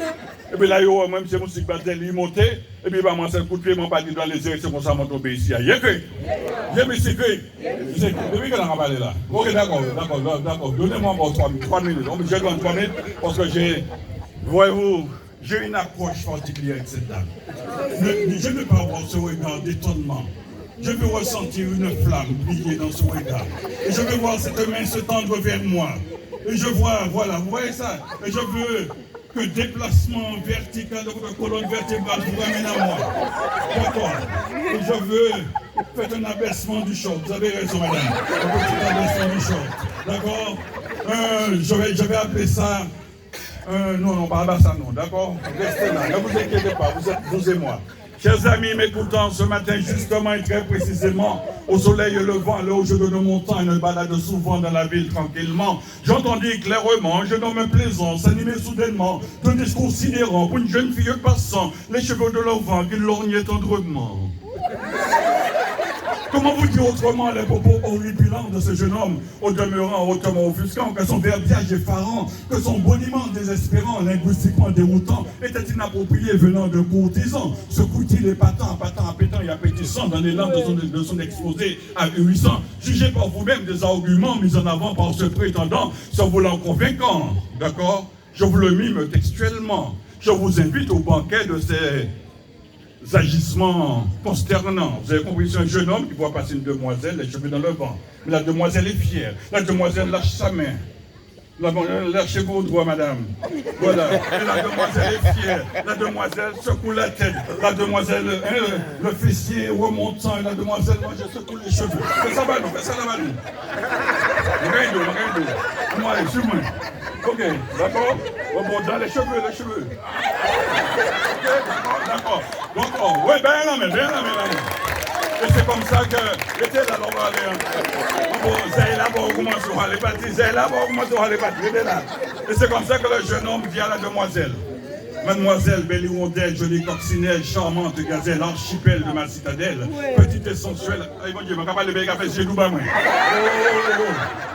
Épi la, yo wè mwen, misié Moustik bat zèl, li monté. Épi ba mwen an sel kout pié, mwen pa di dan lézié, sé konsa mwen tonbé isi-a. Yé ké, yé misié ké. Misié, épi ki la ka palé la. Ok, d'accord, d'accord, d'accord. Donnez-moi encore trois minutes, trois minutes. Je donne trois minutes parce que j'ai, voyez-vous, j'ai une approche particulière avec cette dame. Ne- je ne veux pas avoir ce regard d'étonnement. Je veux ressentir une flamme briller dans ce regard. Et je veux voir cette main se tendre vers moi. Et je vois, voilà, vous voyez ça ? Et je veux que déplacement vertical de votre colonne vertébrale vous ramène à moi. D'accord. Et je veux faire un abaissement du short. Vous avez raison, madame. Un petit abaissement du short. D'accord ? Euh, je vais, je vais appeler ça Euh, non, non, pas ça, non, d'accord ? Restez là, ne vous inquiétez pas, vous êtes vous et moi. Chers amis m'écoutant, ce matin justement et très précisément, au soleil levant, à l'heure où je donne mon temps et me balade souvent dans la ville tranquillement, j'entendis clairement un jeune homme plaisant s'animer soudainement d'un discours sidérant pour une jeune fille passant, les cheveux de l'auvent qui lorgnaient tendrement. Comment vous dire autrement les propos horripilants de ce jeune homme, au demeurant hautement offusquant, que son verbiage effarant, que son boniment désespérant, linguistiquement déroutant, était inapproprié venant d'un courtisan, ce courtil épatant, appâtant, appétant et appétissant dans l'élan de son, de son exposé ahurissant. Jugez par vous-même des arguments mis en avant par ce prétendant, se voulant convaincant, d'accord ? Je vous le mime textuellement. Je vous invite au banquet de ces agissements consternants. Vous avez compris, c'est un jeune homme qui voit passer une demoiselle, les cheveux dans le vent. Mais la demoiselle est fière. La demoiselle lâche sa main. La demoiselle lâche vos doigts, madame. Voilà. Et la demoiselle est fière. La demoiselle secoue la tête. La demoiselle, hein, le, le fessier remontant. Et la demoiselle, moi, je secoue les cheveux. Fè sa ba nou, fè sa la ba nou. Mwen ka édé'w, mwen ka édé'w. Mwen, suiv mwen. Ok, d'accord ? Bon, bon, dans les cheveux, les cheveux. Ok, d'accord, d'accord. Donc, oh, ouais, ben, non, mais, ben, non, mais, non, mais. Et c'est comme ça que, rété la, on va aller, hein. Bon, bon, zay-la, bon, ou koumansé alé pati, zay-la, bon, ou koumansé alé pati, rété la. Et c'est comme ça que le jeune homme dit à la demoiselle, Mademoiselle, belle hirondelle, jolie coccinelle, charmante gazelle, archipel de ma citadelle, petite et sensuelle. Ay, Bondié, man ka palé, ben, ka fè zié dou ba mwen. Oh, oh, oh, oh.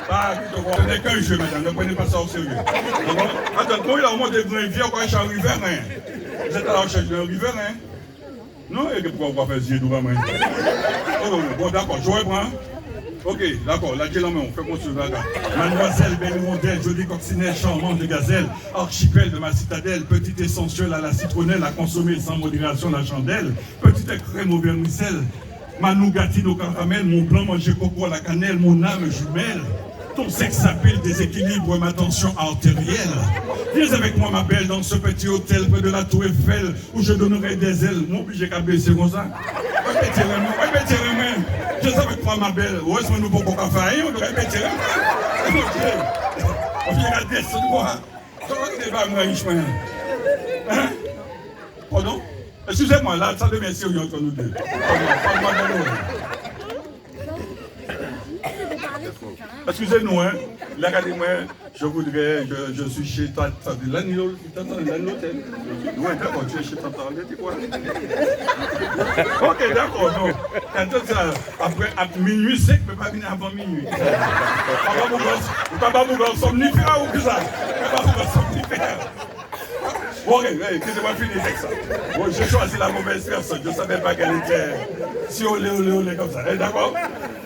Pas du tout. Ce n'est qu'un jeu, madame, ne prenez pas ça au sérieux. D'accord ? Attends, quand il a remonté Grand Rivière, quoi, je suis arrivé, hein. Vous êtes à la recherche d'un riverain, hein ? Non, é poukwè ou pa fè zié dou ba mwen ? Oh, bon, d'accord, je reprends. Ok, d'accord, la di lanmen, on fait construire la gare. Mademoiselle, belle hirondelle, jolie coccinelle, charmante gazelle, archipel de ma citadelle, petite et sensuelle à la citronnelle, à consommer sans modération la chandelle, petite crème au vermicelle, Manou gâtine au caramel, mon blanc manjé koko à la cannelle, mon âme jumelle. Ton sexe s'appelle déséquilibre, ma tension artérielle. Viens avec moi, ma belle, dans ce petit hôtel près de la tour Eiffel, où je donnerai des ailes. Mwen oblijé ka bésé konsa. Répétez, répétez, répétez. Viens avec moi, ma belle. Ouais, c'est mon nouveau coca fine, on répète. Mon Dieu. On vient à descendre, quoi. Comment tu vas, mon riche, man ? Hein ? Pardon ? Excusez-moi, là, ça devient sérieux entre nous deux. Pardon, pardon, pardon. Excusez-nous, hein. Là, regardez-moi, je voudrais, je, je suis chez ta, ta, là, nous, ta, ta, là, l'hôtel. Ouais, d'accord, tu es chez ta, ta, là, c'est quoi ? Ok, d'accord, non. Attends ça, après, à minuit cinq, mais pas venir avant minuit. Papa Bougon, Papa Bougon, somnifère ou quoi ça ? Papa Bougon, somnifère. Bon, ok, ouais, excusez-moi, fini avec ça. Bon, j'ai choisi la mauvaise personne. Je savais pas qu'elle était si olé, olé, olé comme ça. Eh, d'accord ?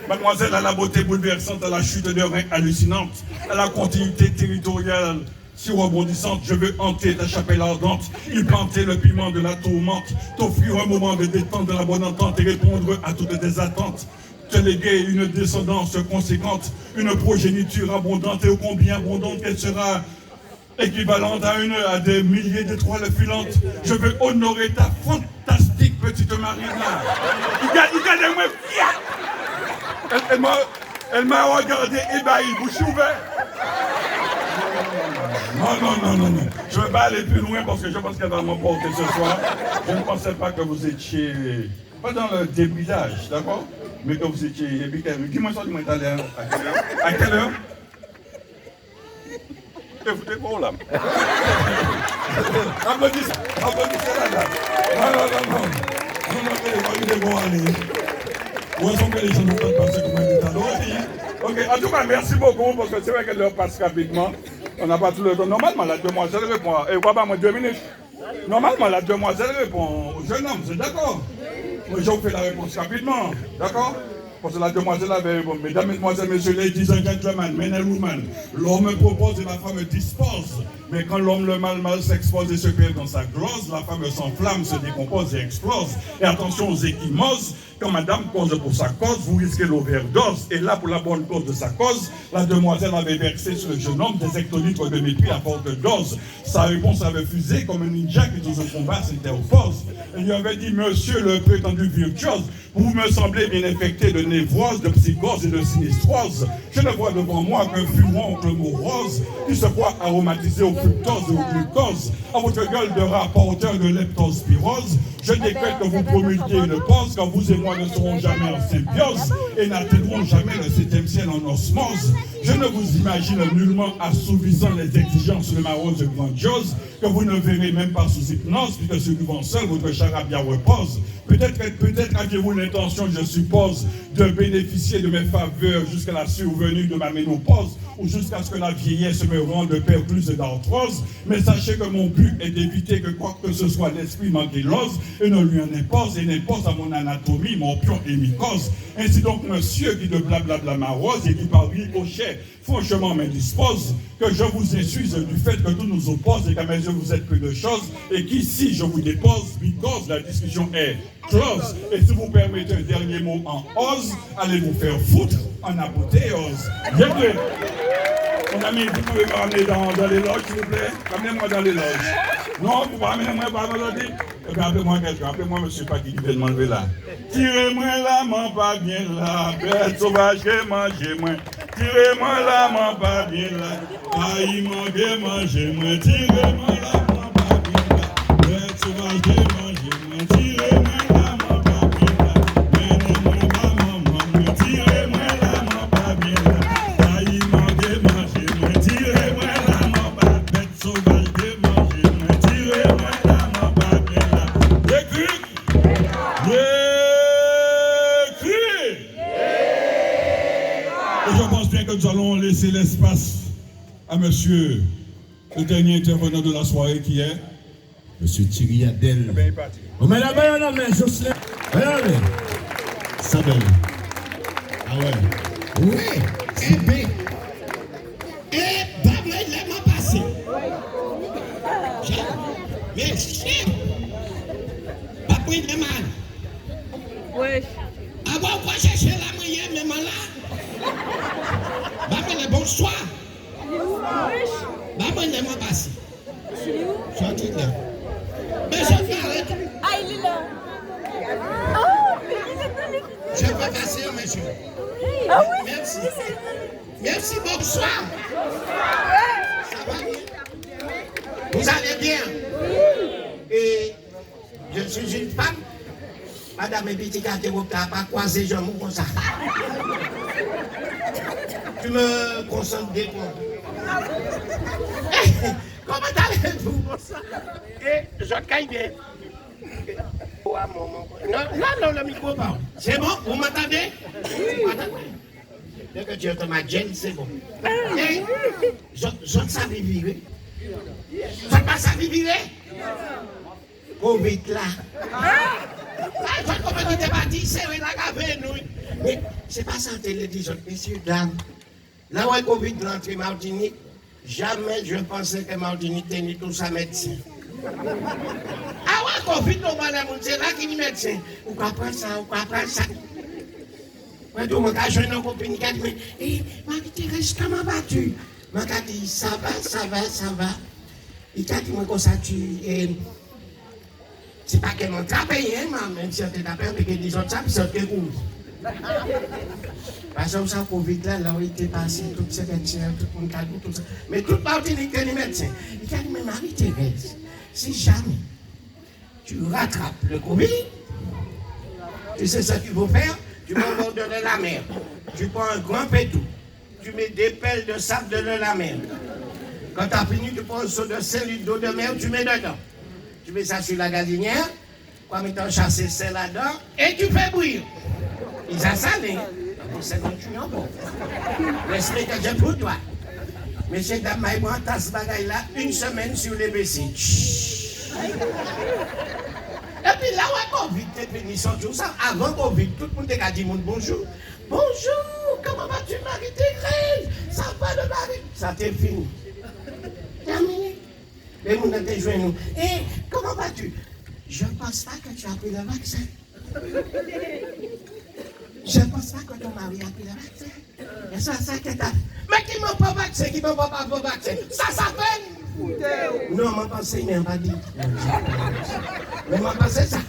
Mademoiselle à la beauté bouleversante, à la chute de reins hallucinante, à la continuité territoriale si rebondissante, je veux hanter ta chapelle ardente, y planter le piment de la tourmente, t'offrir un moment de détente, de la bonne entente et répondre à toutes tes attentes. Te léguer une descendance conséquente, une progéniture abondante et ô combien abondante qu'elle sera Équivalente à une, à des milliers d'étoiles filantes. Je veux honorer ta fantastique petite Marina. I gadé, i gadé mwen, fiat. Elle, elle m'a, elle m'a regardé ébahi, bouche ouverte. Non, non, non, non, non. Je ne vais pas aller plus loin parce que je pense qu'elle va m'emporter ce soir. Je ne pensais pas que vous étiez pas dans le débridage, d'accord ? Mais que vous étiez, et puis que, dis-moi ça, dis-moi tout à l'heure. À quelle heure ? À quelle heure ? Te fouté kwa la ? Applaudissez, applaudissez la dame. Non, non, non, non. Non, non, non, non, non, non, non. Heureusement que les gens n'ont pas passé comme un état d'ordre, hein. Ok, en tout cas, merci beaucoup, parce que c'est vrai que l'heure passe rapidement. On n'a pas tout le temps. Normalement, la demoiselle répond. Et quoi, bah, moi, deux minutes. Normalman, la demwazèl réponn o jenn om, sé dakò. Mé jan ou fè la répons rapidman, dakò ? Paske la demwazèl la vé réponn. Mesdames, Mesdemoiselles, Messieurs, ladies and gentlemen, men and women, l'homme propose et la femme dispose. Mais quand l'homme, le mâle, mâle s'expose et se perd dans sa glose, la femme s'enflamme, se décompose et explose. Et attention aux ecchymoses, quand madame cause pour sa cause, vous risquez l'overdose. Et là, pour la bonne cause de sa cause, la demoiselle avait versé sur le jeune homme des hectolitres de mépris à forte dose. Sa réponse avait fusé comme un ninja qui dans un combat s'interpose. Elle lui avait dit : « Monsieur le prétendu virtuose, vous me semblez bien infecté de névrose, de psychose et de sinistrose. Je ne vois devant moi qu'un furoncle morose qui se croit aromatisé au fructose et au glucose. À votre gueule de rat porteur de leptospirose, je décrète que vous promulguez une pause quand vous et moi ne serons jamais en symbiose et n'atteindrons jamais le septième ciel en osmose. Je ne vous imagine nullement assouvissant les exigences de ma rose grandiose que vous ne verrez même pas sous hypnose, puisque sur le vent seul votre charabia repose. Peut-être, peut-être aviez-vous l'intention, je suppose, de bénéficier de mes faveurs jusqu'à la survenue de ma ménopause ou jusqu'à ce que la vieillesse me rende percluse d'arthrose. Mais sachez que mon but est d'éviter que quoi que ce soit l'esprit m'ankylose et ne lui en impose et n'impose à mon anatomie, morpion et mycose. Ainsi donc, monsieur qui de blablabla m'arrose et qui par ricochet franchement m'indispose, que je vous essuie du fait que tout nous oppose et qu'à mes yeux vous êtes peu de chose et qu'ici je vous dépose, because la discussion est close. Et si vous permettez un dernier mot en ose, allez vous faire foutre en apothéose. Bien joué. Mon ami, vous pouvez me ramener dans, dans les loges, s'il vous plaît ? Ramenez-moi dans les loges. Non, vous ne ramenez pas dans les loges. Ében, aplé mwen kèlken, aplé mwen mésié Paki ki vien manjé la. Tiré mwen la, man pa bien la, bèt sovaj ké manjé mwen. Tiré mwen la, man pa bien la, kayiman ké manjé mwen. Tiré mwen la, man pa bien la, bèt sovaj ké manjé mwen. Tiré mwen la, man pa bien la, mennen mwen ba manman mwen. Tiré mwen la, man pa bien la, kayiman ké manjé mwen. Tiré mwen la, man pa bèt sovaj ké manjé mwen. Tiré mwen la, man pa bien la. Yé kri ! Yé kri ! Et je pense bien que nous allons laisser l'espace à monsieur, le dernier intervenant de la soirée, qui est monsieur Thierry Adel. Eh ben, il est parti. Bon, madame, madame, Jocelyn. Madame, sa bèl. Ah ouais. Oui, eh ben. É, ba mwen lè man pasé. Jan, mésié. Ba mwen lè man. Wèch. Awa, ou pa chèché la mwen yé, mé man la. Ba mwen lè bonswa. Wèch. Ba mwen lè man pasé. Sòti la. Mé sòti la. Ay, li la. Oh, mé li la. Je peux passer, monsieur ? Ah oui. Merci. Merci, bonsoir. Ça va bien ? Vous allez bien ? Et je suis une femme. Madame, épi ti gate wòb-la pa kwazé janm ou konsa. Tu me consentes des points. Comment allez-vous ? É, zòt kay bien ? Non, non, non, le micro, pardon. C'est bon, vous m'entendez ? Vous m'entendez ? Dès que tu entends ma gueule, c'est bon. Hey, zòt, zòt sav viré ? Zòt pa sav viré ? Covid la. Ay, zòt konprann, nou té pati, séré la, gavé nou. Mé sé pa sa té lé di zòt, mésié, dam. Lè ou wè Covid rantré Matinik, jamé je pansé ke Matinik té ni tousa médsen. A wè, Covid, non, madam, sé la ki ni médsen. Ou ka pran sa, ou ka pran sa. Mwen di, mwen ka jwenn an kopin ki ka di, mé, é, Marie-Thérèse, comment vas-tu ? Mwen ka di, sa va, sa va, sa va. I ka di mwen konsa, ti, eh, ti pa ké mwen trapé'y, en, mwen, menm si an té trapé'y, an té ké di zot sa, pi zot ké kouri. Paske ou sav, kovid-la, lè i té pasé, tout sé medsen, tout moun ka di, tout sa. Mé tout Matinik té ni medsen. I ka di, mé Marie-Thérèse, si jamé tu rattrapes le covid, tu sais ce qu'il faut faire ? Tu vas au bord de la mer. Tu prends un grand pétou. Tu mets des pelles de sable de la mer. Quand t'as fini, tu prends un seau de cinq litres d'eau de mer, tu mets dedans. Tu mets ça sur la gazinière. Kwa, mé tan chasé sèl ladan, et tu fais bouillir. I sa salé. Bon, sé bon, tu n'as pas. Respect que j'ai pour toi. Mésyé dam, may pran tas bagay-la, une semaine sur les vessies. Epi la, wè, kovid té fini, sòti sa. Avan kovid, tout moun té ka di moun bonjou. Bonjour, comment vas-tu, Marie-Thérèse ? Ça va, le mari ? Sa té fini. Terminé. Lé moun-lan té jwenn nou. Eh, comment vas-tu ? Je pense pas que tu as pris le vaccin. Je pense pas que ton mari a pris le vaccin. É sa, sa ki ta. Mé ki moun pa vaksen, ki moun pa, pa vaksen. Sa, sa fè. Non, mwen pansé, mé an pa di. Mé mwen pansé sa.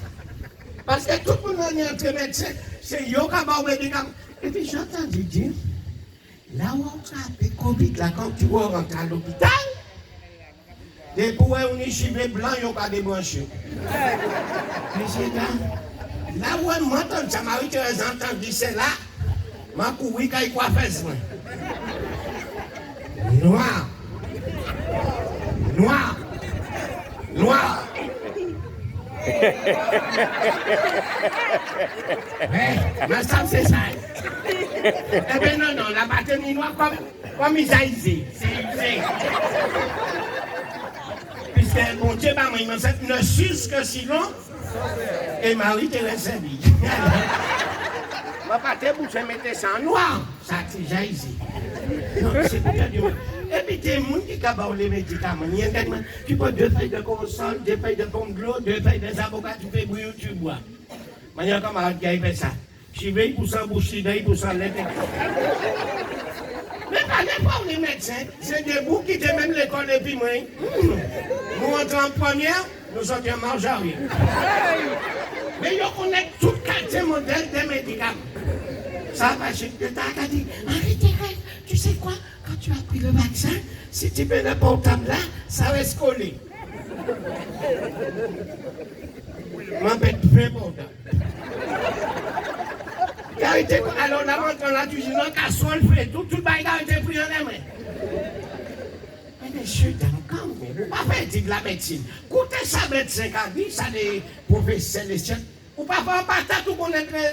Paske tout moun-lan ni antré medsen, sé yo ka ba'w médikaman. Epi, j'ai entendu dire, la ou trapé kovid-la, kan ou rantré a lopital, dépi ou wè ou ni chivé blan, yo ka débranché. Mésyé dam, la ou wè mwen tann sa, Marie-Thérèse, an tann di sèl-la, man kouri kay kwafès mwen. Nwa. Nwa. Nwa. Mé, mé sa sé sa. Ében non, non, la pa té ni nwa kon Kon mizayizé, sé izé. Piske Bondié ba mwen, mwen sé ne suis que si l'on est Marie-Thérèse servie. Mwen pa té boujé mété sa an nwa, sa té ja izé. Non, sé pou tèt mwen. Epi té moun ki ka ba'w lé médikaman, ni an gannman, tu prends deux feuilles de corossol, deux feuilles de pomme de l'eau, deux feuilles de avocat, tu fais bouillir, tu bois. Manniè kanmarad ki ay fè sa. Chivé'y pou san bouch, chivé'y pou san lèt. Mé pa nenpot lé medsen, sé dé boug ki té menm lékol épi mwen. Hmm. Nou antré an prèmiè, nou sòti an mach aryè. Mé yo konnet tout kalté model dé médikaman. Sa pa chet de ta ka di, Marie-Thérèse, tu sais quoi ? Quand tu as pris le vaccin, si tu mets le portable là, ça reste collé. Man pèd ven pòtab. Ka rété, alò, la, man antré an lakizin, an kaswol, fré, tout, tout bagay ka rété fri anlè mwen. Mé mésyé dam, kanmenm, ou pa fè étid lamedsin. Kouté sa medsen ka di, sa lé pwofésè, lé syans. Ou pa fè an patat, ou konnet, mé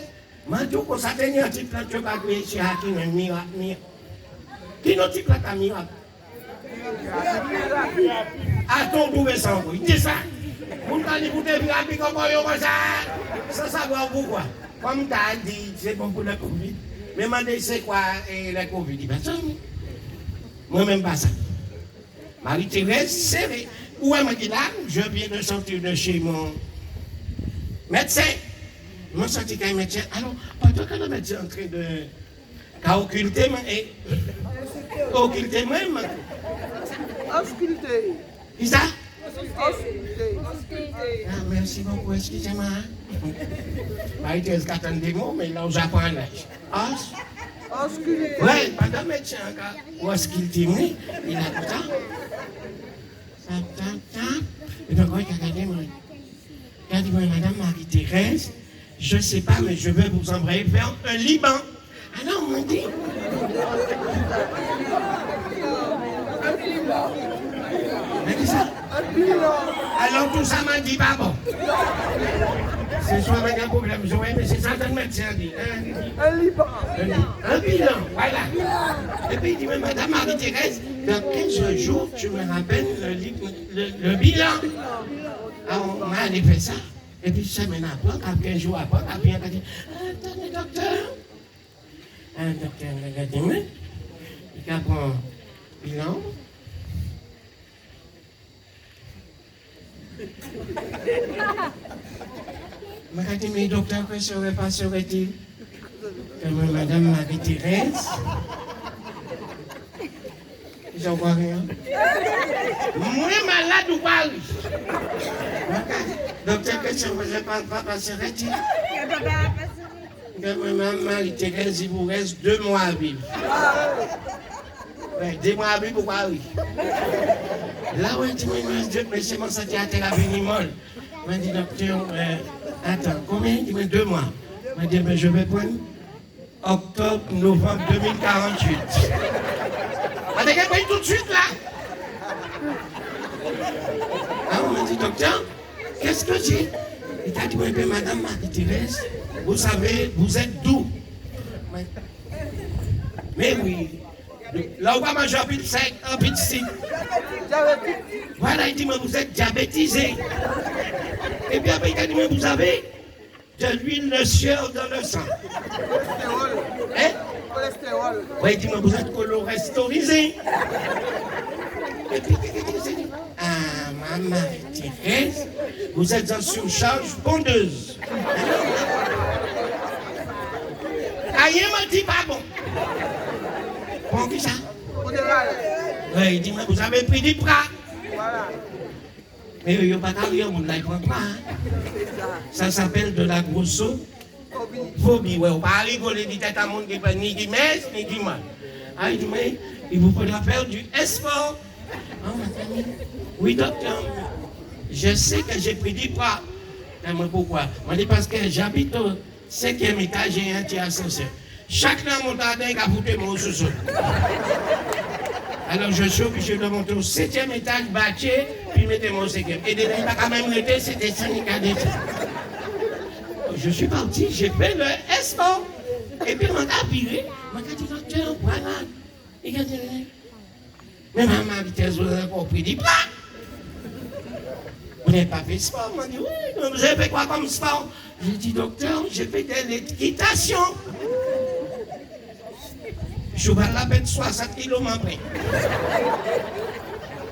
man di'w konsa, té ni an ti plant yo ka kriyé isi-a ki non mirak, mirak. Ki non ti plant-la, mirak ? Atann, ou touvé sa ankò. I di sa. Moun ka di pou té viré a pik an bò yo konsa, san savwa poukwa. Kon ta di, sé bon pou lè kovid. Mé mandé sé kwa, é, lè kovid, i pa sa. Mwen menm pa sa. Marie-Thérèse, sé vré. Ou wè mwen ki la, je viens de sortir de chez mon médecin. Mwen sòti kay medsen. Alò, pandan ke le médecin est en train de Ka okilté mwen, é. Okilté mwen, mwen. Oskilté. Kisa ? Oskilté. Ah, merci beaucoup, excusez-moi, hein. Marie-Thérèse ka tann dé mo, mé la ou ja pran laj. Os. Oskilté. Wè, pandan medsen-an ka oskilté mwen, i la konsa. Tap, tap, tap. Épi ankò, i ka gadé mwen. I ka di mwen, Madame Marie-Thérèse, je sais pas, mais je vais vous envoyer faire un Liban. Alò, mwen di, mwen di sa. Alò, tou sa, mwen di, pa bon. Sé swa mwen ni pwoblèm, mé sé sa, tann medsen-an di, hein. Un Liban. Un, un bilan, voilà. Épi, i di, mais Madame Marie-Thérèse, dans quinze jours, tu me rappelles le, li-, le, le bilan. Alò, mwen alé fè sa. Épi, semèn apré, ka kenz jou apré, ka vini, ka di, ah, tandé, doktè. Ah, doktè, ka gadé mwen. I ka pran bilan. Mwen ka di, mais docteur, que serait, pas serait-il que Madame Marie-Thérèse, Ou pa ri, en ? Mwen malad, ou pa ri. Doktè, kèsyon, mwen, je parle pas, pas, je retire. Mwen, man, Marie-Thérèse, il vous reste deux mois à vivre. Wi, dé mwa a viv, ou pa ri. La, wi, di mwen, mwen, di, mésié, man santi atè-la vini mol. Mwen di, doktè, euh, attends, combien ? Di mwen, deux mois. Mwen di, ben, je vais prendre octobre, novembre deux mille quarante-huit. Mwen té ké pran tout suit la. Ah, mwen di, doktè, qu'est-ce que j'ai ? I ka di mwen, ben, madame Marie-Thérèse, vous savez, vous êtes doux. Mé wi. La ou pa manjé anpil sèk, anpil sik. Voilà, i di mwen, vous êtes diabétisé. Épi apré, i ka di mwen, vous avez de l'huile de sueur dans le sang. Kòlèstèwòl. Hein ? Kòlèstèwòl. Wi, i di mwen, vous êtes cholestérisé. Épi, ah, maman, Thérèse, vous êtes en surcharge pondeuse. Ayen manti pa bon. Bon, kisa ? Wi, i di mwen, vous avez pris du poids. Mé yo, yo pa ka ri, moun-la, i pran pwa, en. Ça s'appelle de la grossophobie. Wi, ou pa rigolé di tèt a moun ki pran ni ki mès, ni ki mal. Ah, i di mwen, il vous faudra faire du sport. Ah, ma fille. Oui, docteur. Je sais que j'ai pris du poids. Mé mwen, pourquoi ? Mwen di, parce que j'habite au cinquième étage et un tiers ascenseur. Chak lè an monté adan, i ka fouté mwen o sousol. Alors, je suis obligé de monter au septième étage, batjé, pi mété mwen o senkièm. É dèyè, i pa ka menm rété, sé désann i ka désann. Je suis parti, j'ai fait le sport. Épi, mwen ka viré, mwen ka di, doktè, voilà. I ka di, mais maman, vitesse, vous avez compris, dis pas. Vous n'avez pas fait sport ? Mwen di, oui, mais vous avez fait quoi comme sport ? J'ai dit, docteur, j'ai fait de l'équitation. Chouval-la pèd swasant kilo, man, apré.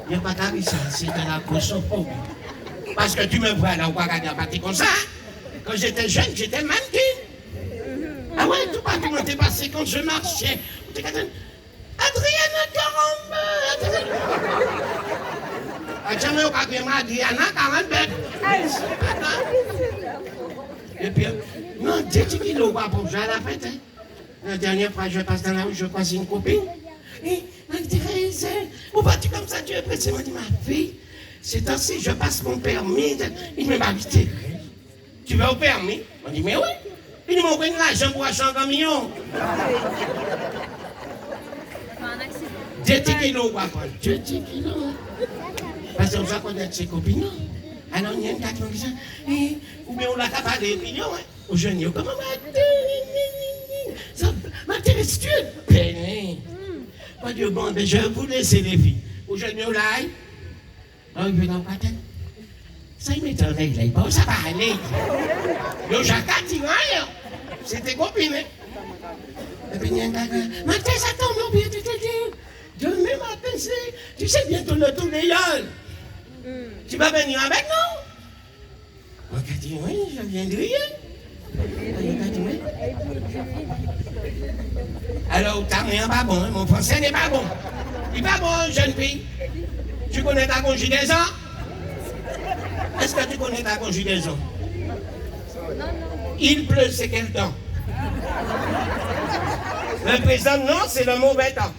Yo pa ka ri sa, c'est de la grossophobie. Parce que tu me vois là, ou pa gadé an pati konsa. Quand j'étais jeune, j'étais mannequin. Ah ouais, tout partout, on était passé quand je marchais. On était Adriana, caramba, Adriana. Adjamé ou pa grenn Adriana, karant bèt. Épi, non, dé ti kilo ou pa pran, jwè a la fèt, en. La dernière fois, je passe dans la rue, je croise une copine. Eh, Marie-Thérèse, ou parti comme ça, tu es pressée. Mwen di, ma fille, ces temps-ci, je passe mon permis. Il me m'a dit, Thérèse, tu vas au permis ? Mwen di, mé wi. I di, mé ou gwenn lajan pou achté an kamiyon. Dé ti kilo ou pa pran. Dé ti kilo. Paskè ou sa konnet sé kopin-la. Alò, ni an ka di mwen sa, eh, oubien ou la ka palé épi yo, en. Ou jwenn yo, kouman ou va di, sa, ma télé, si tu es peiné. Mwen di, bon, ben, je vais vous laisser, les filles. Ou jwenn yo la, en. An rivé la, ou ka tann. Sa i mété an règ la, i pa sa pa alé. Yo ja ka di ayen. Sé té kopin, en. Épi, ni an ka di, maten sa tonbé, oubien té, té, té. Demain matin, c'est, tu sais, bientôt le tour de l'école. Tu vas venir avec nous ? Mwen ka di, oui, je viendrai. Alors, ou talen pa bon, hein, mon français n'est pas bon. Il n'est pas bon, jeune fille. Tu connais ta conjugaison ? Est-ce que tu connais ta conjugaison ? Il pleut, c'est quel temps ? Le présent, non, c'est le mauvais temps.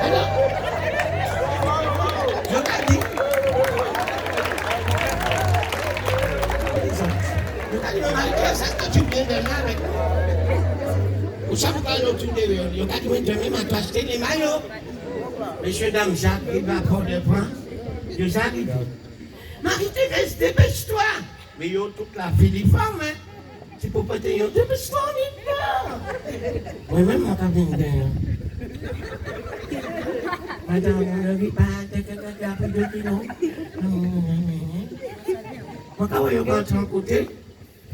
Alò, yo ka di, yo ka di, mé Marie-Thérèse, est-ce que tu viens demain avec nous ? Ou sa pou ka alé otou déwò, yo ka di, mé demain matin, acheter les maillots. Messieurs, dames, j'arrive à Fort-de-France. Yo, j'arrive. Marie-Thérèse, dépêche-toi. Mé yo tout la filiform, hein. Sé pou pòté yo, dépêche-toi, on y va. Mwen menm, mwen ka vin dèyè. Madanm, on n'arrive pas, té, té, té, té, apré dé kilo. Mwen ka wè yo pran tan koté.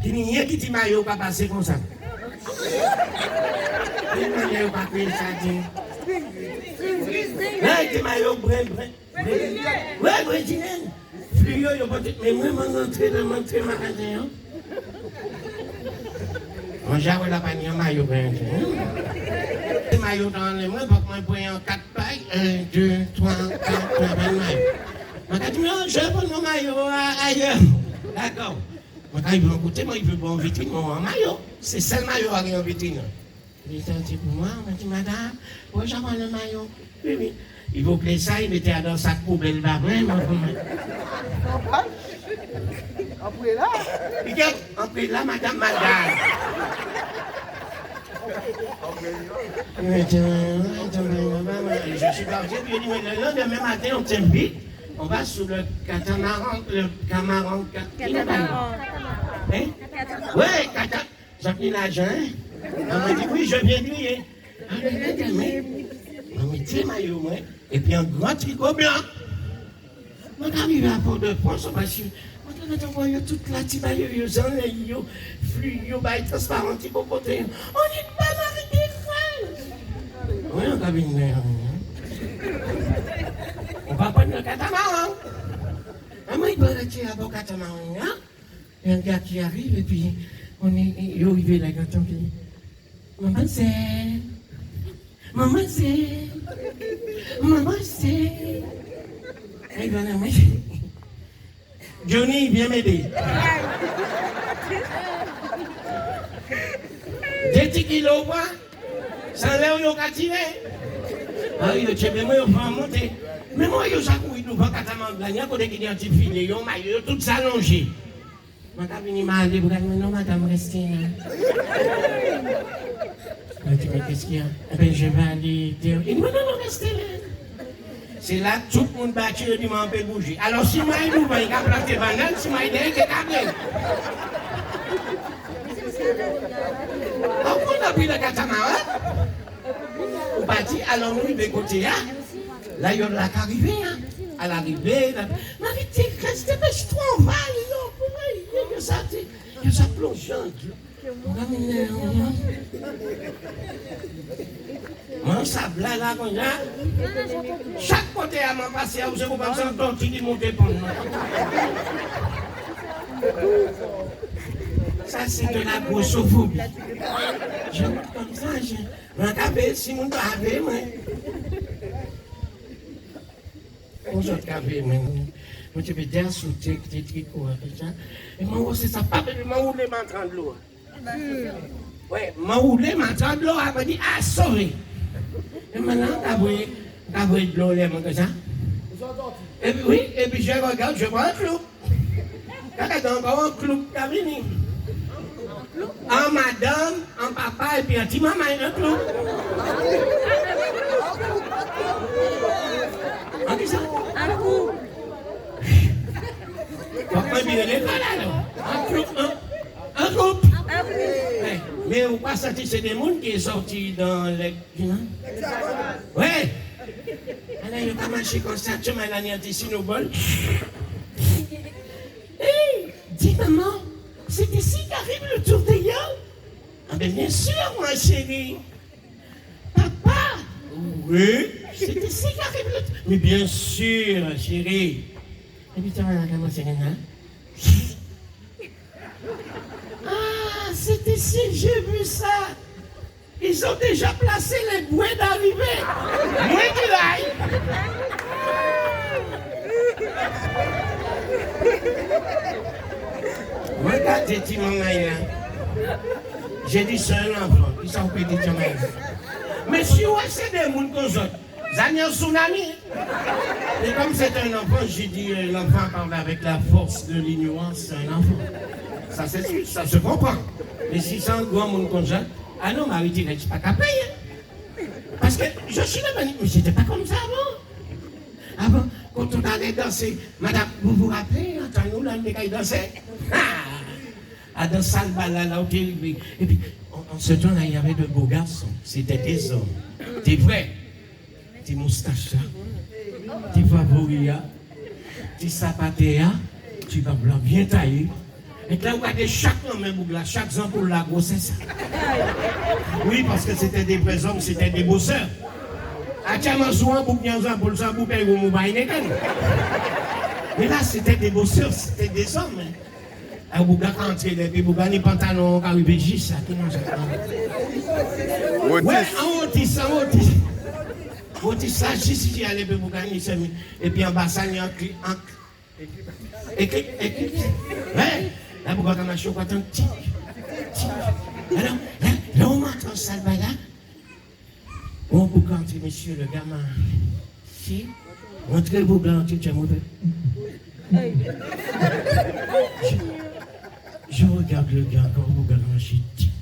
Ki ni yenki ti mayo ka pasé konsa. Ki ni mayo ka pé sa, di. Nan, ti mayo bren, bren. Wi, brezilièn. Fluo, yo pa té, mé mwen, mwen rantré la, mwen rantré magazen-an. Mwen ja wè la pa ni an mayo, en. Sé mayo-tala, mwen, fok mwen pran an kat pay. En, dé, twa, kat, twa, kat mayo. Mwen ka di, "Non, je veux mon maillot a-, ailleurs." Dakò. Mwen ka rivé an koté, mwen rivé bò an vitrin, mwen wè an mayo. Sé sel mayo-a ki an vitrin-an. Li té di pou mwen, mwen di, "Madanm, ou ja pran an mayo?" Wi, wi. I voulé sa, i mété adan sak poubel ba mwen, mwen, pou mwen. Anpré la. Li di, "Anpré la, madanm, madanm." Mwen di, "Madanm, madanm, madanm." Je suis parti, puis il dit, "Mais le lendemain matin, on t'invite, on va sur le catamaran, le camaran, cat-, Catamaran. Hein? Catamaran. Ouais, cata-, Zot ni lajan, en? Mwen di, "Wi, je viens de lui." A, mé, mé, mé, mwen mété mayo mwen, épi an gran triko blan. Mwen ka rivé a Fodfrans, paske mwen té gentan wè yo tout la, ti mayo yo, zanlè yo, fluo, bagay transparan, ti bokoté. On n'est pas dans le désert. Wi, an ka vin la, en. On va prendre le catamaran. A, mwen, i pran ti abò katamaran, en. An gad ki arivé, épi, on est, yo rivé la, gad, tanpri. Manmanzèl, manmanzèl, manmanzèl. Ay, bon, non, mé Johnny, vien m'aider. Dé ti kilo, kwa. San lè yo ka tiré. A, yo tjenbé mwen, yo fè mwen monté. Mé mwen, yo ja kouri douvan katamaran-la, koté ki ni an ti filé, yo, mayo yo tout sa lonjé. Mwen ka vini, mwen alé, pou gad mwen, "Non, madame, restez là." Mwen di, "Mais qu'est-ce qu'il y a?" "Eh ben, je vais aller dehors." I di, "Non, non, non, restez là." Sé la tout moun bati, yo di mwen an pé boujé. Alò, si mwen ay douvan, i ka planté bannann, si mwen ay dèyè, i ké kabré. Donk, nou pran le katamaran, nou pati, alò nou rivé koté-a. La, yo la ka rivé, en. A larivé, la, mwen di, "Dépêche-toi, on va ailleurs, on va ailleurs." Yo sa té, yo sa plonjé an dlo. Mwen, mwen, sa blag-la konsa. Chak koté-a mwen pasé a, ou sé kou pa san tòti ki monté pon-an. Ça, c'est de la grossophobie. Je monte comme ça, je, mwen ka vé, si moun pa vé mwen. Kon zot ka vé mwen, mwen té pé dèyè soté, ki té triko, en, konsa. É mwen wè sé sa, pap, épi mwen woulé, mwen antré an dlo-a. Wi, mwen woulé, mwen antré an dlo-a, mwen di, "A, sové." É mwen la, an ka vwè, an ka vwè dlo lè mwen konsa. Épi, wi, épi je regarde, je vois un clou. Kaka dan ankò an kloup ka vini. An madanm, an papa, épi an ti manmay, an kloup. An kisa? An kloup. Fok mwen viré lékol alò. An kloup, an, an kloup. An kloup. Mé, mé ou pa santi sé dé moun ki sòti dan lè Wi. Alò, yo ka maché konsa, tjou, mé la ni an ti sinobol. Hey, dis maman, c'est ici qu'arrive le tour des lions ? Ah ben, bien sûr, ma chérie. Papa, oui, c'est ici qu'arrive le tour. Mais bien sûr, chérie. Épi, tjou, mé la koumansé konsa. Ah, c'est ici que j'ai vu ça. Ils ont déjà placé les bouées d'arrivée. Mwen ki la. Mwen gadé ti manmay-la. J'ai dit, c'est un enfant. Kisa ou pé di, ti manmay-la? Mé si ou wè sé dé moun kon zot, zot ni an tsunami. Et comme c'est un enfant, j'ai dit, euh, l'enfant parle avec la force de l'ignorance, c'est un enfant. Ça s'excuse, ça se comprend. Mé si sé an granmoun kon zot, ah non, Marie-Thérèse pa ka péyé. Parce que je suis revenu, mais c'était pas comme ça avant. Avant, quand on allait danser, madame, vous vous rappelez, entre nous, là, on était dansé. Ah, ah, dans salle, là, là, on était arrivé. Et puis, en, en ce temps-là, il y avait de beaux garçons. C'était des hommes. Des vrais. Ti moustach-la, ti favori-a, ti sapatè-a, ti bab-la byen tayé. É la, ou gadé chak lanmen boug-la, chak zanpoul-la, gwosè sa. Oui, parce que c'était des vrais hommes, c'était des bosseurs. Atjèman, si an boug ni an zanpoul, sé an boug ki pé wonm ou bay nékan. Mais là, c'était des bosseurs, c'était des hommes, hein. A, boug-la ka antré la, épi boug-la ni pantalon ka rivé jis la, ki non sa? Wè, an wotis, an wotis. Wotis-la jis isi a, épi boug-la ni sèmi, épi anba sa ni an kli, an, épi, épi, wè, la boug-la ka maché, ou ka tann tik, tik. Alò, la, la ou antré an sal bagay la, on boug-la antré, mésié, le gamin. Si, antré boug-la, antré, tjè, mwen fè. Je regarde le gars, comment boug-la ka maché, tik,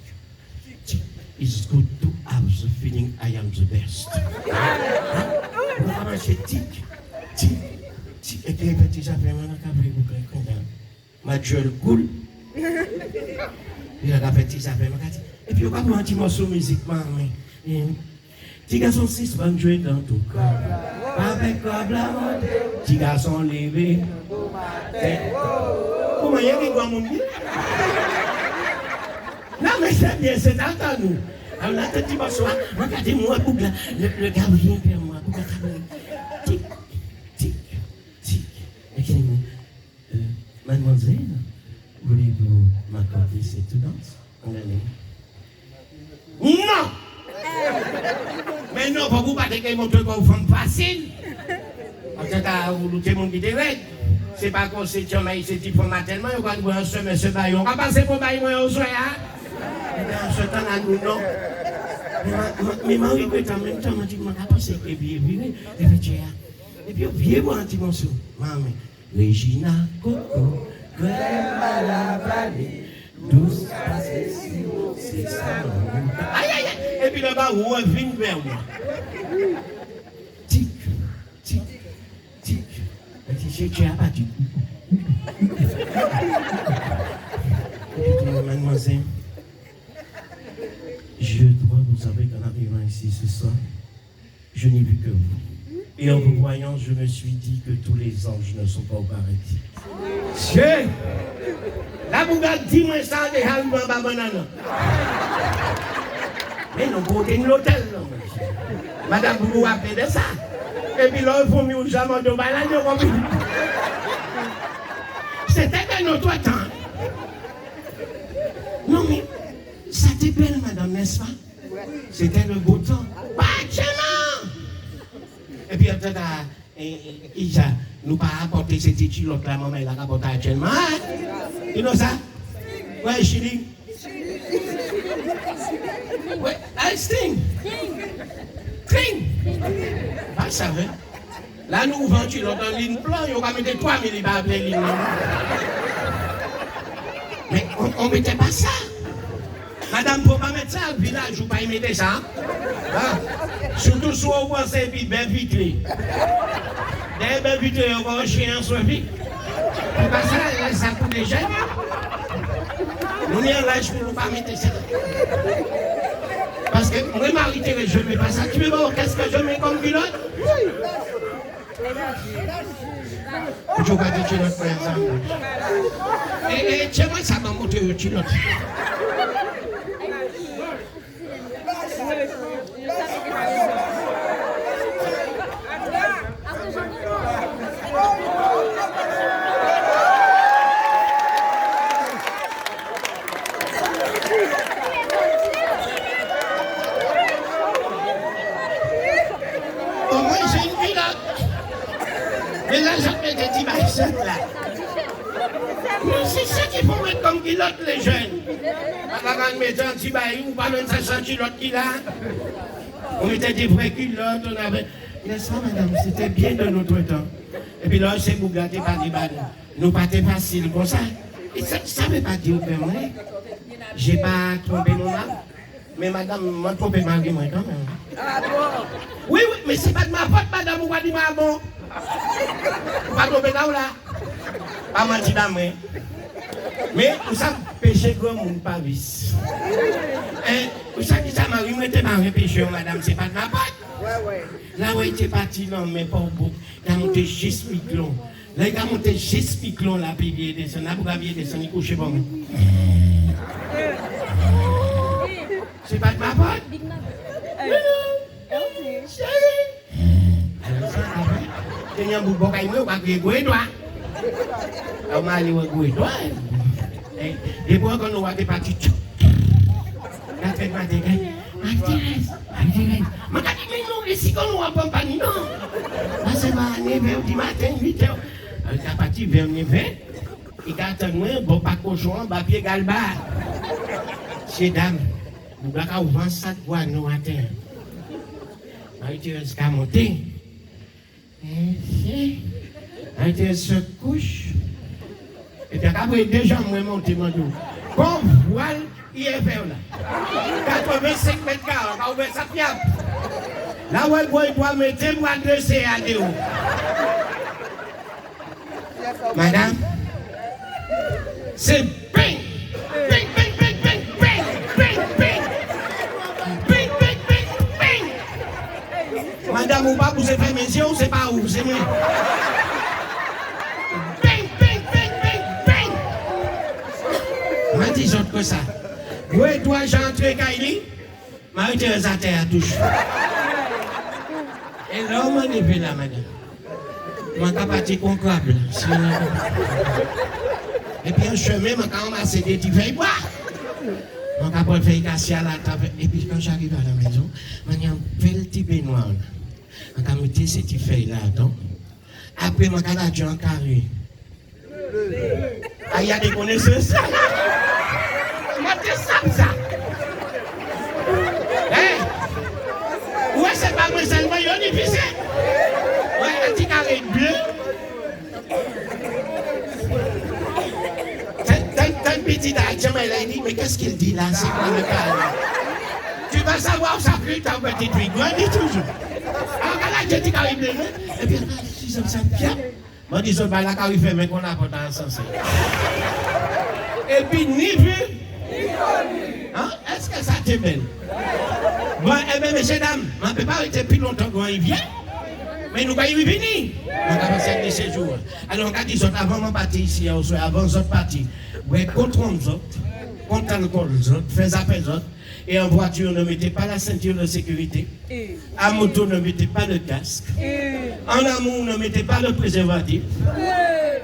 tik. It's good to have the feeling I am the best. Hein? Boug-la ka maché, tik, tik, tik. Épi, épi, ti zafè, mwen, ka vlé boug-la, kontan. Matjèl koul. Li la ka fè ti zafè, man ka di. Épi yo ka pran ti mòso mizik, man, men. Ti gason sispann jwé dan tout kòb. Avèk kòb-la mandé. Ti gason lévé. Kouman yé ki granmoun li? Non, men sé bien, sé dan tan nou. Alò, la, ti mòso-a, man ka di, mwen, boug-la, le, le gars vient vers moi, boug-la ka vini. Tik, tik, tik. Excusez-moi. Euh, mademoiselle, voulez-vous m'accorder cette danse? An gadé. Non! Mé non, fok ou pa té ké montré kò'w fanm fasil. An tou ka, ou, ou té moun ki té rèd. Sé pa kon sé ti manmay, sé ti fanm-la tèlman, yo ka di, an sé, mé sé bay, ou ka pasé pou bay mwen oswè-a. Ében, an sé tan-la, nou, non. Mé ma, ma, mé mari mwen, an menm tan, man di, man ka pansé ké biyé viré, épi tjè-a. Épi yo viré bò an ti mòso. Manman. Régina Coco, crème à la vanille, douce pasé siwo, sé sa lanmou. Ay, ay, ay. Épi laba, ou vin vè mwen. Tik, tik, tik. Épi sé tjè-a pati. Épi, mademoiselle, je crois, vous savez, qu'en arrivant ici ce soir, je n'ai vu que vous. Et en vous voyant, je me suis dit que tous les anges ne sont pas au paradis. Sé! La boug-la di mwen sa, déja rivé anba bannann-lan. Mé non, koté lotèl-la, madanm, pou ou aplé dè sa. Épi lè ou fon mi ou ja mandé ou bay la, yo konpri. C'était un autre temps. Non, mé sa té bèl, madanm, n'est-ce pas? C'était le beau temps. Pa tjè, non! Épi, an tou ka, é, é, kisa, nou pa pòté sé ti kilòt-la, manmay-la ka pòté atjelman, en? Ki non sa? Wè, chili. Wè, Ice King. King. Pa savé. La nou ouvè kilòt an lin plan, yo ka mété twa mil, i pa aplé lin, non. Mé on, on mettait pas ça. Madanm, fo pa mèt sa, vilaj ou pa mété sa. An? Sitou si ou pansé épi bè vitré. Dèyè bè vitré, yo ka wè chien an swivi. Sé pa sa, lès sa pou lé jenn. Nou ni an laj pou nou pa mété sa. Paske mwen, Marie-Thérèse, je mets pas ça. Tu veux voir qu'est-ce que je mets comme culotte? Yo pa di kilòt mwen sa. É, é, tjè mwen sa, ban montré yo kilòt. Omwen sé an kilòt. Mé la, sa mété ti bay sèt la. Non, sé sa ki fo mèt kon kilòt, lé jenn. Pa ka mété an ti bay, ou pa menm sa, sé an kilòt ki la. On mettait des vraies culottes, on avait, n'est-ce pas, madame? C'était bien de notre temps. Épi la, sé boug-la té palé ba nou. Nou pa té fasil kon sa. É sa, sa vé pa di ke mwen, j'ai pas trompé mon mari. Mé madanm, mwen twonpé mari mwen kanmenm. A bon? Wi, wi, mé sé pa de ma faute, madanm, ou pa di mwen a bon. Ou pa twonpé tèt ou la. Pa manti ba mwen. Mé ou sav, péché granmoun pa vis. En, ou sav kisa, mari mwen té pa an péché, madanm, sé pa de ma faute. Wè, wè. La wè, i té pati lanmè pa bout. La monté jis Miklon. Lè i ka monté jis Miklon la, épi viré désann, la pou ka viré désann, i kouché bò mwen. Sé pa de ma faute. Non, non. Chéri. Alò sa, apré, té ni an bout bò kay mwen, ou ka kriyé gwo étwa. Alò, man alé wè gwo étwa. Depi ankò nou wè té pati tchou. Katrè maten, Marie-Thérèse, Marie-Thérèse. Mwen ka di, mé non, é si kon nou wè pa ni non. La sé pa névè di maten, uitè. An ka pati vè névè. I ka atann mwen bò pa kochon an, ba pyé galba. Mésyé dam, nou pa ka ouvè sak bwa nou atè. Marie-Thérèse ka monté. Mésyé, an té sot kouch. Épi apré dé janm mwen monté, mwen di'w. Kon vwal I F R la. Katrèvensenk mèt karé, pa ouvè sa pyap. La wè gwo étwal, mété bwa dé sé a déwo. Madanm, sé ping! Ping, ping, ping, ping, ping, ping, ping. Ping, ping, ping, ping. Madanm, ou pa pou sé fèmen zyé'w, sé pa ou, sé mwen. Ping, ping, ping, ping, ping. Mwen di zot kon sa. Gwo étwal ja antré kay li. Marie-Thérèse atè a touch. É la, mwen lévé la, madanm. Mwen ka pati kon krab la. Épi an chimen, mwen ka ranmasé dé ti fèy bwa. Mwen ka pran fèy kasya la, ta fè. Épi kan j'arrive à la maison, mwen ni an bel ti bennwa la. Mwen ka mété sé ti fèy la adan. Apré, mwen ka ladjé an karé. Ay, a dé konésans. Mwen té sav sa. Hen? Ou wè, sé pa mwen selman yo ni pisé. Wè, an ti karé blé. Tan, tan, tan pitit a Djanmay la, i di, mais qu'est-ce qu'il dit là? C'est quoi le cas là? Tu vas savoir ça plus tard, petite fille. Grandi toujours. Alò, la, je dis, Karib, épi, si sa, sa, bien. Mwen di zot, bay la ka ri fèmen kon lapòt a ansansè. Épi ni vi, ni koni. Hen? Eske sa té bel? Bon, ében, mésyé dam, mwen pé pa rété pli lontan Gran Rivyè, mé nou ka rivini. Mwen ka pasé an dé séjou. Alò, mwen ka di zot, avan mwen pati isi, oswa avan zot pati, bwè kon tronn zot, kon alkol zot, fè zafè zot, Et en voiture, ne mettez pas la ceinture de sécurité. À moto, ne mettez pas le casque. En amour, ne mettez pas le préservatif.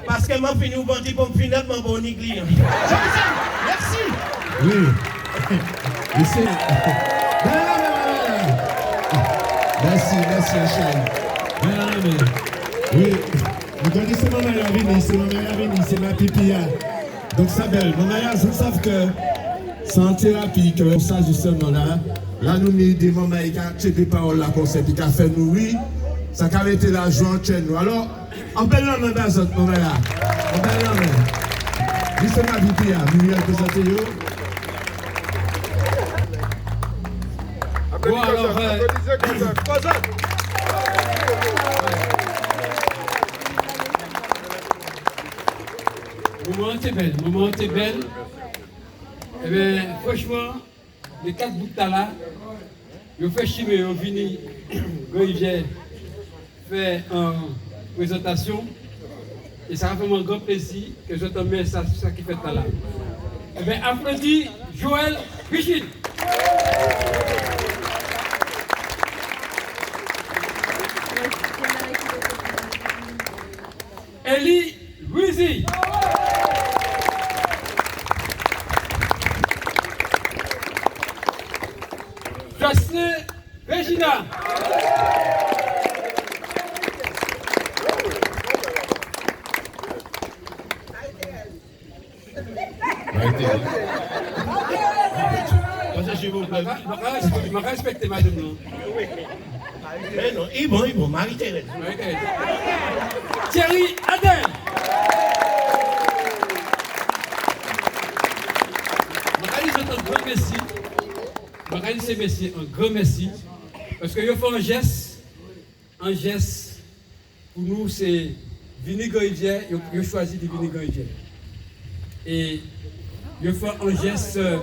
Paske man fini ou bandi pou m finalman bon ni kliyan. Jean-Michel, merci. Oui. Mèsi. Mèsi, mèsi, chéri. Oui. Nou tande sé manmay-la vini, sé manmay-la vini, sé mapipi-a. Donk sa bel. Manmay-la, zot sav ke sé an térapi ke sa, jistèman, la. La nou ni dé manmay ki ka tjenbé pawol-la kon sa, ki ka fè nou ri. Sa ka mété lajwa an tjè nou. Alò, an bel lanmen ba zot, manmay-la. An bel lanmen. Jistèman, mapipi-a, Muriel, prézanté yo. Bon, alò, euh, moman-an té bel, moman-an té bel. Ében, franchman, lé kat boug-tala, yo fè chimen, yo vini Gran Rivyè fè an prézantasyon. É sa ka fè mwen an gran plézi ke zot enmen sa, sa ki fet la la. Ében, aplodi Joël Richine. Élie Louisy. Jasne Regina. Marie-Thérèse. Pase, silvouplé. Man ka, man ka respekté madanm-lan. Mé non, i bon, i bon, Marie-Thérèse. Marie-Thérèse. Thierry Adel. Man ka di zot an gran mèsi. Man ka di sé mésyé an gran mèsi, paske yo fè an jès, an jès pou nou, sé vini Gran Rivyè, yo, yo chwazi di vini Gran Rivyè. É yo fè an jès, euh,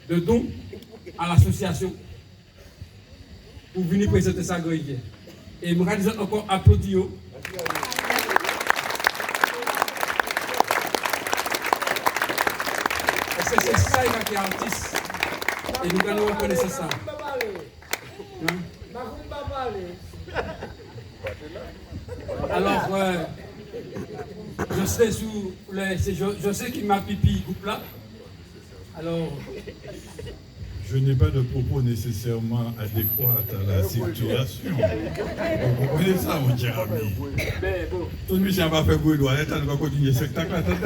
de don a lasosyasyon pou vini prézanté sa Gran Rivyè. É mwen ka di zot ankò, aplodi yo. Paske sé sa ki ka fè atis. É nou ka nou rikonèt sa. Hen? Alò, euh, Je sais sous les, c'est- je, je sais qu'il m'a pipi groupe là. Alors, Je n'ai pas de propos nécessairement adéquat à la situation. Vous comprenez ça, mon cher ami? Tout le monde va faire bruit, doit être en continuer spectacle. Attends,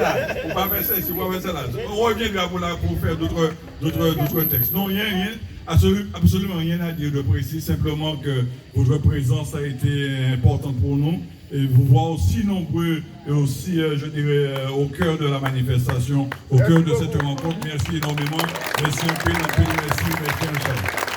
on va faire ça ici, on va faire ça là. On revient là pour, la, pour faire d'autres, d'autres, d'autres textes. Non, rien, rien, absolu- absolument rien à dire de précis, simplement que votre présence a été importante pour nous. Et vous voir aussi nombreux et aussi, euh, je dirais, euh, au cœur de la manifestation, au cœur de cette rencontre. Merci énormément. Merci un peu, un peu, merci, merci un peu.